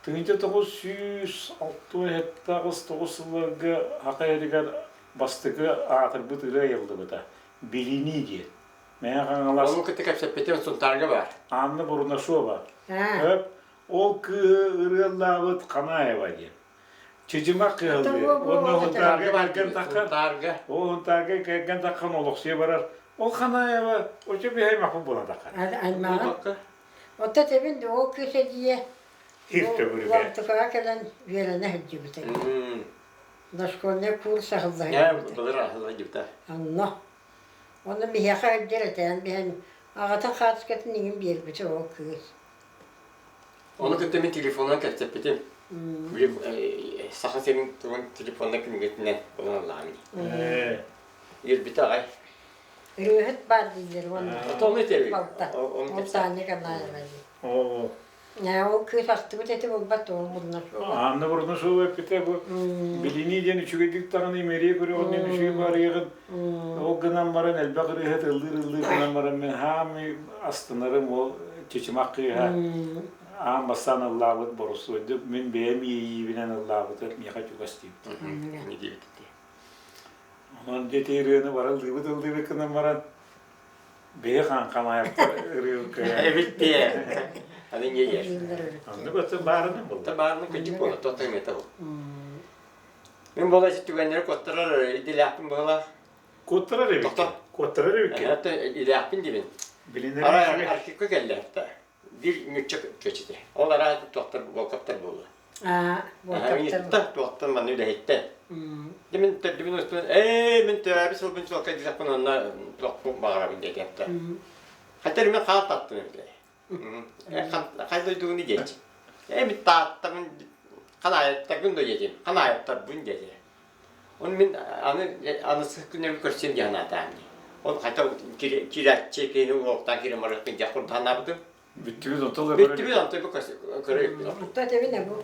1968 сылларга Саха сиригэр бастакы аатырбыт ырыа айыллыбыта. Билинии диэн. Мэҥэ Хаҥалас Ону кытта кэпсэппитим Сунтаарга баар. Анна Бурнашова. Ол кыыһы ырыаллаабыт Канаева диэн. Чычымах кыһыллыы. Уонна Сунтаарга кэргэн таххан, ол Сунтаарга кэргэн таххан олохсуйа барар. Ол Ханаева очо биһэй махпын буолан таххан. Аймаҕын. Оттон эбин ол кыыс эдьиийэ Хир төгүрүгэ. Лоҥтукаҕа кэлэн үөрэнэ сылдьыбыта. Дошкольный курс аһылла сылдьыбыта. Былыр аһылла сылдьыбыта. Онно. Онно биһиэхэ сылдьар этээн биһэн аҕатын хаартыскатын иҥин биэрбитэ ол кыыс. Ону кытта мин телефонунан кэпсэппитим. Били Саха сирин тугун телефонна кинигэтинэн ылан Үөрбүтэ аҕай. Ырыаһыт баар дииллэр уонна Ону этэбин. балта. Ону Ол Таня Канаева дии. Оо. Ол кыыс ахтыбыт эти булбат ол мурна Анна Бурнашова эппитэ бу билинии диэн үчүгэйдик даҕаны имэрийэ көрөҕүн үчүгэй барыаҕын ол гынан баран элбэх ырыаһыт ыллыыр ыллыыр гынан баран мин хаамый астынарым ол чычымах кыыһа аан бастаан ыллаабыт боростуойдук мин бэйэм иэйиибинэн ыллаабыта миэхэ чугас диэбит онон дьэ ити ырыаны бары ыллыыбыт ыллыыбыт гынан баран бэйэ хаҥхамаайаптар ырыа Эбиттиэ. Аны не ешь. Оннук өттө баарынан буолла. Баарынан кырдьык буолла, тоттон эмиэ ол. Мин буола түгэннэри куоттарар идэлээхпин быһалаах. Куоттарар эбиккин. Куоттарар эбиккин. Это идэлээхпин дибин. Билинэр Арай архивка кэллэ биир ньучча чөчүтэ. Ол араа туохтар волковтар буолла. Аа, волковтар. Туохтан манна үлэһиттэн. Дьэ мин төрдүбүн устун, ээ мин төрөөбүт сылбын чуолкай диэтэхпин онно туохпун баҕарабын диэтэхтэ. Хотя мен хаал таттым эбит. Хай дойдугуну диэччи. Ээ мин тааттабын ханаайаттарбын да диэтим. Ханаайаттарбын диэтэ. Он мин аны анысы күннэрин көрсүөм диэн санаатаам дии. Ол хотя кирээччи киһини уолтаан киирэн барыахпын диэх курдук санаабытым. Бүттүбүт онтон да Бүттүбүт онтон бу көрө Онто этэбин бу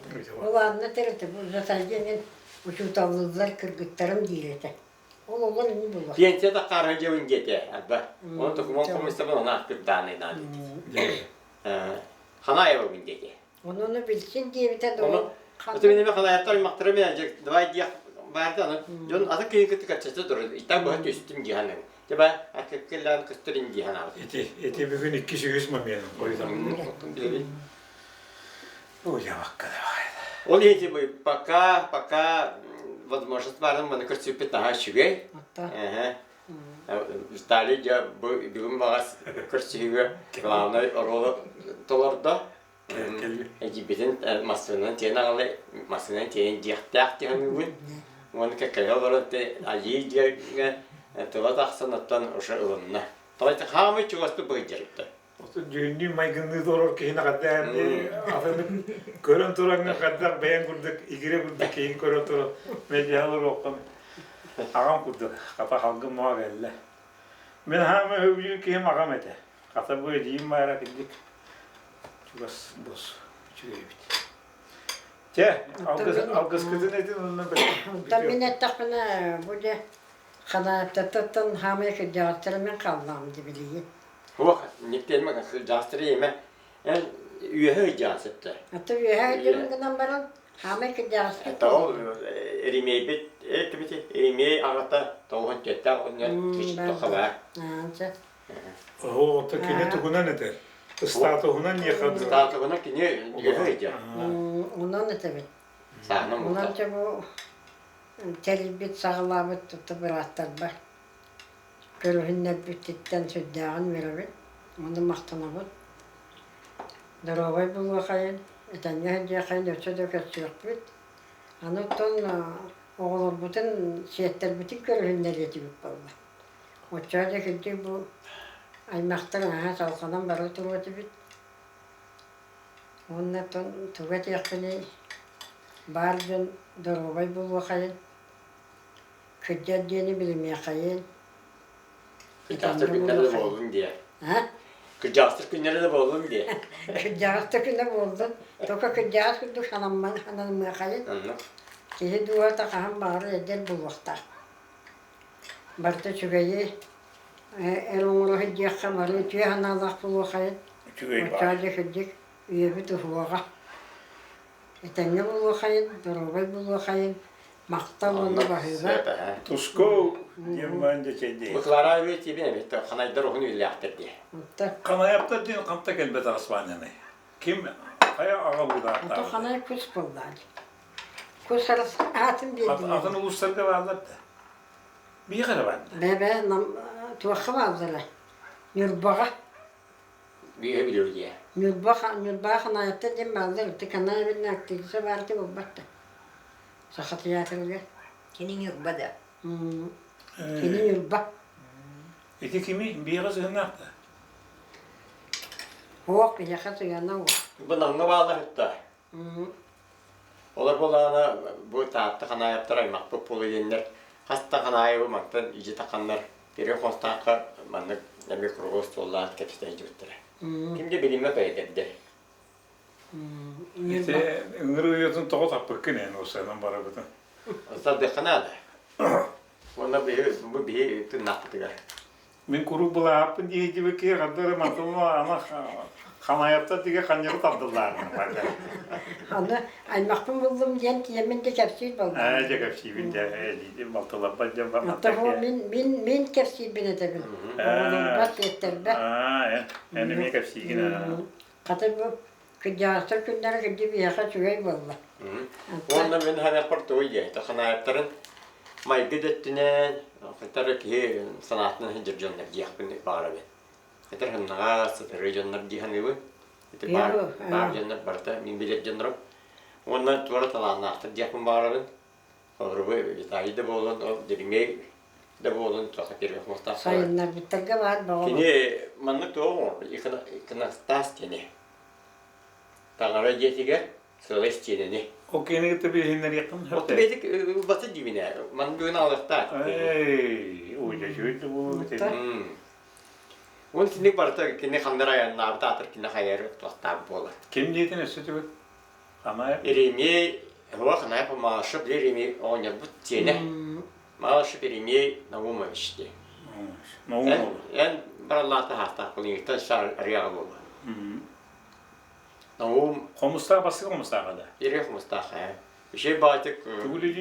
ол Анна этэр бу Затайдин мен учууталлыыллар кыргыттарым диир этэ. Ол олор ини булар. Пенсия таххааран дьиэбин диэтэ арба. Оны документ хомуйсабын оны ахтырдааны наада диэтэ. Ханаевабын диэтэ. Ону билсин диэбитэ да Ото мин эми ханаайаттар аймахтара мен давай диэх баарда аны дьон аты киһи кытта кэпсэтэ турар итак быһа түстүм дии саныыбын. Тиба аккыллаан көстөрүн дии санаабыт. Ити ити бүгүн иккис үһүс момент хойутан. Ой, явакка давай. Ол иһити пока пока возможность баарын маны көрсүппүт наһаа үчүгэй. Виталий дьэ бу бүгүн баҕас көрсүһүүгэ главнай оруолу толордо. Эдьиийбитин массыынанан тиэйэн аҕалла, массыынанан тиэйэн дьиэхтээх дии саныыбын. Уонна кэккэлэһэ олорон айыы диэҥҥэ тыла тахсан оттон уже ылынна. Тоҕо хаамай чугастык быһыйдьарыпта. Дьүһүннүүн майгынныы олорор киһини хайдах атыны көрөн тураҥҥын хайдах бэйэҥ курдук игирэ курдук киһини көрөн туран мэлдьэһэ олоруоххун аҕам курдук хата халгын моҕо кэллэ. Мин хаамай сөбүлүүр киһим аҕам этэ. Хата бу эдьиийим баара кырдьык чугас бос үчүгэй эбит. Чэ, алгыскытын этин онно Онтон мин эттэхпинэ бу дьэ ханааттаттан хаамай кырдьаҕастара мин хааллаҕым дии билигин. Суох, никтиэмэ кырдьаҕастары иэмэ. Эн үөһэ ыйдьаан сөптө. Аты үөһэ ыйдьабын гынан баран хаамай кырдьаҕаспыт Тоҕо Еремейбит кимити Еремей аҕата тоҕуһун түөттээх оҕонньор кичтохалаа. Оҕото кини тугунан этэр? Статуһунан ниэхэ дуо? Статуһунан кини үөһэ ыйдьа. Онон этэбин. Саанан Онон чэ бу тэрийбит саҕалаабыт тута бырааттарбар көрүһүннэрбититтэн сүрдээҕин үөрэбин уонна махтанабын. Доруобай буолуохайын, этэҥҥэ сылдьыаххайын өссө да көрсүөхпүт. Аны оттон оҕолорбутун, сиэттэрбитин көрүһүннэриэ этибит буолла. Оччоҕо дьэ кырдьык бу аймахтар наһаа салҕанан бара туруо этибит. Уонна оттон тугу этиэхпиний, баар дьон доруобай буолуохайын, кырдьар диэни билимиэхэйин, Кырдьаҕастар күннэрэ да буоллун диэ. А? Кырдьаҕастар күннэрэ да буоллун диэ. Кырдьаҕас да күнэ буоллун. Только кырдьаҕас курдук санамман сананымыахайын. Оннук. Киһи дууһата хаһан баҕарар эдэр буолуохтаах. Барыта үчүгэйи эр оҥоро сылдьыахха бары үтүө санаалаах буолуоххайын. Үчүгэй Оччоҕо баар. дьэ кырдьык үйэбит уһуоҕа. Этэҥҥэ буолуоххайын, доруобай буолуоххайын, махтал уонна Оннук баһыыба. сөп ээ. Туску диэн баан дьэ чэйдиир. Бу Клара тиибин эбит ханайдар уһун үйэлээхтэр дии. Оттон Ханаyaптар диэн ханта кэлбэт араспаанньаный? Ким хайа аҕа ото буудаахтаабытай? ханай кус буоллаа дии. Кус аатын биэрдилэр. Атын улуустарга бааллар да. Биһиэхэ эрэ баар да. Бэбэ нам туохха бааллара? Ньурбаҕа. Биһиэхэ билэр дии. Ньурба Ньурбаҕа Ханаайаптар диэн бааллар. Ити Канаевинна актриса баар этэ буолбат да. Саха театрыгар. Кини Ньурба да. Кини Ньурба. Ити кими? Биһиэхэ сыһыннаах да? Суох, биһиэхэ сыһыана суох. Бу Намҥа бааллар ытта. Олор буоллаҕына бу Таатта Ханаайаптар аймахпыт буолуо диэннэр хас да Ханаайабы мантан илдьи тахханнар Кирилл Хостаахха маннык эмиэ круглый остуоллаах кэпсэтэ сылдьыбыттара. Ким да билиммэт эдэрдэр. Ити ыҥырыы уйатын тоҕо таппыккын эн уусанан барабытын. Сардыахха наада. Уонна биһи бу биһи тыыннаахпытыгар. Мин куруук былаһааппын дии дибикки хардары мантан ана ханаyaптар диге ханньары тардыллаарна Аны аймахпын буллум диэн тиэмин де кэпсиир буоллум. Ээ дьэ кэпсиибин дьэ ээ балтыларбат дьэ Оттон мин мин мин кэпсиирбин этэбин. Оҕолорбор сиэттэрбэр. Аа эн эмиэ кэпсиигин аа. Хата бу кырдьаҕастар күннэрэ кырдьык биһиэхэ үчүгэй буолла. Уонна мин ханыахпар тугуй диэ, ханаайыптарын майгы да өттүнэн, хатар киһи санаатынан сылдьар дьоннор диэхпин баҕарабын. Хатар ханнаҕа сытырыы дьоннор дии саныыбын. Ити баар, баар дьоннор барыта мин билэр дьоннорум. Уонна туора талааннаахтар диэхпин баҕарабын. Холобур, Виталий да буолун, ол Дириҥэй да буолун, туохха киирбэх муостаах Сайыннарбыттарга баар бөҕө. Кини маннык туох оҥорбут, иконостас диэни. Таҥара дьиэтигэр сыала истиэнэни. Ол киһини кытта билиһиннэриэххин Оту бэйдик ылбаты диибинэ, маны бүгүн аҕалыахтаах. Эй, ой, дьэ буолбут эбит. Уон киник барыта кини ханнар айаннаабыт аатыр кини хайар туохтаах буолар. Ким диэтин өссө түгүл? Ханаев? Еремей, Хуа Ханаев Малышев Еремей оҕонньорбут сиэнэ. Малышев Еремей Наумович диэн. Наумов. Эн бараллаата хаастаах булуҥуттан шар арыаҕа буолла. Наум Хомустаах бастакы хомустааҕа да? Еремей хомустаах ээ. Үчүгэй баҕайытык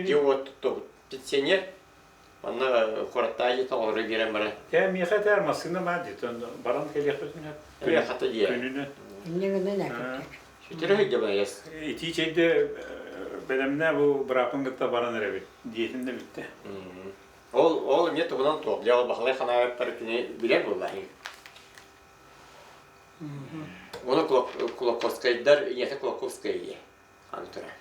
дьиэ-уот туттубут пенсионер. Манна куораттаах дьиэ тоҕолоро биэрэн баран. Ээ миэхэ этээр массыына баар дии баран кэлиэхпитин Эмиэ хата дьиэ. Күнүнэн. Инньэ гынан эппит. Сүтэрэ сылдьабын Итии чэйдэ бэлэмнээ бу бырааппын кытта баран эрэбит диэтин да бүттэ. Ол ол эмиэ туһунан туох дьэ ол Баһылай Ханаевтар кини билэр буолла. Уону Кулаковскайдар ийэтэ Кулаковская ийэ аны турар.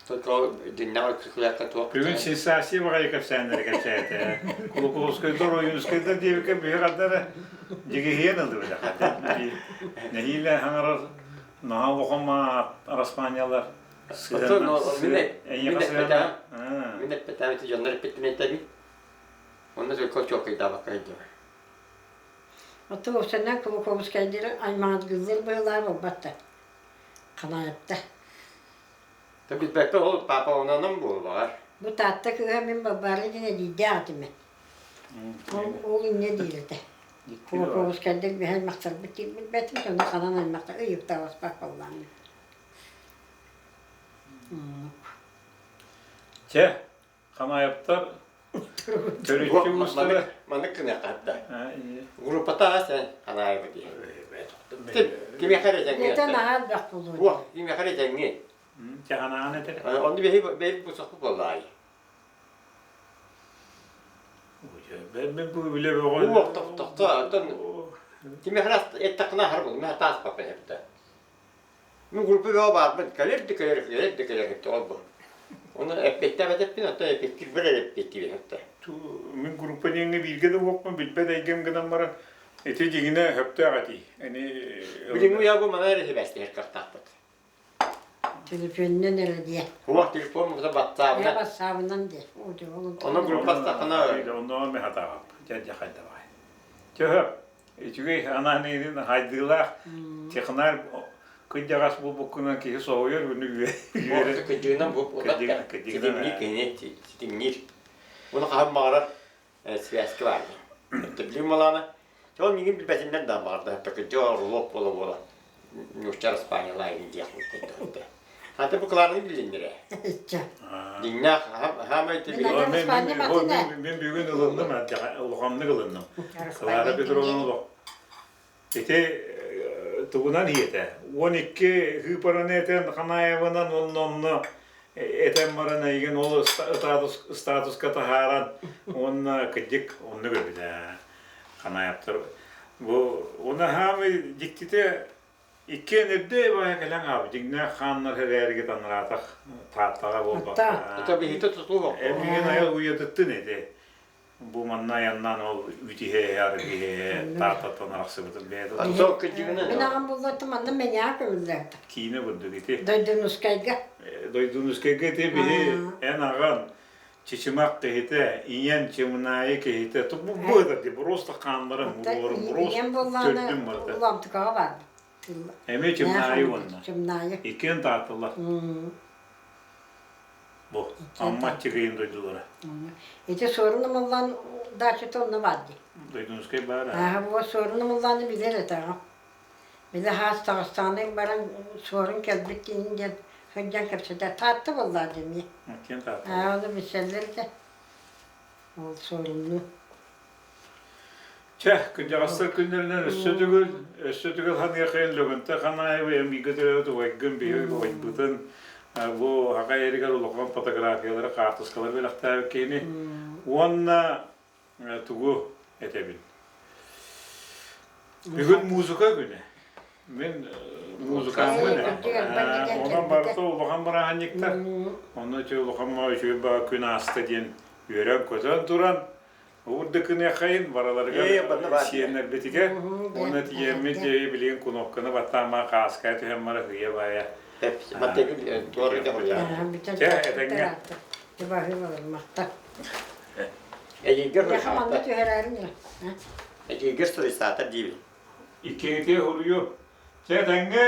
Бүгүн сенсация баҕайы кэпсээннэри кэпсээтэ. Кулаковскайдар, Ойуунускайдар диэбиккэ биһи хардара дьигиһийэн ыллыбыт. Нэһиилэ хаҥарар наһаа улахан араспаанньалар Мин эппэтэҕим ити дьоннор эппиттэрин этэбин. Онно только чуолкайдаабакка сылдьабын. Оттон уопсайынан Кулаковскайдары аймаҕыргыыллар быһыылаах буолбат да. Ханаайапта. Та билбэппин ол папа ононон буолбаҕар. Бу Таатта кыыһа мин Балбаара диэн эдьиийдээх этим ээ. Ол, ол инньэ диир этэ. Кулаковскайдар биһи аймахтарбыт диир билбэтим, дьону ханан аймахтар ыйыпталаспат буоллаҕым. Оннук. Чэ, Хамаевтар төрүччү уустара Маннык гыныахха да. Группата ас эн Ханаева дии. Кимиэхэ эрэ тэҥҥэ. Этэ наһаа элбэх буолуо. Уох, кимиэхэ эрэ тэҥҥэ. Чаҕанаҕын этэр. Онну биһи бэйбит бусахпыт буоллаай. Мен бу биле бөҕө. Уох, тохто, оттон кимиэхэ эрэ эттэххинэ аһар буолуо, мин тааспаппын эбитэ. Мин группа бөҕө баарбын, кэлэр да кэлэр, кэлэр да кэлэр эбит ол бу. Ону эппиэттээбэтэппин, оттон эппиэттиирбэр эрэ эппиэттиибин оттон. Мин группа диэҥҥэ бииргэ да буолуохпун билбэт эйгэм гынан баран, ити дьиҥинэ сөптөөх этии. Эни Билиҥҥи уйа бу манан эрэ сибээстэһэр кыахтаахпыт. Телефонунан эрэ диэ. Уох телефон мута батсаабынан. Ээ батсаабынан диэ. Ону группастахына Онно мен хатаабап. Дьэ дьэ хайдабай. Төһө үчүгэй анаан хайдыылаах технарь. Кыдьаҕас буолбуккунан киһи соһуйар күнү үөрэ. Кыдьыгынан бу ситимниир киһини ситимниир. Уну хаһан баҕарар связка баар. Билим малаана. Ол миигин билбэтиннэр да баҕарда. Кыдьык орлов буола буола. Нуучча Испаниялаа диэх курдук. Хата бу Клараны билиннэрэ. Дьиҥнээх хаамай Мин бүгүн ылынным, улаханнык ылынным. Клара Петровна олох Ити тугунан иһиэтэ? 12 хыыпараны этэн Ханаевынан уонна онно этэн баран эйигин ол статуска таһааран уонна кырдьык оннук эбит ээ Ханаевтар бу уонна хаамый дьиктитэ иккиэн эрдэ баайа кэлэн хаалбыт дьиҥнээх хааннар эрээригит анараатах Тааттаҕа буолбакка Это биһиги тутуу Эмигин айыл уйатыттын ити Бу манна айаннаан ол үтүһэ арыгы Тааттаттан арахсыбытын бэйэтэ Сол кырдьыгынан Мин аҕам буллаттым манна мэҥэҕэ көмүллээт. Киинэ курдук ити. Дойдунускайга. Дойдунускайга ити биһи эн аҕан Чычымах киһитэ, ийэн Чымынаайы киһитэ бу бу это просто хааннарым урууларым Ийэм буоллаҕына төрдүм барыта. Уламтыкаҕа баарбыт. Эмиэ Чымнаайы уонна. Чымнаайы. Иккиэн Таатталар. Бу Амма Аччыгыйын дойдулара. Ити Суорун Омоллоон дачата онно баар дии. Дойдунускай баара. Аа, бу Суорун Омоллоону билэр этэ аҕам. Били хаас таҕыстаҕына баран Суорун кэлбит диин диэн сылдьан кэпсэтэр. Таатта буоллаа дии эмиэ. Ким Таатта? Аа, ону билсэллэр этэ. Ол Суоруннуу. Чэ, кырдьаҕастар күннэринэн өссө төгүл, өссө төгүл ханыахайын Лөгөнтө Ханаева эмиийгэ төрөөбүт убайгын биһиги убайбытын бу Хака эригэр улахан фотографиялары, хаартыскалары бэлэхтээбит киһини уонна тугу этэбин. Бүгүн музыка күнэ. Мин музыкаммын онон барыта улахан бырааһынньыктар. Онно улахан үчүгэй күн ааста диэн үөрэн-көтөн туран Урдукыныахайын бараларыгар сиэннэрбитигэр уонна тиийэммит билигин кунопканы баттаама хааская түһэн бара һыйа баайа. Чэ, этэҥҥэ. Эдьиийгэр суруйсаатар диибин. Иккиҥитиэ суруйу. Чэ, этэҥҥэ.